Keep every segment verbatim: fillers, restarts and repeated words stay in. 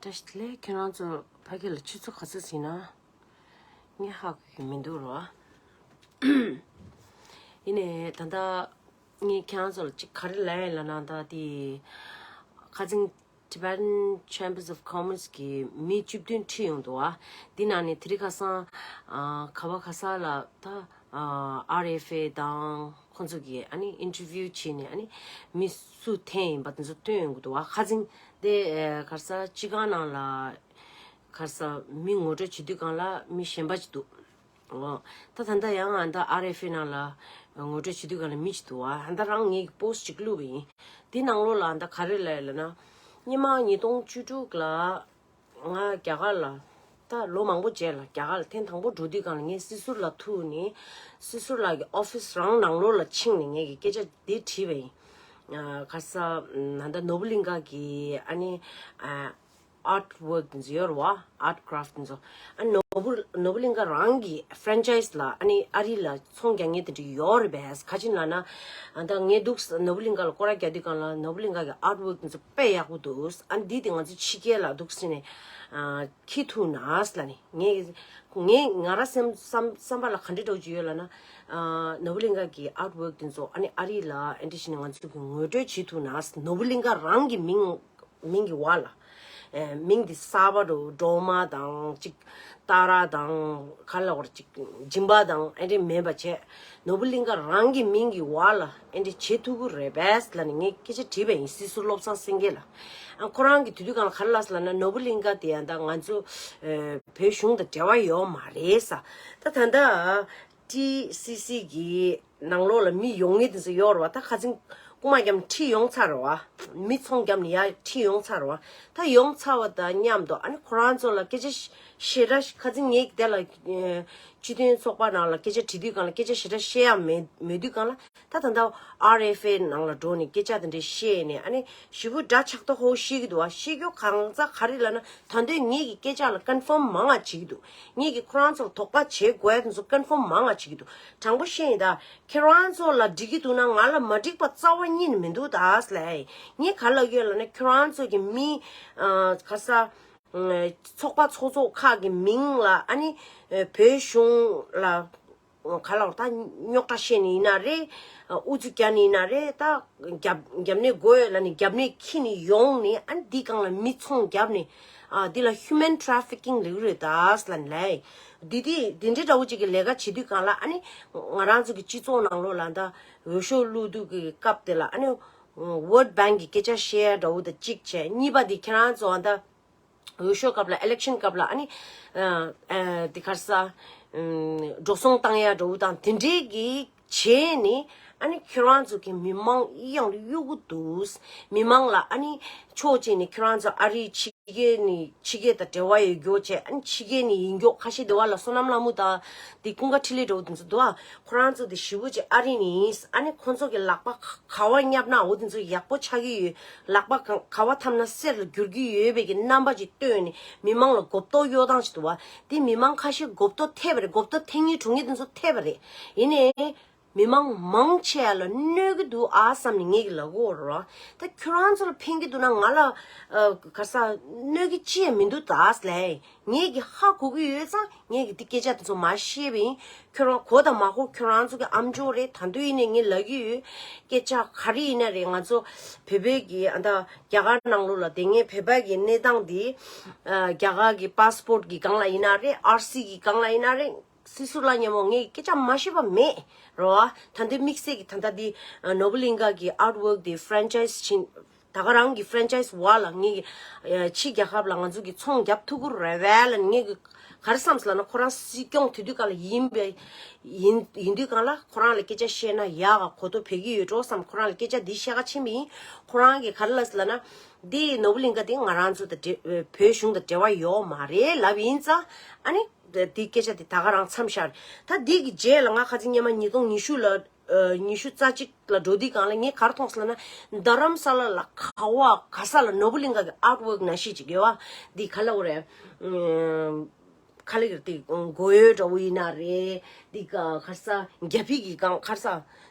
བཀྲ་ཤིས་བདེ་ལེགས། ཁྱེད་རང་ཚོ་ཕ་གི་ལ་ཆུ་ཚོད་ག་ཚོད་ཟིན་ན། ངས་ཧ་གོ་གི་མི་འདུག་རོ། ཡིན་ནའི་ད་ལྟ་ངས་ཁྱེད་རང་ཚོ་ལ་ཅིག་ག་རེ་ལབ་ཡིན་ལབ་ན། ད་དེ་ཁ་སང་Tibetan Chambers of Commerce གི་མི་བཅུ་བདུན་ཁྲིད་ཡོང་འདུག་བ། འདི་ནང་ནས་དེ་རིང་ཁ་སང་ཨ་ག་བ་ག་ས་ལ་ད་ཨ་ཨར་ཨེཕ་ཨེ་དང་ཁོང་ཚོ་གི་ཨ་ནི་ཨིན་ཊར་བིའུ་བྱས་ནས་ཨ་ནི་མི་སུ་འཐེན་ཡིན་པ་དེ་ཚོ་སྟོན་ཡོང་གི་འདུག་བ། ཁ་སང་དེ་ཨ་ག་ས་སྤྱི་ཁང་ནང་ལ་ག་ས་མི་ངོ་སྤྲོད་བྱེད་དུས་སྒང་ལ་མི་གཞན་པ་ཅིག་འདུག། ཨོ། ད་ད་ལྟ་ཡང་ཨ་ད་ཨར་ཨེཕ་ཨེ་ནང་ལ་ངོ་སྤྲོད་བྱེད་དུས་སྒང་ལ་མི་ཅིག་འདུག་བ། ཨ་ད་རང་ངས་པོ་སི་ཅིག་བླུགས་པ་ཡིན། དེ་ནང་ལོགས་ལ་ཨ་ད་ག་རེ་ལབ་ཡོད་ལབ་ན། སྔོན་མ་ཉིས་སྟོང་བཅུ་དྲུག་ལ་ང་རྒྱ་གར་ལ། ད་ལོ་མང་པོ་རྗེས་ལ་རྒྱ་གར་ལ་ཐེངས་དང་པོ་འགྲོ་དུས་སྒང་ལ་ངས་སྲིད་ཟུར་ལ་ཐུག་ནས་སྲིད་ཟུར་ལགས་ཀྱི་ཨོ་ཕི་སི་རང་ནང་ལོགས་ལ་ཕྱིན་ནས་ངས་ཀྱི་སྐད་ཆ་འདི་དྲིས་པ་ཡིན། ཨ་ག་ས་ཨ་ད་ནོར་བུ་གླིང་ག་གི་ཨ་ནི་ཨ་ཨར་ཊི་ཝོརྐ་དེ་ཚོ་ཡོད་རེད་བ། ཨར་ཊི་ཀ་རཕ་ཊི་དེ་ཚོ། ཨ་ནོར་བུ་ནོར་བུ་གླིང་ག་རང་གི་ཕ་རན་ཆའི་སི་ལ་ཨ་ནི་ཨ་རི་ལ་ཚོང་རྒྱག་མཁན་དེ་འདྲ་ཡོད་རེད་པས། ག་ཅི་ལབ་ན། ཨ་ད་ངས་འདུག་ནོར་བུ་གླིང་ག་ལ་སྐོར་ར་རྒྱག་དུས་སྒང་ལ་ནོར་བུ་གླིང་ག་གི་ཨར་ཊི་ཝོརྐ་དེ་ཚོ་དཔེ་ཡག་པོ་འདུག། ཨ་འདི་དེ་ང་ཚོ་ཕྱི་རྒྱལ་ལ་འདུག་ཟེར་ནས་ཨ་འཁྱེར་ཐུབ་ན་ལབ་ནས། ངས་ངས་ང་རང་སེམས་བསམ་བསམ་པ་ལ་ག་འདྲ་འདྲ་བོ་ཅིག་ཡོད་ལབ་ན། ཨ་ནོར་བུ་གླིང་ག་གི་ཨར་ཊི་ཝོརྐ་དེ་ཚོ་ཨ་ནི་ཨ་རི་ལ་ཨ་འདྲ་བྱས་ནས་ང་ཚོ་གི་ངོ་སྤྲོད་བྱེད་ཐུབ་ན། ནོར་བུ་གླིང་ག་རང་གི་མིང་མིང་གི་བར་ལ། ཨེ་མིང་འདི་གསར་པ་འགྲོ་སྒྲོལ་མ་དང་ཅིག་ཏཱ་ར་དང་ག་ལ་བར་ཅིག་སྦྱིན་པ་དང་ཨེ་འདྲ་མེད་པ་བྱས། ནོར་བུ་གླིང་ག་རང་གི་མིང་གི་བར་ལ་ཨེ་འདྲ་བྱེད་ཐུབ་ཀྱི་རེད་པས་ལབ་ནས་ངས་སྐད་ཆ་དྲིས་པ་ཡིན། སྲིད་ཟུར་བློ་བཟང་སེང་གེ་ལ། ཨ་ཁོ་རང་གིས་དེ་དུས་སྒང་ལ་ག་རེ་ལབ་སོང་ལབ་ན། ནོར་བུ་གླིང་ག་དེ་ཡང་ད་ང་ཚོ་ཨེ་བོད་གཞུང་དང་འབྲེལ་བ་ཡོད་མ་རེད་ས། ད་ད་ལྟ་ཊི་སི་སི་གི་ནང་ལོགས་ལ་མི་ཡོང་མཁན་དེ་ཚོ་ཡོད་རེད་བ། ད་ཁ་སང་རྐུ་མ་བརྒྱབ་ནས་ཁྲིད་ཡོང་ཚར་རེད་བ། མི་ཚོང་བརྒྱབ་ནས་ཡར་ཁྲིད་ཡོང་ཚར་རེད་བ། ད་ཡོང་ཚར་བ་དང་མཉམ་དུ་ཨ་ནི་ཁོ་རང་ཚོ་ལ་སྐད་ཆ་ཞེ་དྲག་ཁ་སང་ངས་དེ་ལ་ཨེ་སྤྱི་མཐུན་ཚོགས་པ་ནང་ལ་སྐད་ཆ་དྲིས་དུས་སྒང་ལ་སྐད་ཆ་ཞེ་དྲག་བཤད་ཡ་མེད་མེད་དུས་སྒང་ལ། ད་ད་ལྟ་ཨར་ཨེཕ་ཨེ་ནང་ལ་འགྲོ་ནས་སྐད་ཆ་དེ་འདྲ་བཤད་ནས་ཨ་ནི་ཞེ་པོ་འདྲ་ཆགས་ཐོག་ཧོ་བཤད་ཀྱི་འདུག་བ། བཤད་རྒྱུ་གང་ཟག་ག་རེ་ལབ་ན། ད་དུང་ངེད་ཀྱི་སྐད་ཆ་ལ་ཀོན་ཕོམ་མང་ང་བྱེད་ཀྱི་འདུག། ངེད་ཀྱིས་ཁོ་རང་ཚོར་དོགས་པ་བྱེད་དགོས་ཡ་དེ་ཚོ་ཀོན་ཕོམ་མང་ང་བྱེད་ཀྱི་འདུག། དྲང་པོ་བཤད་ཡིན་ད། ཁྱེད་རང་ཚོ་ལ་འགྲིག་གི་འདུག་ན་ང་ལ་མ་འགྲིག་པ་རྩ་བ་ཉིད་ནས་མི་འདུག་ད་ལས། ངས་ག་ལབ་ཡོད་ལབ་ན། ཁྱེད་རང་ཚོ་གི་མི་ཨ་ག་ས་ཚོགས་པ་ཚོགས་ཚོགས་ཁག་གི་མིང་ལ་ཨ་ནི་བོད་གཞུང་ལ་ག་ལ་བར་ད་རྙོག་དྲ་བཤད་ནི་ཡིན་ན་རེད། ཨུ་ཚུགས་རྒྱག་ནི་ཡིན་ན་རེད། ད་རྒྱབ་རྒྱབ་ནས་དགོས་ལབ་ནི་རྒྱབ་ནས་ཁྱེར་ནི་ཡོང་ནི། ཨ་ནི་འདི་སྒང་ལ་མི་ཚོང་རྒྱབ་ནི། ཨ་འདི་ལ་ཧིའུ་མན་ཊ་ར་ཕི་ཀིང་ལབ་ཀྱི་རེད་ད་ལབ་ནི་ལས། འདི་འདི་འདི་འདྲའི་འདྲ་བོ་ཅིག་གི་ལས་ཀ་བྱེད་དུས་སྒང་ལ་ཨ་ནི་ང་རང་ཚོ་གི་སྤྱི་ཚོགས་ནང་ལོགས་ལ་ད་འོས་ཤོག་བླུག་དུས་ཀྱི་སྐབས་དེ་ལ་ཨ་ནི་ཝོཊ་བྷེང་གི་སྐད་ཆ་བཤད་ཡ་འདྲ་བོ་དང་གཅིག་བྱས། གཉིས་པ་འདི་ཁྱེད་རང་ཚོ་ཨ་ད། འོས་ཤོག་སྐབས་ལ་ཨི་ལེག་ཤན་སྐབས་ལ་ཨ་ནི་ཨ་ཨ་དེ་ག་རེ་ཟ་ཨམ་འགྲོ་སོང་བཏང་ཡ་འདྲ་བོ་དང་དེ་འདྲའི་གི་བྱས་ནས། ཨ་ནི་ཁྱེད་རང་ཚོ་གི་མི་མང་གཡས་གཡོན་ལ་གཡུག་གི་འདུག། མི་མང་ལ་ཨ་ནི་ཕྱོགས་གཅིག་ནས་ཁྱེད་རང་ཚོ་ཨ་རིའི་ཕྱི་རྒྱལ་ནས་ཕྱི་རྒྱལ་དང་འབྲེལ་བ་ཡོད་རྒྱུ་བྱས། ཨ་ནི་ཕྱི་རྒྱལ་ནས་ཡིན་རྒྱུ་ཁ་ཤས་དེ་བ་ལ་བསོད་ནམས་ལྷ་མོ་དང་དེ་ཀུན་དགའ་འཕྲིན་ལས་འདྲ་བོ་དེ་ཚོ་འདུག་ཨ། ཁོ་རང་ཚོ་དེ་ཞེ་པོ་ཅིག་ཨ་རི་ནས་ཡིན། ཨ་ནི་ཁོ་ཚོ་གི་ལག་པ་ག་བ་བརྙབ་ན་འོ་དེ་ཚོ་ཡག་པོ་ཆགས་ཀྱི་ཡོད། ལག་པ་ག་ག་བ་འཐམ་ན་གསེར་ལ་འགྱུར་གྱི་ཡོད་པའི་གི་རྣམ་པ་ཅིག་སྟོན་ནས་མི་མང་ལ་མགོ་སྐོར་གཡོག་སྟངས་ཅིག་འདུག་བ། དེ་མི་མང་ཁ་ཤས་མགོ་སྐོར་ཐེབས་པ་རེད། མགོ་སྐོར་ཐེབས་མཁན་གྲོངས་མཁན་དེ་ཚོ་ཐེབས་པ་རེད། ཡིན་ནའི་མི་མང་མང་ཆེ་བ་ལ་གནོད་ཀྱི་འདུག་ཨ་བསམ་ནས་ངེད་ཀྱི་ལབ་ཀྱི་ཡོད་རེད་བ། ད་ཁྱོད་རང་ཚོ་ལ་ཕན་གྱི་འདུག་ན་ང་ལ་ཨ་ག་ས་གནོད་ཀྱི་ཅི་ཡང་མི་འདུག་ད་ལས། ངེད་ཀྱི་ཧ་གོ་གི་ཡོད་ཙང་ངེད་ཀྱི་འདི་སྐད་ཆ་དེ་ཚོ་མ་བཤད་པ་ཡིན། ཁྱོད་རང་གོ་དང་མ་གོ་ཁྱོད་རང་ཚོ་གི་ཨམ་ཅོག་རེད། ད་དུང་ཡིན་ནའི་ངས་ལབ་ཀྱི་ཡོད། སྐད་ཆ་ག་རེ་ཡིན་ན་རེད། ང་ཚོ་བོད་པའི་གི་ཨ་ད་རྒྱ་གར་ནང་ལོགས་ལ་བསྡད་མཁན་བོད་པ་གི་གནས་སྟངས་འདི་ཨ་རྒྱ་གར་གི་པ་སི་པོར་གི་སྒང་ལ་ཡིན་ན་རེད། ཨར་སི་གི་སྒང་ལ་ཡིན་ན་རེད། སྲིད་ཟུར་ལགས་མཉམ་པོ་ངས་སྐད་ཆ་མ་བཤད་པ་མེད་རོ། ད་དུང་དམིགས་བསལ་གི་ད་ལྟ་འདི་ནོར་བུ་གླིང་ག་གི་ཨར་ཊི་ཝོརྐ་དེ་ཕ་རན་ཆའི་སི་ཕྱིན། ད་ག་རང་གི་ཕ་རན་ཆའི་སི་བར་ལ་ངས་ཀྱི་ཕྱི་རྒྱལ་ཁབ་ལ་ང་ཚོ་གི་ཚོང་རྒྱབ་ཐུབ་ཀྱི་རེད་པས་ལབ་ནས་ངས་ཀྱི་ག་རེ་བསམ་སོང་ལབ་ན། ཁོ་རང་སྲིད་སྐྱོང་དེ་དུས་སྐབས་ལ་ཡིན་པས་ཡིན་ཡིན་དུས་སྒང་ལ་ཁོ་རང་ལ་སྐད་ཆ་བཤད་ན་ཡག་ག་གོ་རྟོགས་འཕེལ་གྱི་ཡོད་འགྲོ་བསམ། ཁོ་རང་ལ་སྐད་ཆ་འདི་བཤད་ག་ཕྱིན་པ་ཡིན། ཁོ་རང་གིས་ག་རེ་ལབ་སོང་ལབ་ན། འདི་ནོར་བུ་གླིང་ག་འདི་ང་རང་ཚོ་དང་འབྲེལ་བོད་གཞུང་དང་འབྲེལ་བ་ཡོད་མ་རེད་ལབ་ཡིན་ཙང་། ཨ་ནི་འདི་སྐད་ཆ་འདི་ད་ག་རང་མཚམས་བཞག་རེད། ད་འདི་གི་རྗེས་ལ་ང་ཁ་སང་སྔོན་མ་ཉིས་སྟོང་ཉི་ཤུ་ལ། ཨ་ཉི་ཤུ་རྩ་གཅིག་ལ་འགྲོ་དུས་སྒང་ལ་ངས་ག་རེ་མཐོང་སོང་ལབ་ན། རྡ་རམ་ས་ལ་ལ་ག་བ་ག་ས་ལ་ནོར་བུ་གླིང་ག་གི་ཨར་ཊི་ཝོརྐ་ནང་བཞིན་ཅིག་ཡོད་བ། འདི་ག་ལབ་དགོས་རེད། ཨམ་ག་ལབ་དགོས་རེད། དེ་སྒོ་ཡོལ་འདྲ་བོ་ཡིན་ན་རེད། འདི་ག་ག་ས་རྒྱ་ཕིག་གི་སྒང་ག་ས་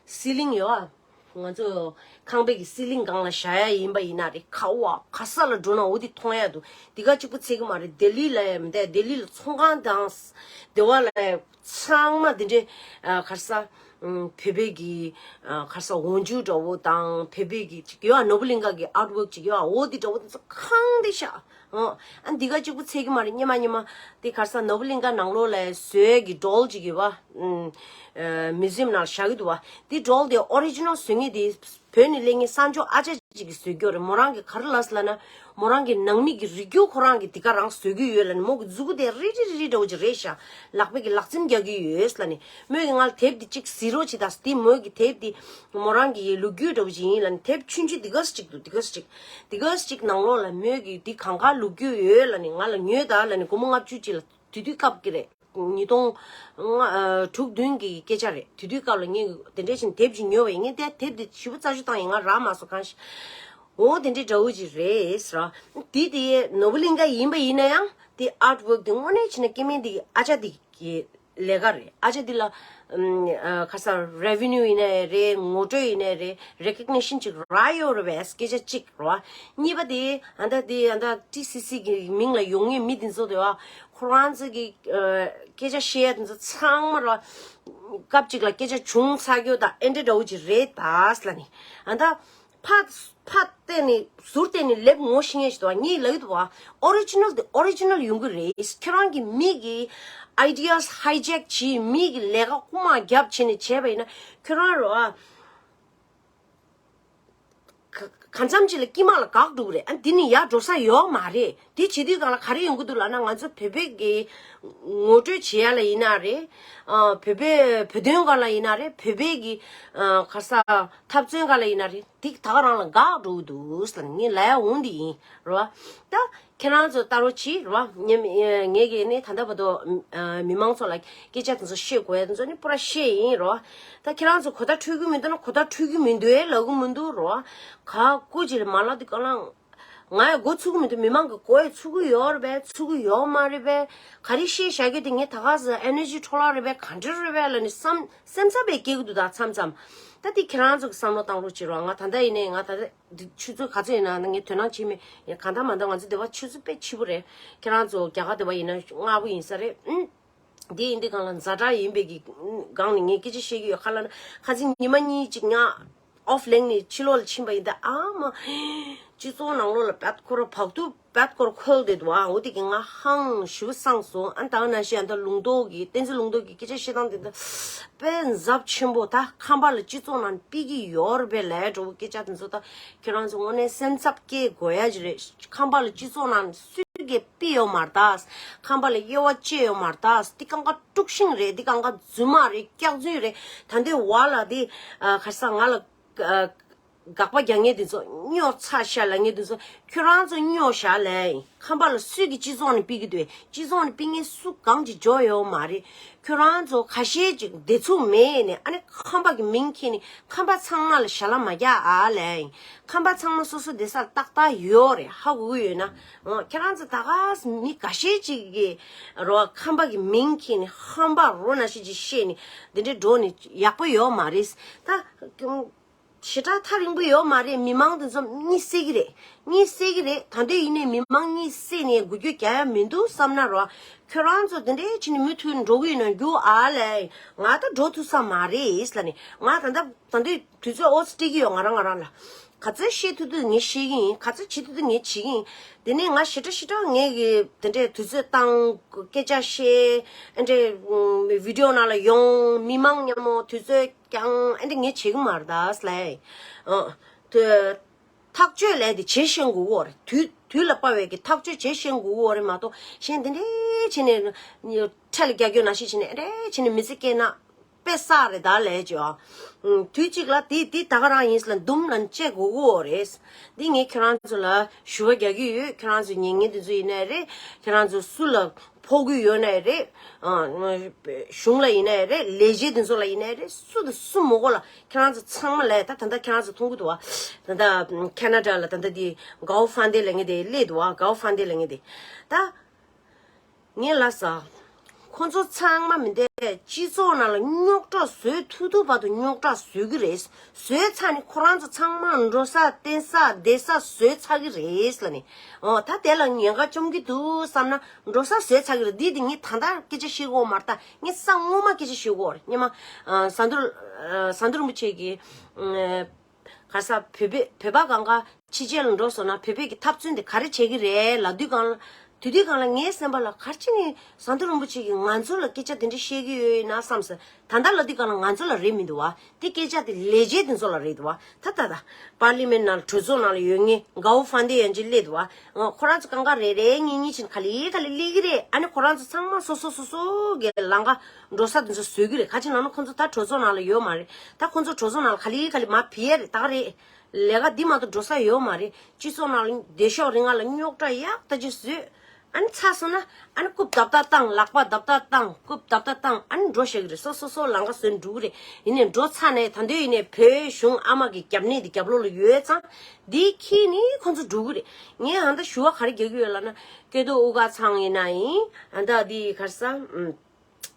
སི་ལིང་ཡོད་བ། ང་ཚོ་ཁང་པའི་གི་སི་ལིང་སྒང་ལ་བཞག་ཡ་ཡིན་པ་ཡིན་ན་རེད། ག་བ་ག་ས་ལ་འགྲོ་ན་འོ་དེ་མཐོང་ཡ་འདུག་འདི་ག་གཅིག་པུ་ཚད་ཀྱི་མ་རེད། ལྡི་ལི་ལ་ཡ་མི་འདུག་ལྡི་ལི་ལ་ཚོང་ཁང་དང་སྡེ་བ་ལ་ཡ་ཚང་མ་འདི་འདྲའི་ཨ་ག་རེ་ཟ། ཨམ། བོད་པའི་གི་ཨ་ག་རེ་ཟ། འོག་འཇུག་འདྲ་བོ་དང་བོད་པའི་གི་ཅིག་ཡོད་ཨ། ནོར་བུ་གླིང་ག་གི་ཨར་ཊི་ཝོག་ཅིག་ཡོད་ཨ། འོ་དེ་འདྲ་བོ་དེ་ཚོ་གང་དེ་ཤ། ཨོ། ཨ་འདི་ག་གཅིག་པུ་ཚད་ཀྱི་མ་རེད། སྙེ་མ་སྙེ་མ་དེ་ག་རེ་ཟ། ནོར་བུ་གླིང་ག་ནང་ལོགས་ལ་བཟོས་ཀྱི་ཌོལ་ཅིག་ཡོད་པ། ཨམ། ཨ་མིའུ་ཛི་ཡམ་ནང་བཞག་གི་འདུག་བ། དེ་ཌོལ་དེ་ཨོ་རི་ཇི་ནལ་བཟོ་མཁན་དེ་བོད་ནས་སླེབས་མཁན་གསར་འབྱོར་ཨ་ཅག་ཅིག་གིས་བཟོས་ཀྱི་ཡོད་རེད། མོ་རང་གིས་ག་རེ་ལབ་སོང་ལབ་ན། མོ་རང་གི་ནང་མི་གི་རིགས་རྒྱུད་ཁོ་རང་གིས་དེ་ག་རང་བཟོས་ཀྱི་ཡོད་ལབ་ནས། མོ་གི་མཛུ་གུ་དེ་རིལ་རིལ་རིལ་རིལ་འདྲ་བོ་ཅིག་རེད་ཤག་ལག་པས་ཀྱི་ལག་ཚིམ་རྒྱག་གི་ཡོད་ལབ་ནས། མོས་ཀྱིས་ང་ལ་དེབ་དེ་གཅིག་གཟིགས་རོགས་བྱེད་དང་། དེ་མོས་ཀྱི་དེབ་དེ་མོ་རང་གི་ལོ་རྒྱུས་འདྲ་བོ་ཅིག་ཡིན་ལབ་ནས། དེབ་ཆུང་ཆུང་དེ་ག་ཙམ་ཅིག་འདུག་དེ་ག་ཙམ་ཅིག་དེ་ག་ཙམ་ཅིག་ནང་ལོགས་ལ་མོས་ཀྱི་དེ་གང་ག་ལོ་རྒྱུས་ཡོད་ལབ་ནས། ང་ལ་ཉོས་དང་ལབ་ནས། སྒོར་མོ་ལྔ་བཅུ་ཅིག་ལ་དེ་དུས་སྐབས་ཀྱི་རེད། ཉིས་སྟོང་ལྔ་ཨ་དྲུག་བདུན་གྱི་སྐད་ཆ་རེད། དེ་དུས་སྐབས་ལ་ངས་དེ་འདྲའི་ཕྱིན་དེབ་ཅིག་ཉོས་པ་ཡིན། ངས་དེ་དེབ་དེ་ཞེ་པོ་རྩད་གཅོད་བཏང་ཡིན། ང་རག་མ་སོང་གང་ཞིག་འོ་དེ་འདྲའི་འདྲ་བོ་ཅིག་རེད་ཟེར། དེ་དེ་ནོར་བུ་གླིང་ག་ཡིན་པ་ཡིན་ན་ཡང་དེ་ཨར་ཊི་ཝོག་དེ་དངོས་གནས་བྱས་ན་སྐྱེ་དམན་དེ་གི་ཨ་ཅག་དེ་གི་ལས་ཀ་རེད། ཨ་ཅག་དེ་ལ་ཨམ་ཨ་ག་རེ་ཟ། རེ་ཝི་ནིའུ་ཡིན་ནའི་རེད། ངོ་སྤྲོད་ཡིན་ནའི་རེད། རེ་ཀོག་ནི་ཤན་ཅིག་རག་ཡོད་རེད་པས། སྐད་ཆ་གཅིག་རེད་བ། གཉིས་པ་དེ་ཨ་ད་དེ་ཨ་ད་ཊི་སི་སི་གི་མིང་ལ་ཡོང་མཁན་མི་དེ་ཚོ་དེ་བ། ཁོ་རང་ཚོ་གི་ཨ་སྐད་ཆ་བཤད་ཡ་དེ་ཚོ་ཚང་མ་ར་སྐབས་གཅིག་ལ་སྐད་ཆ་བྱུང་ཚར་རྒྱུ་དང་ཨེ་འདྲ་འདྲ་བོ་ཅིག་རེད་ད་ཟེར་ལབ་ནས། ཨ་ད་ཕར་ཕར་བལྟས་ནས་ཟུར་བལྟས་ནས་ལབ་ངོ་ཤེས་མཁན་ཞིག་འདུག་བ། ངས་ལབ་ཀྱི་འདུག་བ། ཨོ་རི་ཇི་ནལ་དེ་ཨོ་རི་ཇི་ནལ་ཡོང་གི་རེད། ཁྱོད་རང་གི་མི་གི་ཨའི་ཌི་ཡ་ཧའི་ཇེག་བྱས། མི་གི་ལས་ཀ་རྐུ་མ་རྒྱབ་བྱས་ནས་བྱས་པ་ཡིན་ན། ཁྱོད་རང་ར་བ། ག་གང་འཚམ་ཅིག་ལ་དཀྱིལ་མ་ལ་འགག་འགྲོ་གི་རེད། ཨ་འདི་ནི་ཡར་འགྲོ་ས་ཡོད་མ་རེད། དེ་བྱེད་དུས་སྒང་ལ་ག་རེ་ཡོང་གི་འདུག་ལབ་ན། ང་ཚོ་བོད་པའི་གི་ངོ་སྤྲོད་བྱེད་ཡ་ལ་ཡིན་ན་རེད། ཨ་བོད་པའི་བོད་དོན་སྒང་ལ་ཡིན་ན་རེད། བོད་པའི་གི་ཨ་ག་རེ་ཟ། འཐབ་རྩོད་སྒང་ལ་ཡིན་ན་རེད། དེ་ད་ག་རང་ལ་འགག་འགྲོ་གི་འདུག་ཟེར་ནས་ངས་ལབ་ཡ་འོང་དེ་ཡིན་རེད་བ། ད་ཁྱེད་རང་ཚོ་ལྟ་རོགས་གྱིས་རེད་བ། ངས་ངས་ཀྱིས་ནི་ད་ལྟ་བར་དུ་ཨ་མི་མང་ཚོ་ལ་སྐད་ཆ་དེ་ཚོ་བཤད་དགོས་ཡ་དེ་ཚོ་ནི་པུ་ར་བཤད་ཡིན་རོ། ད་ཁྱེད་རང་ཚོ་གོ་བརྡ་འཕྲོད་ཀྱི་མི་འདུག་ན་གོ་བརྡ་འཕྲོད་ཀྱི་མི་འདུག་ཨེ་ལབ་ཀྱི་མི་འདུག་རོ། ག་སྐུ་ཅིག་ལ་མ་ལབ་དུས་ག་ལ། ང་ཡང་མགོ་ཚོད་ཀྱི་མི་འདུག་མི་མང་གི་མགོ་ཡང་ཚོད་ཀྱི་ཡོད་རེད་པས། ཚོད་ཀྱི་ཡོད་མ་རེད་པས། ག་རེ་བཤད་བཞག་རྒྱུ་དེ་ངས་ད་ག་ཟེ་ཨེ་ནར་ཇི་འཕྲོ་བརླག་རེད་པས། ག་འདྲ་རེད་པས་ལབ་ནས་བསམ་སེམས་འཚབ་པས་སྐྱེ་གི་འདུག་ད་མཚམས་མཚམས། ད་དེ་ཁྱེད་རང་ཚོ་གི་བསམ་བློ་བཏང་རོགས་བྱེད་རོགས། ང་ད་ལྟ་ཡིན་ནའི་ང་ད་ལྟ་འདི་ཆུ་ཚོད་ག་ཚོད་ཡིན་ན་ངས་དོ་སྣང་བྱེད་མེད། ཡང་གང་ལྟར་མ་ལྟར་ང་ཚོ་སྡེ་བ་ཆུ་ཚོད་དཔེ་ཕྱི་པོ་རེད། ཁྱེད་རང་ཚོ་རྒྱ་གར་སྡེ་བ་ཡིན་ན་སྔ་པོ་ཡིན་ས་རེད། ཨུམ། འདི་ཡིན་དུས་སྒང་ལ་ཛ་དྲག་ཡིན་པའི་གི་སྒང་ནས་ངས་སྐད་ཆ་བཤད་ཀྱི་ཡོད། ག་ལབ་ན་ཁ་སང་ཉི་མ་གཉིས་ཅིག་ང་ཨོཕ་ལེན་ནས་ཕྱི་ལོགས་ལ་ཕྱིན་པ་ཡིན་ད། ཨ་མ། སྤྱི་ཚོགས་ནང་ལོགས་ལ་བད་ཁོ་ར་བག་ཐུག་བད་ཁོ་ར་ཁོལ་བསྡད་འདུག་ཨ་འོ་དེ་གི་ང་ཧང་ཞེ་པོ་སངས་སོང་། ཨ་ད་ནང་བཞིན་ཨ་ད་ལུང་རྟོགས་ཀྱི་བསྟན་འཛིན་ལུང་རྟོགས་ཀྱི་སྐད་ཆ་བཤད་སྟངས་དེ་ད་དཔེ་འཚབ་ཆེན་པོ། ད་ཁམས་པ་ལ་སྤྱི་ཚོགས་ནང་ཕུད་ཀྱི་ཡོད་རེད་པས་ལབ་འགྲོ་བོ་སྐད་ཆ་དེ་ཚོ་ད་ཁྱེད་རང་ཚོ་དངོས་གནས་སེམས་འཚབ་སྐྱེ་དགོས་ཡ་ཅིག་རེད། ཁམས་པ་ལ་སྤྱི་ཚོགས་ནང་སུས་ཀྱིས་ཕུད་ཡོད་མ་རེད་ད། ཁམས་པ་ལ་དབྱེ་བ་བཅད་ཡོད་མ་རེད་ད། འདི་སྒང་ག་དཀྲུག་ཤིང་རེད། འདི་སྒང་ག་རྫུན་མ་རེད། སྐྱག་རྫུན་རེད། ད་འདི་བ་ལ་འདི་ཨ་ག་རེ་ཟ། ང་ལ་ཨ་དགག་པ་རྒྱག་མཁན་དེ་ཚོ། སྨྱོ་ཚར་ཤག་ལབ་མཁན་དེ་ཚོ། ཁྱོད་རང་ཚོ་སྨྱོ་ཤག་ལབ་ཡིན། ཁམས་པ་ལ་སུས་ཀྱིས་སྤྱི་ཚོགས་ནས་ཕུད་ཀྱི་འདུག་སྤྱི་ཚོགས་ནས་ཕུད་མཁན་སུ་གང་ཅིག་འཇོག་ཡོད་མ་རེད། ཁྱོད་རང་ཚོ་ཁ་ཤས་ཅིག་བདེ་ཚུགས་མེད་ནས་ཨ་ནི་ཁམས་པ་གི་མིང་འཁྱེར་ནས་ཁམས་པ་ཚང་མ་ལ་ཞབས་ལ་མ་རྒྱག་ཨ་ལབ་ཡིན། ཁམས་པ་ཚང་མ་སོ་སོ་བསྡད་སར་ཏག་ཏག་ཡོད་རེད། ཧ་གོ་གི་ཡོད་ན། འོ་ཁྱེད་རང་ཚོ་ད་ག་མི་ཁ་ཤས་ཅིག་གིས་རོ་ཁམས་པ་གི་མིང་འཁྱེར་ནས་ཧམ་པ་རོ་ནང་བཞིན་ཅིག་བཤད་ནས་འདི་འདྲའི་འགྲོ་ནས་ཡག་པོ་ཡོད་མ་རེད་ད། ཞེ་དྲག་ཐག་རིང་པོ་ཡོད་མ་རེད། མི་མང་དེ་ཚོ་གཉིད་སད་ཀྱི་རེད། གཉིད་སད་ཀྱི་རེད། ད་དུང་ཡིན་ནའི་མི་མང་གཉིད་སད་ནས་འགུལ་སྐྱོད་རྒྱག་ཡ་མི་འདུག་བསམ་ན་རོ། ཁྱོད་རང་ཚོ་དེ་འདྲའི་བྱས་ནས་མུ་མཐུད་འགྲོ་གི་ཡིན་ན་རྒྱུགས་ཨ་ལས། ང་ད་འགྲོ་ཐུབ་ས་མ་རེད་ལབ་ནས། ང་ད་ལྟ་ད་དུང་དུས་ཚོད་ཨོ་ཙི་སྤྲད་ཀྱི་ཡོད་ང་རང་ང་རང་ལ། ག་ཚོད་བཤད་ཐུབ་ཐུབ་ངས་བཤད་ཀྱི་ཡིན། ག་ཚོད་བྱེད་ཐུབ་ཐུབ་ངས་བྱེད་ཀྱི་ཡིན། དེ་ནས་ང་ཞེ་དྲག་ཞེ་དྲག་ངས་གི་དེ་འདྲའི་དུས་ཚོད་བཏང་སྐད་ཆ་བཤད་ཨ་འདྲའི་ཨུམ་བི་ཌི་ཡོ་ནང་ལ་ཡོང་མི་མང་མཉམ་མོ་དུས་ཚོད་ཀྱང་ཨ་འདྲ་ངས་བྱེད་ཀྱི་མ་རེད་ད་ལབ། ཨ་དེ་ཐག་གཅོད་ལས་དེ་བྱེད་ཤེས་དགོས་ཀྱི་རེད། དུས་དུས་ལ་དཔག་པའི་གི་ཐག་གཅོད་བྱེད་ཤེས་དགོས་ཀྱི་རེད་མ་གཏོགས། གཞན་དེ་འདྲའི་བྱས་ནས་ཁྲལ་རྒྱག་རྒྱུ་ནང་བཞིན་བྱས་ནས་ཨ་འདྲའི་བྱས་ནས་མི་ཚེ་སྐྱེལ་ན། དཔེ་བསགས་རེད་ད་ལས་ཅོ། ཨ་དུས་གཅིག་ལ་དེ་དེ་ད་ག་རང་ཡིན་ལ་འདུམ་ལ་བཅད་དགོས་ཀྱི་རེད། འདི་ངས་ཁྱེད་རང་ཚོ་ལ་ཞུ་བ་རྒྱག་གི་ཡོད། ཁྱེད་རང་ཚོ་ཉན་མཁན་དེ་ཚོ་ཡིན་ནའི་རེད། ཁྱེད་རང་ཚོ་སུ་ལ་ཕོག་གི་ཡོད་ནའི་རེད། ཨ་གཞུང་ལ་ཡིན་ནའི་རེད། ལས་བྱེད་དེ་ཚོ་ལ་ཡིན་ནའི་རེད། སུ་དང་སུ་མོ་གོ་ལ་ཁྱེད་རང་ཚོ་ཚང་མ་ལ་ད་ད་ལྟ་ཁྱེད་རང་ཚོ་མཐོང་གི་འདུག་བ། ད་ལྟ་ཁེ་ན་ཌ་ལ་ད་ལྟ་དེ་གའོ་ཕན་ཌེ་ལབ་མཁན་དེ་སླེབས་འདུག་བ། གའོ་ཕན་ཌེ་ལབ་མཁན་དེ་ད། ངས་ལབ་ས། ཁོ་ཚོ་ཚང་མ་མི་འདས་སྤྱི་ཚོགས་ནང་ལ་རྙོག་དྲ་བཟོས་ཐུབ་ཐུབ་བར་དུ་རྙོག་དྲ་བཟོ་གི་རེད། བཟོས་ཚར་ནས་ཁོ་རང་ཚོ་ཚང་མ་འགྲོ་ས་བསྟེན་ས་བསྡད་ས་བཟོས་ཚར་གི་རེད་ལབ་ནས། ཨོ་ད་དེ་ལ་ཉེན་ཁ་བཅོམ་གི་འདུག་བསམ་ན་འགྲོ་ས་བཟོས་ཚར་གི་རེད། འདི་དེ་ངས་ད་ལྟ་སྐད་ཆ་བཤད་གོ་མ་རེད། ད་ངས་ས་སྔོན་མ་སྐད་ཆ་བཤད་གོ་རེད། སྔོན་མ་ཨ་ཟམ་གདོང་ཨ་ཟམ་གདོང་རིན་པོ་ཆེ་གིས་ཨ། ག་ས་བོད་པའི་བོད་པ་གང་ག་ཕྱི་རྒྱལ་ལ་འགྲོ་སོང་ན་བོད་པའི་གི་འཐབ་རྩོད་འདི་ག་རེ་བྱེད་ཀྱི་རེད་ལབ་དུས་སྒང་ལ། དེ་དུས་སྒང་ལ་ངའི་སེམས་པ་ལ་ག་རེ་བྱས་ནས་ཟམ་གདོང་རིན་པོ་ཆེ་གིས་ང་ཚོ་ལ་སྐད་ཆ་དེ་འདྲ་བཤད་ཀྱི་ཡོད་ན་བསམ་སོང་། ད་ལྟ་ལབ་དུས་སྒང་ལ་ང་ཚོ་ལ་རེད་མི་འདུག་བ། དེ་སྐད་ཆ་དེ་ལས་བྱེད་དེ་ཚོ་ལ་རེད་འདུག་བ། ད་ད་ད་པར་ལི་མེན་ནང་ལ་གྲོས་ཚོགས་ནང་ལ་ཡོད་མཁན་གའོ་ཧྥན་དེ་ཡན་ཆད་སླེབས་འདུག་བ། ཁོ་རང་ཚོ་གང་ག་རེ་རེ་གཉིས་གཉིས་བྱས་ནས་ག་ལེ་ག་ལེ་སླེབས་ཀྱི་རེད། ཨ་ནི་ཁོ་རང་ཚོ་ཚང་མ་སོ་སོ་སོ་སོ་གི་ལམ་ཁ་འགྲོ་ས་དེ་ཚོ་བཟོས་ཀྱི་རེད། ག་ཅི་ལབ་ན་ཁོ་ཚོ་ད་གྲོས་ཚོགས་ནང་ལ་ཡོད་མ་རེད། ད་ཁོ་ཚོ་གྲོས་ཚོགས་ནང་ལ་ག་ལེ་ག་ལེ་མར་ཕུད་ཡས་རེད། ད་ག་རེད། ལས་ཀ་འདི་མ་གཏོགས་འགྲོ་ས་ཡོད་མ་རེད། སྤྱི་ཚོགས་ནང་ལ་བདེ་ཤོག་རིང་ང་ལ་རྙོག་དྲ་ཡག་ད་ཅི་བཟོས། ཨ་ནི་ཚར་སོང་ན་ཨ་ནི་རྐུབ་རྡབ་རྡབ་བཏང་། ལག་པ་རྡབ་རྡབ་བཏང་། རྐུབ་རྡབ་རྡབ་བཏང་། ཨ་ནི་འགྲོ་བཞག་གི་རེད། སོ་སོ་སོ་ལམ་ཁ་བཟོས་འགྲོ་གི་རེད། ཡིན་ནའི་འགྲོ་ཚར་ནས་ད་དུང་ཡིན་ནའི་བོད་གཞུང་ཨ་མ་གི་རྒྱབ་གནས་འདི་རྒྱབ་ལོགས་ལ་ཡོད་ཙང་། འདི་ཁྱེར་ནས་ཁོ་ཚོ་འགྲོ་གི་རེད། ངས་ཨ་ད་ཞུ་བ་ག་རེ་རྒྱག་གི་ཡོད་ལབ་ན། སྐལ་རྡོར་དབུ་དཀར་ཚང་ཡིན་ན་ཡིན། ཨ་ད་འདི་ག་རེ་ཟ། ཨམ།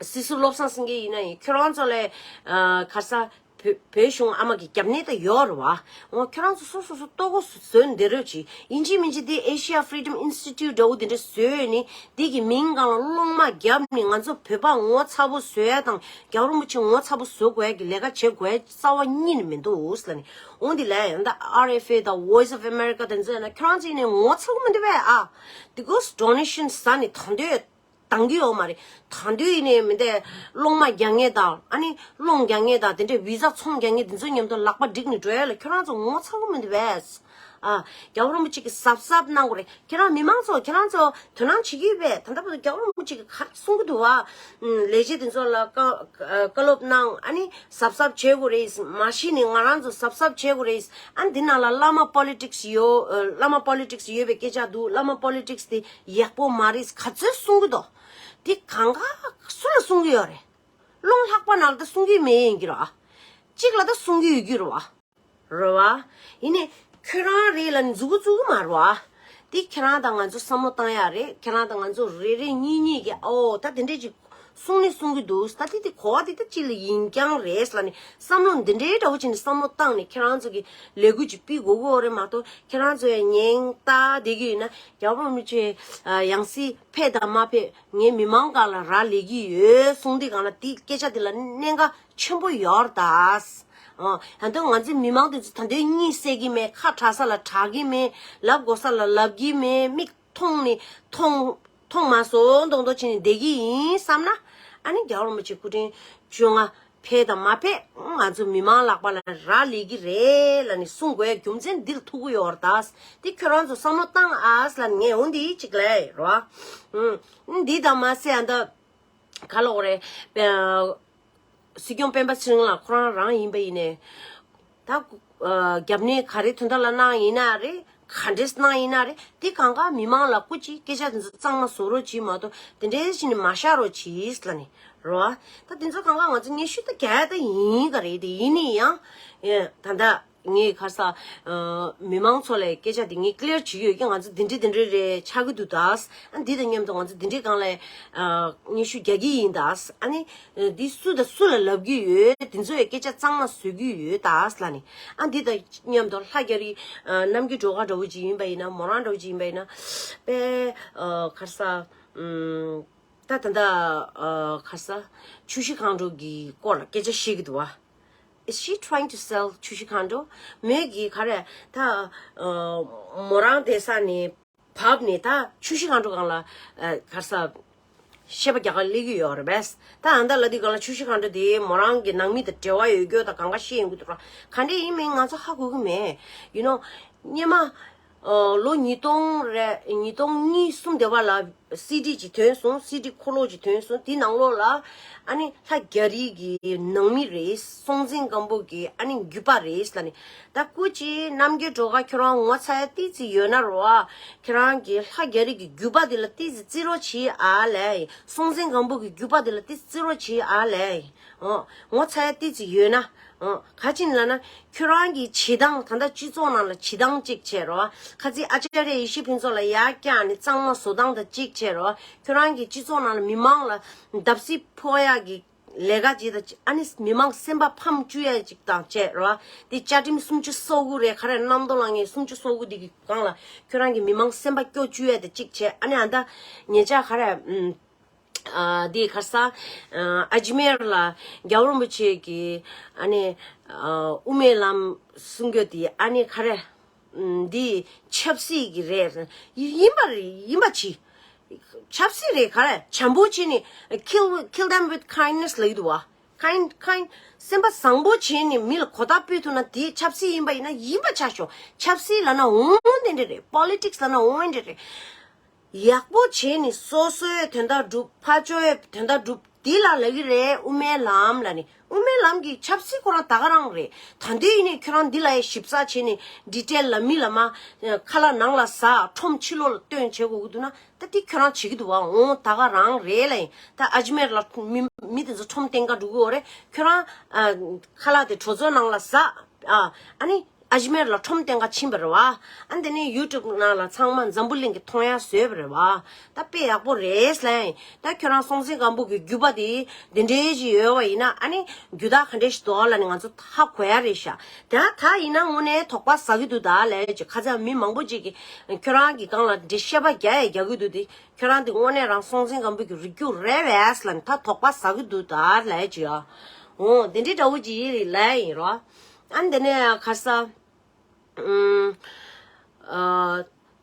སྲིད་ཟུར་བློ་བཟང་སེང་གེ་ཡིན་ན་ཡིན། ཁྱོད་རང་ཚོ་ལ་ཨ་ག་རེ་ཟ། བོད་བོད་གཞུང་ཨ་མ་གི་རྒྱབ་གནས་ད་ཡོད་རེད་བ། འོ་ཁྱོད་རང་ཚོ་སོ་སོ་སོ་ལྟོ་གོས་བཟོས་བསྡད་རོགས་གྱིས། ཡིན་གཅིག་མིན་གཅིག་འདི་Asia Freedom Institute འདྲ་བོ་འདི་འདྲ་བཟོས་ནས་འདི་གི་མིང་སྒང་ལ་སློང་མ་བརྒྱབ་ནས་ང་ཚོ་བོད་པ་ངོ་ཚ་པོ་བཟོ་ཡ་དང་རྒྱལ་བ་རིན་པོ་ཆེ་ངོ་ཚ་པོ་བཟོ་དགོས་ཡ་གི་ལས་ཀ་བྱེད་དགོས་ཡ་རྩ་བ་ཉིད་ནས་མི་འདུག་ཟེར་ནས། འོ་འདི་ལ་ཡང་ད་ཨར་ཨེཕ་ཨེ་དང་Voice of America དེ་ཚོ་ཡིན་ན་ཁྱོད་རང་ཚོ་ཡིན་ནས་ངོ་ཚ་གི་མི་འདུག་པས་ཨ། Because donation ཟ་ནས་ད་འདོད་བཏང་གི་ཡོད་མ་རེད། ད་དུང་ཡིན་ནའི་མི་འདས་སློང་མ་རྒྱག་མཁན་དང་། ཨ་ནི་སློང་རྒྱག་མཁན་དང་། དེ་འདྲའི་བི་ཟ་ཚོང་རྒྱག་མཁན་དེ་ཚོ་མཉམ་དུ་ལག་པ་བསྒྲིགས་ནས་འགྲོ་ཡ་ལ་ཁྱོད་རང་ཚོ་ངོ་ཚ་གི་མི་འདུག་པས། ཨ། རྒྱལ་བ་རིན་པོ་ཆེ་གིས་གཟབ་གཟབ་གནང་དགོས་རེད། ཁྱེད་རང་མི་མང་ཚོ་ཁྱེད་རང་ཚོ་དོ་སྣང་བྱེད་ཀྱི་ཡོད་པས། ད་ལྟ་བར་དུ་རྒྱལ་བ་རིན་པོ་ཆེ་གིས་ག་རེ་གསུང་གི་འདུག་བ། ཨུམ། ལས་བྱེད་དེ་ཚོ་ལ་བཀའ་བཀའ་སློབ་གནང་། ཨ་ནི་གཟབ་གཟབ་བྱེད་དགོས་རེད། མ་གཞི་ནས་ང་རང་ཚོ་གཟབ་གཟབ་བྱེད་དགོས་རེད། ཨ་ནི་འདི་ནང་ལ་བླ་མ་པོ་ལི་ཊིག་སི་ཡོད། ཨ། བླ་མ་པོ་ལི་ཊིག་སི་ཡོད་པའི་སྐད་ཆ་འདུག་བླ་མ་པོ་ལི་ཊིག་སི་དེ་ཡག་པོ་མ་རེད་ག་ཚོད་གསུང་གི་འདུག་དེ་གང་ག་སུ་ལ་གསུང་གི་ཡོད་རེད། རླུང་ལྷགས་པ་ནང་ལ་ད་གསུང་གི་མེད་ཡིན་གྱི་ར། གཅིག་ལ་ད་གསུང་གི་ཡོད་ཀྱི་རེད་བ། རེད་བ། ཡིན་ནའི་ཁྱོད་རང་རེད་ལབ་ནས་མཛུབ་གུ་བཙུགས་གི་མ་རེད་བ། དེ་ཁྱེད་རང་དང་ང་ཚོ་བསམ་བློ་བཏང་ཡ་རེད། ཁྱེད་རང་དང་ང་ཚོ་རེ་རེ་གཉིས་གཉིས་ཀྱིས་ཨོ་ད་དེ་འདྲས་ཅིག་གསུང་ནི་གསུང་གི་འདུག་ད་དེ་དེ་གོ་བ་དེ་ད་ཅི་ལ་ཡིན་རྐྱང་རེད་ལབ་ནས་བསམ་བློ་འདི་འདྲའི་འདྲ་བོ་བྱས་ནས་བསམ་བློ་བཏང་ནས་ཁྱེད་རང་ཚོ་གི་ལས་འགུལ་ཅིག་སྤེལ་དགོས་ཀྱི་ཡོད་རེད་མ་གཏོགས། ཁྱེད་རང་ཚོ་ཡང་ཉན་ལྟ་བསྡད་ཀྱི་ཡོད་ན། རྒྱལ་བ་རིན་པོ་ཆེ་ཡང་སྲིད་ཕེབས་དང་མ་ཕེབས་ངའི་མི་མང་སྒང་ལ་རག་ལས་ཀྱི་ཡོད་གསུང་དུས་སྒང་ལ་དེ་སྐད་ཆ་དེ་ལ་གནད་འགག་ཆེན་པོ་ཡོད་རེད་ད། ཨོ། ད་དུང་ང་ཚོའི་མི་མང་དེ་ཚོ་ད་དུང་གཉིད་སད་ཀྱི་མེད། ཁ་གྲག་ས་ལ་གྲག་གི་མེད། ལབ་དགོས་ས་ལ་ལབ་ཀྱི་མེད། མིག་མཐོང་ནས་མཐོང་མཐོང་མ་སོང་མདོག་མདོག་བྱས་ནས་བསྡད་ཀྱི་ཡིན་བསམ་ན། ཨ་ནི་རྒྱལ་བ་རིན་པོ་ཆེ་སྐུ་ཕྲེང་བཅོ་ལྔ་ཕེབས་དང་མ་ཕེབས་ང་ཚོ་མི་མང་ལག་པ་ལ་རག་ལས་ཀྱི་རེད་ལབ་ནས་གསུང་དགོས་རྒྱུ་མཚན་འདིར་ཐུག་གི་ཡོད་རེད་ད། འདི་ཁྱོད་རང་ཚོ་བསམ་བློ་བཏང་ཨ་ལབ་ནས་ངས་འོ་འདི་གཅིག་ལབ་ཡ་རེད་བ། ཨུམ། འདི་དང་མ་ཟད་ཨ་ད་ག་ལབ་དགོས་རེད། སྲིད་སྐྱོང་སྤེན་པ་ཚེ་རིང་ལགས་ཁོ་རང་རང་ཡིན་པ་ཡིན་ནའི། ད་ཨ་རྒྱབ་གནས་ག་རེ་དོན་དག་ལ་གནང་ཡིན་ན་རེད། ག་འདྲས་གནང་ཡིན་ན་རེད། དེ་གང་ག་མི་མང་ལ་སྐུ་མཁྱེན་སྐད་ཆ་དེ་ཚོ་གཙང་མ་བཟོ་རོགས་གྱིས་མ་གཏོགས་དེ་འདྲས་བྱས་ནས་མ་བཞག་རོགས་གྱིས་ལབ་ནས་རོ། ད་དེ་ཚོ་གང་ག་ང་ཚོ་སྙན་ཞུ་ད་རྒྱག་ཡ་ད་ཡིན་ག་རེད། དེ་ཡིན་ནའི་ཡང་ཨེ་ད་ད་ངས་ག་རེ་ཟ། ཨ་མི་མང་ཚོ་ལ་སྐད་ཆ་དེ་ངས་ཀི་ལི་ཡར་བྱེད་ཀྱི་ཡོད་ཀྱི། ང་ཚོ་དེ་འདྲས་དེ་འདྲས་རེད་ཆགས་ཀྱི་འདུག་ད། ཨ་འདི་དང་མཉམ་དུ་ང་ཚོ་དེ་འདྲས་སྒང་ལ་ཨ་སྙན་ཞུ་རྒྱག་གི་ཡིན་ད། ཨ་ནི་འདི་སུ་དང་སུ་ལ་ལབ་ཀྱི་ཡོད། དེ་ཚོ་ཡི་སྐད་ཆ་གཙང་མ་བཟོ་གི་ཡོད་ད་ལབ་ནས། ཨ་འདི་དང་མཉམ་དུ་ལྷ་རྒྱ་རི་ཨ་རྣམ་རྒྱལ་སྒྲོལ་དཀར་འདྲ་བོ་ཅིག་ཡིན་པ་ཡིན་ན། མོ་རང་འདྲ་བོ་ཅིག་ཡིན་པ་ཡིན་ན། དཔེ་ཨ་ག་རེ་ཟ། ཨུམ། ད་ད་ད་ཨ་ག་རེ་ཟ། ཆུ་བཞི་སྒང་དྲུག་གི་སྐོར་ལ་སྐད་ཆ་བཤད་ཀྱི་འདུག་བ། Is she trying to sell ཆུ་བཞི་སྒང་དྲུག་མོས་ཀྱིས་ག་རེ་ད་ཨ་མོ་རང་བསྡད་ས་ནས་བབས་ནས་ད་ཆུ་བཞི་སྒང་དྲུག་སྒང་ལ་ཨ་ག་རེ་ཟ། བཤད་པ་རྒྱག་ག་སླེབས་ཀྱི་ཡོད་རེད་པས། ད་ཨ་ད་ལབ་དུས་སྒང་ལ་ཆུ་བཞི་སྒང་དྲུག་དེ་མོ་རང་གི་ནང་མི་དང་འབྲེལ་བ་ཡོད་རྒྱུ་དང་གང་ག་བཤད་ཡོང་གི་འདུག་ར། ག་འདྲས་ཡིན་མིན་ང་ཚོ་ཧ་གོ་གི་མེད། You know། སྔོན་མ་ཨ་ལོ་ཉིས་སྟོང་རེ་ཉིས་སྟོང་གཉིས་གསུམ་དེ་བ་ལ་སི་ཌི་ཅིག་ཐོན་སོང་། སི་ཌི་འཁོར་ལོ་ཅིག་ཐོན་སོང་། དེ་ནང་ལོགས་ལ་ཨ་ནི་ལྷ་རྒྱ་རི་གི་ནང་མི་རེད། སྲོང་བཙན་སྒམ་པོ་གི་ཨ་ནི་རྒྱུད་པ་རེད་ལབ་ནས། ད་སྐུ་མཁྱེན་རྣམ་རྒྱལ་སྒྲོལ་དཀར་ཁྱོད་རང་ངོ་ཚ་ཡ་ཏོག་ཙམ་ཡོད་ན་རོ། ཨ་ཁྱེད་རང་གི་ལྷ་རྒྱ་རི་གི་རྒྱུད་པ་དེ་ལ་ཏོག་ཙམ་བརྩི་རོགས་གྱིས་ཨ་ལས། སྲོང་བཙན་སྒམ་པོ་གི་རྒྱུད་པ་དེ་ལ་ཏོག་ཙམ་བརྩི་རོགས་གྱིས་ཨ་ལས། ཨོ། ངོ་ཚ་ཡ་ཏི་ཙི་ཡོད་ན། ཨོ། ག་ཅིན་ལ་ན། ཁྱོད་རང་གི་བྱེད་སྟངས་ད་ལྟ་སྤྱི་ཚོགས་ནང་ལ་བྱེད་སྟངས་གཅིག་བྱས་རོ། ཁ་ཚིག་ཨ་ཅར་ཡེ་ཤེས་ཕུན་ཚོགས་ལ་ཡར་བཀྱག་ནས་གཙང་མ་བཟོ་སྟངས་དང་གཅིག་བྱས་རོ། ཁྱོད་རང་གི་སྤྱི་ཚོགས་ནང་ལ་མི་མང་ལ་བརྡབ་གསིག་ཕོག་ཡ་གི་ལས་ཀ་ཅིག་དང་ཨ་ནི་མི་མང་སེམས་པ་ཕམ་བཅུག་ཡ་ཅིག་དང་བྱས་རོ། དེ་བཅའ་ཁྲིམས་སུམ་ཅུ་སོ་དགུ་རེད། ག་རེ་གནམ་རྡོ་ལ་ངས་སུམ་ཅུ་སོ་དགུ་དེ་གི་སྒང་ལ་ཁྱོད་རང་གི་མི་མང་སེམས་པ་སྐྱོ་བཅུག་ཡ་དེ་གཅིག་བྱས། ཨ་ནི་ཨ་ད་ཉེ་ཆར་ག་རེ། ཨ། འདི་ག་ས། ཨ། ཨ་ཇི་མེར་ལ་རྒྱལ་བ་རིན་པོ་ཆེ་གི་ཨ་ནི། ཨ། དབུ་མའི་ལམ་གསུང་རྒྱུ་དེ་ཨ་ནི་ག་རེ། འདི་ཆབ་སྲིད་ཀྱི་རེད། ཡིན་པ་རེད། ཡིན་པ་ཅི། ཆབ་སྲིད་རེད། ག་རེ་བྱམས་པོ་བྱས་ནས། kill kill them with kindness ལབ་ཀྱི་འདུག་བ། kind kind སེམས་པ་བཟང་པོ་བྱས་ནས་མི་ལ་གོ་བརྡ་སྤྲོད་ཐུབ་ན་དེ་ཆབ་སྲིད་ཡིན་པ་ཡིན་ན་ཡིན་པ་ཆ་ཤོག་ཆབ་སྲིད་ལབ་ན་འོང་དེ་འདྲ་རེད། པོ་ལི་ཊིག་སི་ལབ་ན་འོང་དེ་འདྲ་རེད། ཡག་པོ་བྱས་ནས་སོ་སོའི་དོན་དག་སྒྲུབ། ཕར་ཕྱོགས་ཡོད་དོན་དག་སྒྲུབ། འདི་ལ་ལབ་ཀྱི་རེད། དབུ་མའི་ལམ་ལ་ནི། དབུ་མའི་ལམ་གྱི་ཆབ་སྲིད་ཁོ་རང་ད་ག་རང་རེད། ད་འདི་ཡིན་ནས་ཁྱོད་རང་འདི་ལ་ཡ་ཞིབ་ཚགས་བྱས་ནས་ཌི་ཊེལ་ལ་མི་ལ་མ། ཁ་ལག་ནང་ལ་ཟ། ཁྲོམ་ཕྱི་ལོགས་ལ་སྟོན་བྱེད་དགོས་ཀྱི་འདུག་ན་ད་འདི་ཁྱོད་རང་བྱེད་ཀྱི་འདུག་བ། འོང་ད་ག་རང་རེད་ལ་ཡིན། ད་ཨ་ཇི་མེར་ལ་མི་མི་དེ་ཚོ་ཁྲོམ་བསྟན་ག་འགྲོ་གི་ཡོད་རེད། ཁྱོད་རང་ཨ། ཁ་ལག་དེ་གྲོ་ཚོའི་ནང་ལ་ཟ། ཨ། ཨ་ནི། ཨ་ཇི་མེར་ལ་ཁྲོམ་བསྟན་ག་ཕྱིན་པ་རེད་བ། ཨ་འདི་ནས་ཡུ་ཊུབ་ནང་ལ་ཚང་མ་འཛམ་བུ་གླིང་གི་མཐོང་ཡ་བཟོས་པ་རེད་བ། ད་དཔེ་ཡག་པོ་རེད་ལ། ད་ཁྱོད་རང་སྲོང་བཙན་སྒམ་པོ་གི་རྒྱུད་པ་དེ་འདི་འདྲའི་ཞིག་ཡོད་བ་ཡིན་ན་ཨ་ནི་རྒྱུ་དག་ག་འདྲས་ཞིག་འདུག་ལ་ནི་ང་ཚོ་ཧ་གོ་ཡ་རེད་ཤག་ད་ད་ཡིན་ན་དངོས་གནས་དོགས་པ་ཟ་གི་འདུག་ད་ལས་ཅིག་ཁ་ཚ་མི་མང་པོ་ཅིག་གིས་ཁྱོད་རང་གི་སྒང་ལ་འདྲི་བཤད་པ་རྒྱག་ཡ་རྒྱག་གི་འདུག་དེ་ཁྱོད་རང་དེ་དངོས་གནས་རང་སྲོང་བཙན་སྒམ་པོ་གི་རིགས་རྒྱུད་རེད་བས་ལ་ནི་ད་དོགས་པ་ཟ་གི་འདུག་ད་ལས་ཅིག་ཡ། འོ་འདི་འདྲའི་འདྲ་བོ་ཅིག་ལས་ཡིན་རོ། ཨ་འདི་ནས་ཁ་ས། ཨ།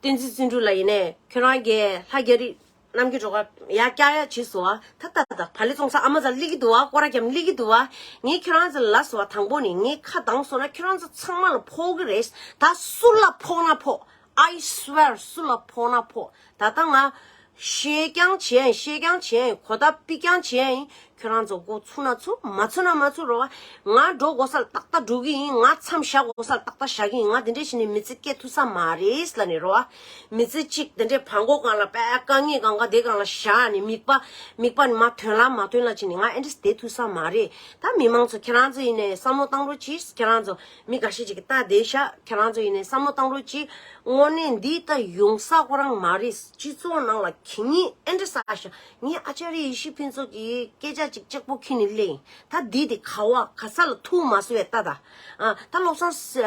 བསྟན་འཛིན་བརྩོན་འགྲུས་ལ་ཡིན་ནས་ཁྱོད་རང་གིས་ལྷ་རྒྱ་རི་རྣམ་རྒྱལ་སྒྲོལ་དཀར་ཡར་བཀྱག་ཡ་བྱས་སོང་ཨ། ད་ད་ད་བ་ལི་ཙོང་ས་ཨ་མ་ཚ་སླེབས་ཀྱི་འདུག་ཨ། སྐོར་ར་རྒྱབ་སླེབས་ཀྱི་འདུག་ཨ། ངས་ཁྱོད་རང་ཚོ་ལ་ལབ་སོང་ཨ། དང་པོ་ནས་ངས་ཁ་གདངས་སོང་ན་ཁྱོད་རང་ཚོ་ཚང་མ་ལ་ཕོག་གི་རེད། ད་སུ་ལ་ཕོག་ན་ཕོག I swear སུ་ལ་ཕོག་ན་ཕོག་ད་ལྟ་ང་བཤད་རྐྱང་བྱས་ཡིན། བཤད་རྐྱང་བྱས་ཡིན། གོ་བརྡ་ཕུལ་རྐྱང་བྱས་ཡིན། ཁྱོད་རང་ཚོ་མགོ་ཚུགས་ན་ཚུགས། མ་ཚུགས་ན་མ་ཚུགས་རོ། ང་འགྲོ་དགོས་ས་ལ་ཏག་ཏག་འགྲོ་གི་ཡིན། ང་མཚམས་བཞག་དགོས་ས་ལ་ཏག་ཏག་བཞག་གི་ཡིན། ང་དེ་འདྲས་བྱས་ནས་མི་ཚེ་སྐྱེལ་ཐུབ་ས་མ་རེད་ལབ་ནས་རོ། མི་ཚེ་གཅིག་དེ་འདྲས་བྲང་ཁོག་སྒང་ལ་དཔེ་དཀའ་ངལ་སྒང་ག་དེ་སྒང་ལ་བཞག་ནས་མིག་པ་མིག་པ་ནི་མ་ཐོན་ལ་མ་ཐོན་ལ་བྱས་ནས་ང་ཨེ་འདྲས་བསྡད་ཐུབ་ས་མ་རེད། ད་མི་མང་ཚོ་ཁྱེད་རང་ཚོ་ཡིན་ནས་བསམ་བློ་བཏང་རོགས་གྱིས། ཁྱེད་རང་ཚོ་མི་འགའ་ཤས་ཅིག་གིས་ལྟ་བསྡད་ཤག་ཁྱེད་རང་ཚོ་ཡིན་ནས་བསམ་བློ་བཏང་རོགས་གྱིས། དངོས་གནས་འདི་ལྟ་ཡོང་ས་ཁོ་རང་མ་རེད། སྤྱི་ཚོགས་ནང་ལ་གད་སྙིགས་ཨེ་འདྲ་བསགས་ཤག་ངས་ཨ་ཅར་ཡེ་ཤེས་ཕུན་ཚོགས་ཀྱི་སྐད་ཆ་ཅིག་གཅིག་པོ་ཁྱེར་ནས་སླེབས་ཡིན། ད་འདི་དེ་ག་བ་ག་ས་ལ་ཐུག་མ་སོང་བས་ལྟ་ད། ཨ་ད་བློ་བཟང་ས་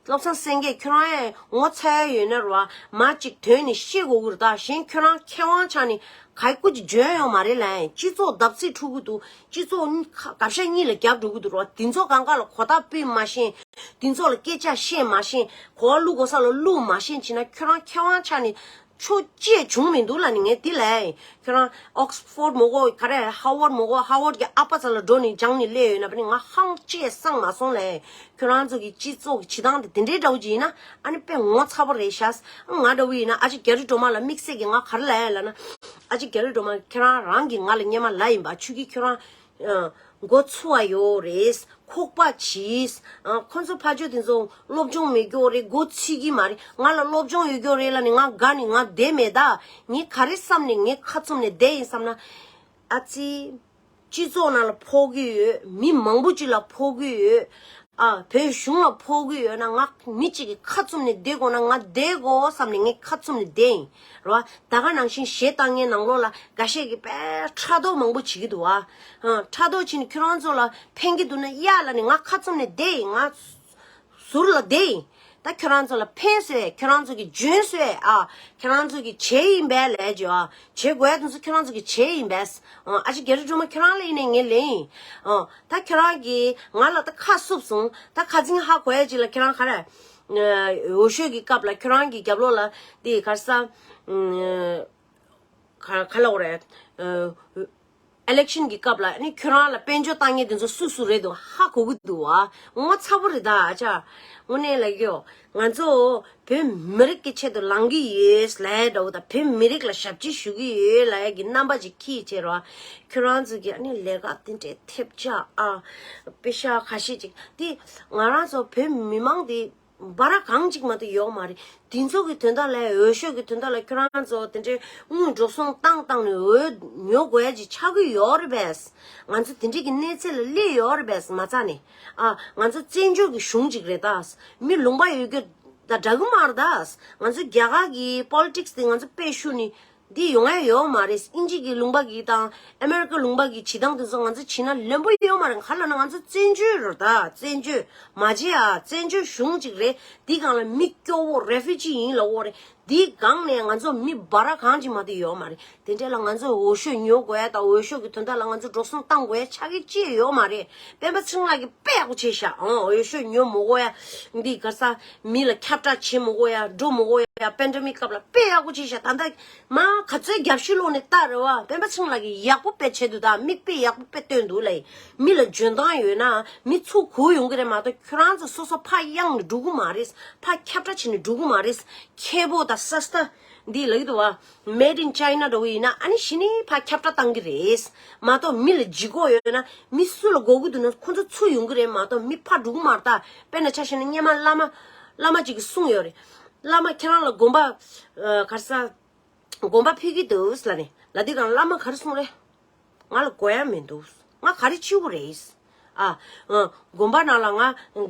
བློ་བཟང་སེང་གེ་ཁྱོད་རང་ཡང་ངོ་ཚ་ཡ་ཡོད་ན་རོ། མ་ཅིག་དོན་ནས་ཤེས་དགོས་ཀྱི་རེད། ད་གཞན་ཁྱོད་རང་མཁས་དབང་ཆགས་ནས་ག་ཡི་ཀུ་ཅིག་འཇོན་ཡོང་མ་རེད་ལ། སྤྱི་ཚོགས་བརྡབ་གསིག་འཁྲུག་གི་འདུག་སྤྱི་ཚོགས་གཉིས་ཁ་དགའ་ཤ་གཉིས་ལ་རྒྱབ་འགྲོ་གི་འདུག་རོ། དེ་ཚོ་གང་ག་ལ་གོ་བརྡ་སྤྲོད་མ་ཤེས། དེ་ཚོ་ལ་སྐད་ཆ་བཤད་མ་ཤེས། གོ་བ་བླུག་དགོས་ས་ལ་བླུག་མ་ཤེས་བྱས་ན་ཁྱོད་རང་མཁས་དབང་ཆགས་ནས་ཆོ་ཅེས་བྱུང་མི་འདུག་ལ་ནི་ངས་འདི་ལས་ཁྱོད་རང་ཨོག་སི་ཕོར་མོ་གོ་ག་རེ་ཧ་ཝར་མོ་གོ་ཧ་ཝར་གྱི་ཨ་ཕ་ཚ་ལ་འགྲོ་ནས་སྦྱངས་ནས་སླེབས་ཡོད་ན་པ་ནི་ང་ཧང་ཅེས་སང་མ་སོང་ལས། ཁྱོད་རང་ཚོ་གི་སྤྱི་ཚོགས་ཀྱི་བྱེད་སྟངས་དེ་དེ་འདྲའི་འདྲ་བོ་ཅིག་ཡིན་ན་ཨ་ནི་དཔེ་ངོ་ཚ་པོ་རེད་ཤག་ང་འདྲ་བོ་ཡིན་ན་ཨ་ཅེ་རྒྱ་རི་སྒྲོལ་མ་ལ་དམིགས་བསལ་གྱི་ང་ག་རེ་ལབ་ཡ་ལབ་ན། ཨ་ཅེ་རྒྱ་རི་སྒྲོལ་མ་ཁྱེད་རང་རང་གིས་ང་ལ་སྔན་མ་ལབ་ཡིན་པ། ཆུ་གི་ཁྱོད་རང་ཨ་མགོ་ཚུགས་པ་ཡོད་རེད། ཁོག་པ་གྱིས། ཨ་ཁོ་ཚོ་ཕ་ཇོ་དེ་ཚོ་སློབ་སྦྱོང་མེད་རྒྱུ་རེད། མགོ་ཚུགས་ཀྱི་མ་རེད། ང་ལ་སློབ་སྦྱོང་ཡོད་རྒྱུ་རེད་ལབ་ནས་ང་དགའ་ནས་ང་བསྡད་མེད་ད། ངས་ག་རེ་བསམ་ནས་ངས་ཁ་བཙུམ་ནས་བསྡད་ཡིན་བསམ་ན། ཨ་ཙི། སྤྱི་ཚོགས་ནང་ལ་ཕོག་གི་ཡོད། མི་མང་པོ་ཅིག་ལ་ཕོག་གི་ཡོད། ཨ་བོད་གཞུང་ལ་ཕོག་གི་ཡོད་ན་ང་མི་གཅིག་གིས་ཁ་བཙུམ་ནས་བསྡད་དགོས་ན་ང་བསྡད་དགོས་བསམ་ནས་ངས་ཁ་བཙུམ་ནས་བསྡད་ཡིན་རོ། ད་ག་ནང་བཞིན་གཞས་བཏང་མཁན་ནང་ལོགས་ལ་འགའ་ཤས་ཀྱིས་དཔེ་ཕྲག་དོག་མང་པོ་བྱེད་ཀྱི་འདུག་ཨ། ཨ་ཕྲག་དོག་བྱས་ནས་ཁྱོད་རང་ཚོ་ལ་ཕན་གྱི་འདུག་ན་ཡ་ལབ་ནས་ང་ཁ་བཙུམ་ནས་བསྡད་ཡིན། ང་ཟུར་ལ་བསྡད་ཡིན། ད་ཁྱོད་རང་ཚོ་ལ་ཕན་སོས། ཁྱོད་རང་ཚོ་གི་འཇོན་སོས། ཨ་ཁྱོད་རང་ཚོ་གི་བྱས་ཡིན་པས་ལས་ཇོ། ཨ་བྱེད་དགོས་ཡ་དེ་ཚོ་ཁྱོད་རང་ཚོ་གི་བྱས་ཡིན་པས། ཨ་ཨ་ཅེ་རྒྱ་རི་སྒྲོལ་མ་ཁྱོད་རང་ལ་ཡིན་ནས་ངས་ལན་ཡིན། ཨ་ད་ཁྱོད་རང་གིས་ང་ལ་ད་ཁ་བསུབས་སོང་། ད་ཁ་ཚིག་ཧ་གོ་ཡ་ཅིག་ལ་ཁྱོད་རང་ག་རེ། ཨ་འོས་ཤོག་གི་སྐབས་ལ་ཁྱོད་རང་གི་རྒྱབ་ལོགས་ལ་དེ་ག་རེ་ཟ། ཨ་ག་ག་ལབ་དགོས་རེད། ཨ་ཨི་ལེག་ཤན་གྱི་སྐབས་ལ་ནི་ཁྱོད་རང་ལ་དཔལ་འབྱོར་བཏང་མཁན་དེ་ཚོ་སུ་སུ་རེད་འདུག་ཧ་གོ་གི་འདུག་ཨ། ངོ་ཚ་པོ་རེད་ད་ཨ་ཅག་དངོས་གནས་ལབ་ཀྱི་ཡོད། ང་ཚོ་བོད་མི་རིགས་ཀྱི་ཆེད་དུ་ལངས་ཀྱི་ཡོད་ལབ་ཡ་འདྲ་བོ་དང་བོད་མི་རིགས་ལ་ཞབས་ཕྱི་ཞུ་གི་ཡོད་ལབ་ཡ་གི་རྣམ་པ་ཅིག་ཁྱེར་བྱས་རོགས། ཁྱོད་རང་ཚོ་གི་ཨ་ནི་ལས་ཀ་དེ་འདྲའི་ཐེབས་ཆག་ཨ། པེ་ཤ་ཁ་ཤས་ཅིག་དེ་ང་རང་ཚོ་བོད་མི་མང་དེ། འབའ་ར་གང་ཅིག་མ་གཏོགས་ཡོད་མ་རེད། དེ་ཚོ་གི་དོན་དག་ལ་འོས་ཤོག་གི་དོན་དག་ལ་ཁྱོད་རང་ཚོ་དེ་འདྲའི་དངུལ་འགྲོ་སོང་བཏང་བཏང་ནས་འོས་ཉོ་དགོས་ཡ་ཅིག་ཆགས་ཀྱི་ཡོད་རེད་པས། ང་ཚོ་དེ་འདྲའི་གི་གནས་ཚད་ལ་སླེབས་ཡོད་རེད་པས་མ་རྩ་ནས། ཨ། ང་ཚོ་བཙན་བྱོལ་གི་གཞུང་ཅིག་རེད་ད། མི་ལུང་པ་ཡོད་རྒྱུ་ད་འདྲ་གི་མ་རེད་ད། ང་ཚོ་རྒྱ་གར་གི་པོ་ལི་ཊིག་སི་དེ་ང་ཚོ་དཔེ་ཞུ་ནི། འདི་ཡོང་ཡ་ཡོད་མ་རེད། དབྱིན་ཇི་གི་ལུང་པ་གི་དང་ཨ་མེ་རི་ཀ་ལུང་པ་གི་བྱེད་སྟངས་དེ་ཚོ་ང་ཚོ་བྱེད་ན་ལོན་པོ་ཡོད་མ་རེད། ག་ལ་ན་ང་ཚོ་བཙན་བྱོལ་རེད་ད། བཙན་བྱོལ་མ་བྱེད་ཨ། བཙན་བྱོལ་གཞུང་ཅིག་རེད། འདི་སྒང་ལ་མི་སྐྱོ་བོ་རེ་ཕུ་ཇི་ཡིན་ལབ་ཡོད་རེད། འདི་སྒང་ནས་ང་ཚོ་མི་འབའ་ར་གང་ཅིག་མ་གཏོགས་ཡོད་མ་རེད། དེ་འདྲ་ལ་ང་ཚོ་འོས་ཤོག་ཉོ་དགོས་ཡ་དང་འོས་ཤོག་གི་དོན་དག་ལ་ང་ཚོ་འགྲོ་སོང་བཏང་དགོས་ཡ་ཆགས་ཀྱི་ཅི་ཡོད་མ་རེད། སྤེན་པ་ཚེ་རིང་ལགས་ཀྱིས་དཔེ་ཡག་པོ་བྱས་ཤག་ཨང་། འོས་ཤོག་ཉོ་མི་དགོས་ཡ། འདི་ག་ས་མི་ལ་ཁྱབ་བསྒྲགས་བྱེད་མི་དགོས་ཡ། འགྲོ་མི་དགོས་ཡ། པེན་ཌེ་མིག་སྐབས་ལ་དཔེ་ཡག་པོ་བྱས་ཤག་ད་ལྟ་མ་ག་ཚོད་རྒྱབ་ཤི་ལོག་ནས་ལྟ་རེད་བ། སྤེན་པ་ཚེ་རིང་ལགས་ཀྱིས་ཡག་པོ་དཔེ་བྱས་འདུག་ད་མིག་དཔེ་ཡག་པོ་དཔེ་སྟོན་འདུག་ལ། མི་ལ་འཇོན་ཐང་ཡོད་ན་མི་ཚུར་གུ་ཡོང་གི་རེད་མ་གཏོགས་ཁྱོད་རང་ཚོ་སོ་སོ་ཕར་གཡང་ནས་འགྲོ་གི་མ་རེད། ཕར་ཁྱབ་བསྒྲགས་བྱས་ནས་འགྲོ་གི་མ་རེད། ཁེ་པོ་དང་སཱ་སྟ་འདི་ལབ་ཀྱི་འདུག་བ། Made in China འདྲ་བོ་ཡིན་ན་ཨ་ནི་གཞི་ནས་ཕར་ཁྱབ་བསྒྲགས་བཏང་གི་རེད། མ་གཏོགས་མི་ལ་ལྗིད་ཁོག་ཡོད་ན་མི་སུ་ལ་དགོས་ཀྱི་འདུག་ན་ཁོ་ཚོ་ཚུར་ཡོང་གི་རེད་མ་གཏོགས་མི་ཕར་འགྲོ་གི་མ་རེད་ད། དཔེར་ན་ཆ་བཞག་ན་སྔོན་མ་བླ་མ་བླ་མ་ཅིག་གིས་གསུངས་ཡོད་རེད། བླ་མ་ཁྱེད་རང་ལ་དགོན་པ་ཨ་ག་རེ་ཟ། དགོན་པ་ཕུལ་གྱི་འདུག་ལབ་ནས་ལབ་དུས་སྒང་བླ་མ་ག་རེ་གསུངས་རེད། ང་ལ་དགོས་ཡ་མི་འདུག་ང་ག་རེ་བྱེད་དགོས་རེད། ཨ། ཨ། དགོན་པ་ནང་ལ་ང་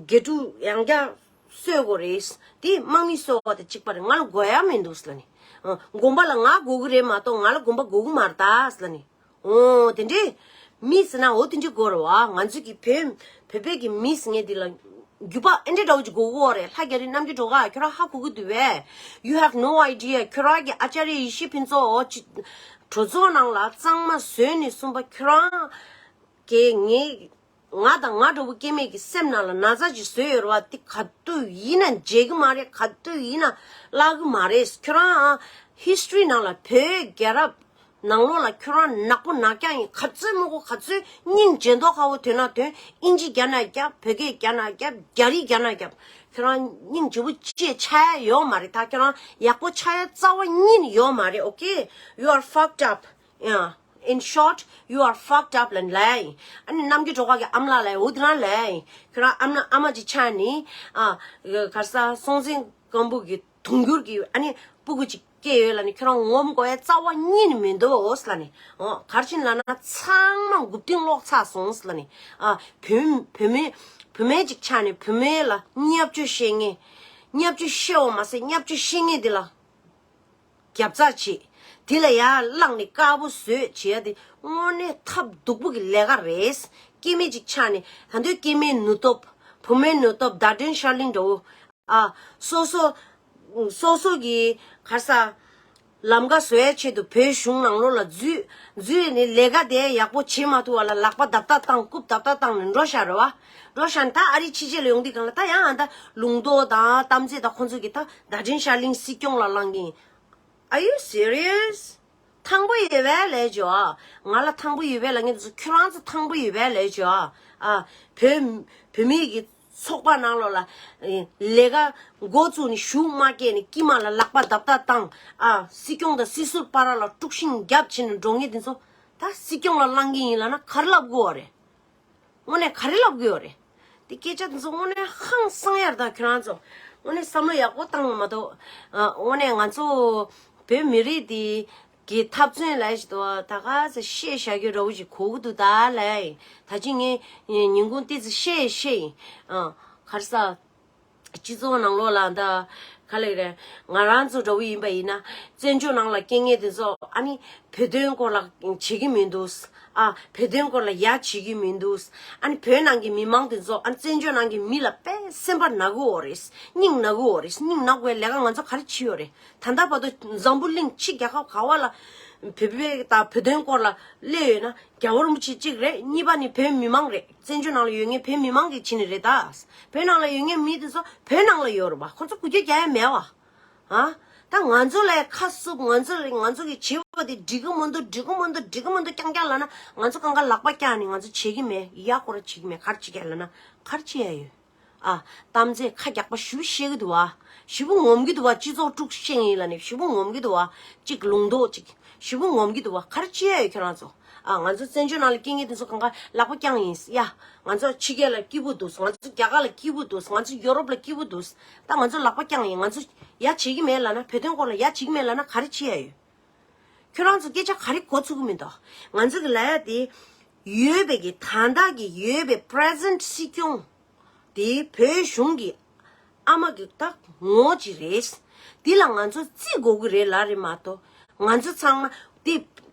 དགེ་ཕྲུག་ཡང་བསྐྱར་གསོ་དགོས་རེད། དེ་དམག་མི་གསོ་བ་དང་གཅིག་པ་རེད། ང་ལ་དགོས་ཡ་མི་འདུག་ལབ་ནས། ཨ། དགོན་པ་ལ་ང་དགོས་ཀྱི་རེད་མ་གཏོགས་ང་ལ་དགོན་པ་དགོས་ཀྱི་མ་རེད་ད་ལབ་ནས། འོ་དེ་འདྲས། མི་ཟེར་ན་འོ་དེ་འདྲས་དགོས་རེད་བ། ང་ཚོ་གི་བོད་བོད་པའི་གི་མི་ཟེར་མཁན་འདི་ལ་རྒྱུད་པ་ཨེ་འདྲས་འདྲ་བོ་ཅིག་དགོས་ཀྱི་ཡོད་རེད། ལྷ་རྒྱ་རི་རྣམ་རྒྱལ་སྒྲོལ་དཀར་ཁྱོད་རང་ཧ་གོ་གི་འདུག་བས། You have no idea. ཁྱོད་རང་གི་ཨ་ཅཱརྱ་ཡེ་ཤེས་ཕུན་ཚོགས་ཨོ་ཅི་གྲོས་ཚོགས་ནང་ལ་གཙང་མ་བཟོས་ནས་གསུངས་པ། ཁྱོད་རང་གིས་ངའི་ང་དང་ང་འདྲ་བོ་སྐྱེ་དམན་གྱི་སེམས་ནང་ལ་ན་ཚ་ཅིག་བཟོས་ཡོད་རེད་བ། དེ་ག་དུས་ཡིན་ན་བརྗེད་གི་མ་རེད། ག་དུས་ཡིན་ན་བརླག་གི་མ་རེད། ཁྱོད་རང་ཨ་ཧི་སི་ཊོ་རི་ནང་ལ་བོད་རྒྱལ་རབས་ནང་ལོགས་ལ་ཁྱོད་རང་ནག་པོ་ནག་རྐྱང་ཡིན། ག་ཚོད་མང་པོ་ག་ཚོད་སྙིང་རྗེ་མདོག་ཁ་པོ་ཐོན་ན་ཐོན། ཨིན་ཇི་རྒྱབ་ན་རྒྱབ། བོད་སྐད་རྒྱབ་ན་རྒྱབ། རྒྱ་རིགས་རྒྱབ་ན་རྒྱབ། ཁྱོད་རང་སྙིང་རྗེ་པོ་ཅིག་ཆགས་ཡ་ཡོད་མ་རེད། ད་ཁྱོད་རང་ཡག་པོ་ཆགས་ཡ་རྩ་བ་ཉིད་ནས་ཡོད་མ་རེད། Okay, you are fucked up. Yeah. In short, you are fucked up ལབ་ལབ་ཡིན། ཨ་ནི་རྣམ་རྒྱལ་སྒྲོལ་དཀར་གྱི་ཨ་མ་ལགས་ལ་འོ་དེ་རང་ལབ་ཡིན། ཁྱོད་རང་ཨ་མ་ཨ་མ་ཅིག་ཆགས་ནི། ཨ། ག་རེ་ཟ། སྲོང་བཙན་སྒམ་པོ་གི་དུང་འགྱུར་གྱི་ཨ་ནི་སྤུ་གུ་ཅིག་སྐྱེས་ཡོད་ལབ་ནི་ཁྱོད་རང་ངོམ་དགོས་ཡ་རྩ་བ་ཉིད་ནས་མི་འདུག་ལབ་ནི། འོ་ག་རེ་བྱས་ནས་ལབ་ན་ཚང་མ་མགོ་རྟིང་སློག་ཚར་སོང་ལབ་ནི། ཨ། བུད་བུད་མེད་བུད་མེད་ཅིག་ཆགས་ནི་བུད་མེད་ལ་བརྙས་བཅོས་བཤད་མཁན། བརྙས་བཅོས་བཤད་པ་མ་ཟད་བརྙས་བཅོས་བཤད་མཁན་དེ་ལ་རྒྱབ་རྩ་བྱེད། དེ་ལ་ཡར་བླངས་ནས་དཀར་པོ་བཟོས་བྱེད་ཡ་དེ་དངོས་གནས་ཐབས་སྡུག་པོ་གི་ལས་ཀ་རེད། སྐྱེ་དམན་ཅིག་ཆགས་ནས་ད་དུང་སྐྱེ་དམན་ནུས་སྟོབས། བུད་མེད་ནུས་སྟོབས། ཟླ་སྒྲོན་ཤར་གླིང་འདྲ་བོ། ཨ། སོ་སོ། སོ་སོ་གི་ག་རེ་ཟ། ལམ་ཀ་བཟོ་ཡ་ཆེད་དུ་བོད་གཞུང་ནང་ལོགས་ལ་འཛུལ། འཛུལ་ནས་ལས་ཀ་དེ་ཡག་པོ་བྱེད་མ་ཐུབ་པ་ལ་ལག་པ་རྡབ་རྡབ་བཏང་། རྐུབ་རྡབ་རྡབ་བཏང་ནས་འགྲོ་ཤག་རེད་བ། འགྲོ་ཤག་ནས་ད་ཨ་རིའི་ཕྱི་རྒྱལ་ལ་ཡོང་དུས་སྒང་ལ་ད་ཡང་ཨ་ད་ལུང་རྟོགས་དང་གཏམ་རྩེ་དང་ཁོང་ཚོ་གིས་ད་ཟླ་སྒྲོན་ཤར་གླིང་སྲིད་སྐྱོང་ལ་ལངས་ཀྱིན། Are you serious? ཐང་པོ་ཡོད་པས་ལབ་བྱོས། ང་ལ་ཐང་པོ་ཡོད་པས་ལབ་མཁན་དེ་ཚོ་ཁྱོད་རང་ཚོ་ཐང་པོ་ཡོད་པས་ལབ་བྱོས། ཨ། བོད་བོད་མི་གི་ཚོགས་པ་ནང་ལོགས་ལ་ལས་ཀ་འགོ་བཙུགས་ནས་གཞུག་མ་བསྐྱལ་ནས་དཀྱིལ་མ་ལ་ལག་པ་རྡབ་རྡབ་བཏང་། ཨ། སྲིད་སྐྱོང་དང་སྲིད་ཟུར་བར་ལ་དཀྲུག་ཤིང་རྒྱབ་བྱས་ནས་འགྲོ་མཁན་དེ་ཚོ་ད་སྲིད་སྐྱོང་ལ་ལངས་ཀྱི་ཡིན་ལབ་ན་ག་རེ་ལབ་དགོས་པ་རེད། དངོས་གནས་ག་རེ་ལབ་དགོས་ཡོད་རེད། དེ་སྐད་ཆ་དེ་ཚོ་དངོས་གནས་ཧང་སང་ཡ་རེད། ད་ཁྱོད་རང་ཚོ་དངོས་གནས་བསམ་བློ་ཡག་པོ་བཏང་མ་གཏོགས། ཨ། དངོས་གནས་ང་ཚོ་བོད་མི་རིགས་དེ་གི་འཐབ་རྩོད་ལབ་ཞིག་འདུག་ད་ག་ཚོད་བཤད་བཞག་རྒྱུ་འདྲ་བོ་ཞིག་གོ་གི་འདུག་ད་ལབ་ཡིན། ད་ཅི་ངས་ཉིན་གུང་ཏོག་ཙམ་བཤད་བཤད་ཡིན། ཨ། ག་རེ་ཟ། སྤྱི་ཚོགས་ནང་ལོགས་ལ་ད་ག་ལེ་རེད། ང་རང་ཚོ་འདྲ་བོ་ཡིན་པ་ཡིན་ན་བཙན་བྱོལ་ནང་ལ་སྐྱེ་མཁན་དེ་ཚོ་ཨ་ནི་བོད་དོན་སྐོར་ལ་བྱེད་ཀྱི་མི་འདུག་ཨ། བོད་དོན་སྐོར་ལ་ཡ་བྱེད་ཀྱི་མི་འདུག་ཨ་ནི་བོད་ནང་གི་མི་མང་དེ་ཚོ་ཨ་ནི་བཙན་བྱོལ་ནང་གི་མི་ལ་དཔེ་སེམས་པ་ན་གི་ཡོད་རེད། སྙིང་ན་གི་ཡོད་རེད། སྙིང་ན་དགོས་ལས་ཀ་ང་ཚོ་ག་རེ་བྱེད་ཡོད་རེད། ད་ལྟ་བར་དུ་འཛམ་བུ་གླིང་ཕྱི་རྒྱལ་ཁབ་ག་བ་ལ་བོད་པའི་དང་བོད་དོན་སྐོར་ལ་སླེབས་ཡོད་ན། རྒྱལ་བ་རིན་པོ་ཆེ་གཅིག་རེད། གཉིས་པ་ནི་བོད་མི་མང་རེད། བཙན་བྱོལ་ནང་ལ་ཡོད་མཁན་བོད་མི་མང་གིས་བྱས་ནི་རེད་ད། བོད་ནང་ལ་ཡོད་མཁན་མི་དེ་ཚོ་བོད་ནང་ལ་ཡོད་རེད་པ། ཁོ་ཚོ་འགུལ་སྐྱོད་རྒྱག་ཡ་མེད་པ། ཨ། ད་ང་ཚོ་ལ་ཁ་བསུབ། ང་ཚོ་ལ་ང་ཚོ་གིས་བྱེད་པ་དེ་འགྲིག་གི་མི་འདུག་འགྲིག་གི་མི་འདུག་འགྲིག་གི་མི་འདུག་རྐྱང་རྐྱང་ལབ་ན་ང་ཚོ་གང་ག་ལག་པ་བཀྱགས་ནས་ང་ཚོ་བྱེད་ཀྱི་མེད། ཡ་ཁོ་ར་བྱེད་ཀྱི་མེད། ག་རེ་བྱེད་ཀྱི་ཡ་ལབ་ན་ག་རེ་བྱེད་ཡ་ཡོད། ཨ། གཏམ་ཚེ་ཁ་རྒྱག་པ་ཞེ་པོ་བཤད་གི་འདུག་བ། ཞེ་པོ་ངོམ་གི་འདུག་བ། སྤྱི་ཚོགས་དཀྲུག་ཤིང་ཡིན་ལབ་ནས་ཞེ་པོ་ངོམ་གི་འདུག་བ། གཅིག་ལུང་རྟོགས་གཅིག་ཞེ་པོ་ངོམ་གི་འདུག་བ། ག་རེ་བྱེད་ཡ་ཡོད་ཁྱོད་རང་ཚོ། ཨ། ང་ཚོ་བཙན་བྱོལ་ནང་ལ་སྐྱེ་མཁན་དེ་ཚོ་གང་ག་ལག་པ་བརྐྱངས་ཡིན། ཡ། ང་ཚོ་ཕྱི་རྒྱལ་ལ་སྐྱིད་པོ་འདུག་ང་ཚོ་རྒྱ་གར་ལ་སྐྱིད་པོ་འདུག་ང་ཚོ་ཡོ་རོབ་ལ་སྐྱིད་པོ་འདུག་ད་ང་ཚོ་ལག་པ་བརྐྱངས་ཡིན། ང་ཚོ་ཡ་བྱེད་ཀྱི་མེད་ལབ་ན། བོད་དོན་སྐོར་ལ་ཡ་བྱེད་ཀྱི་མེད་ལབ་ན་ག་རེ་བྱེད་ཡ་ཡོད། ཁྱོད་རང་ཚོ་སྐད་ཆ་ག་རེ་གོ་ཚུགས་ཀྱི་མི་འདུག་ང་ཚོ་གི་ལབ་ཡ་དེ། ཡོད་པའི་གི་ད་ལྟ་གི་ཡོད་པའི་present སྲིད་སྐྱོང་དེ་བོད་གཞུང་གི་ཨ་མ་གི་ད་ངོ་ཅིག་རེད། འདི་ལ་ང་ཚོ་བརྩི་དགོས་ཀྱི་རེད་ལབ་རེད་མ་གཏོགས། ང་ཚོ་ཚང་མ་དེ་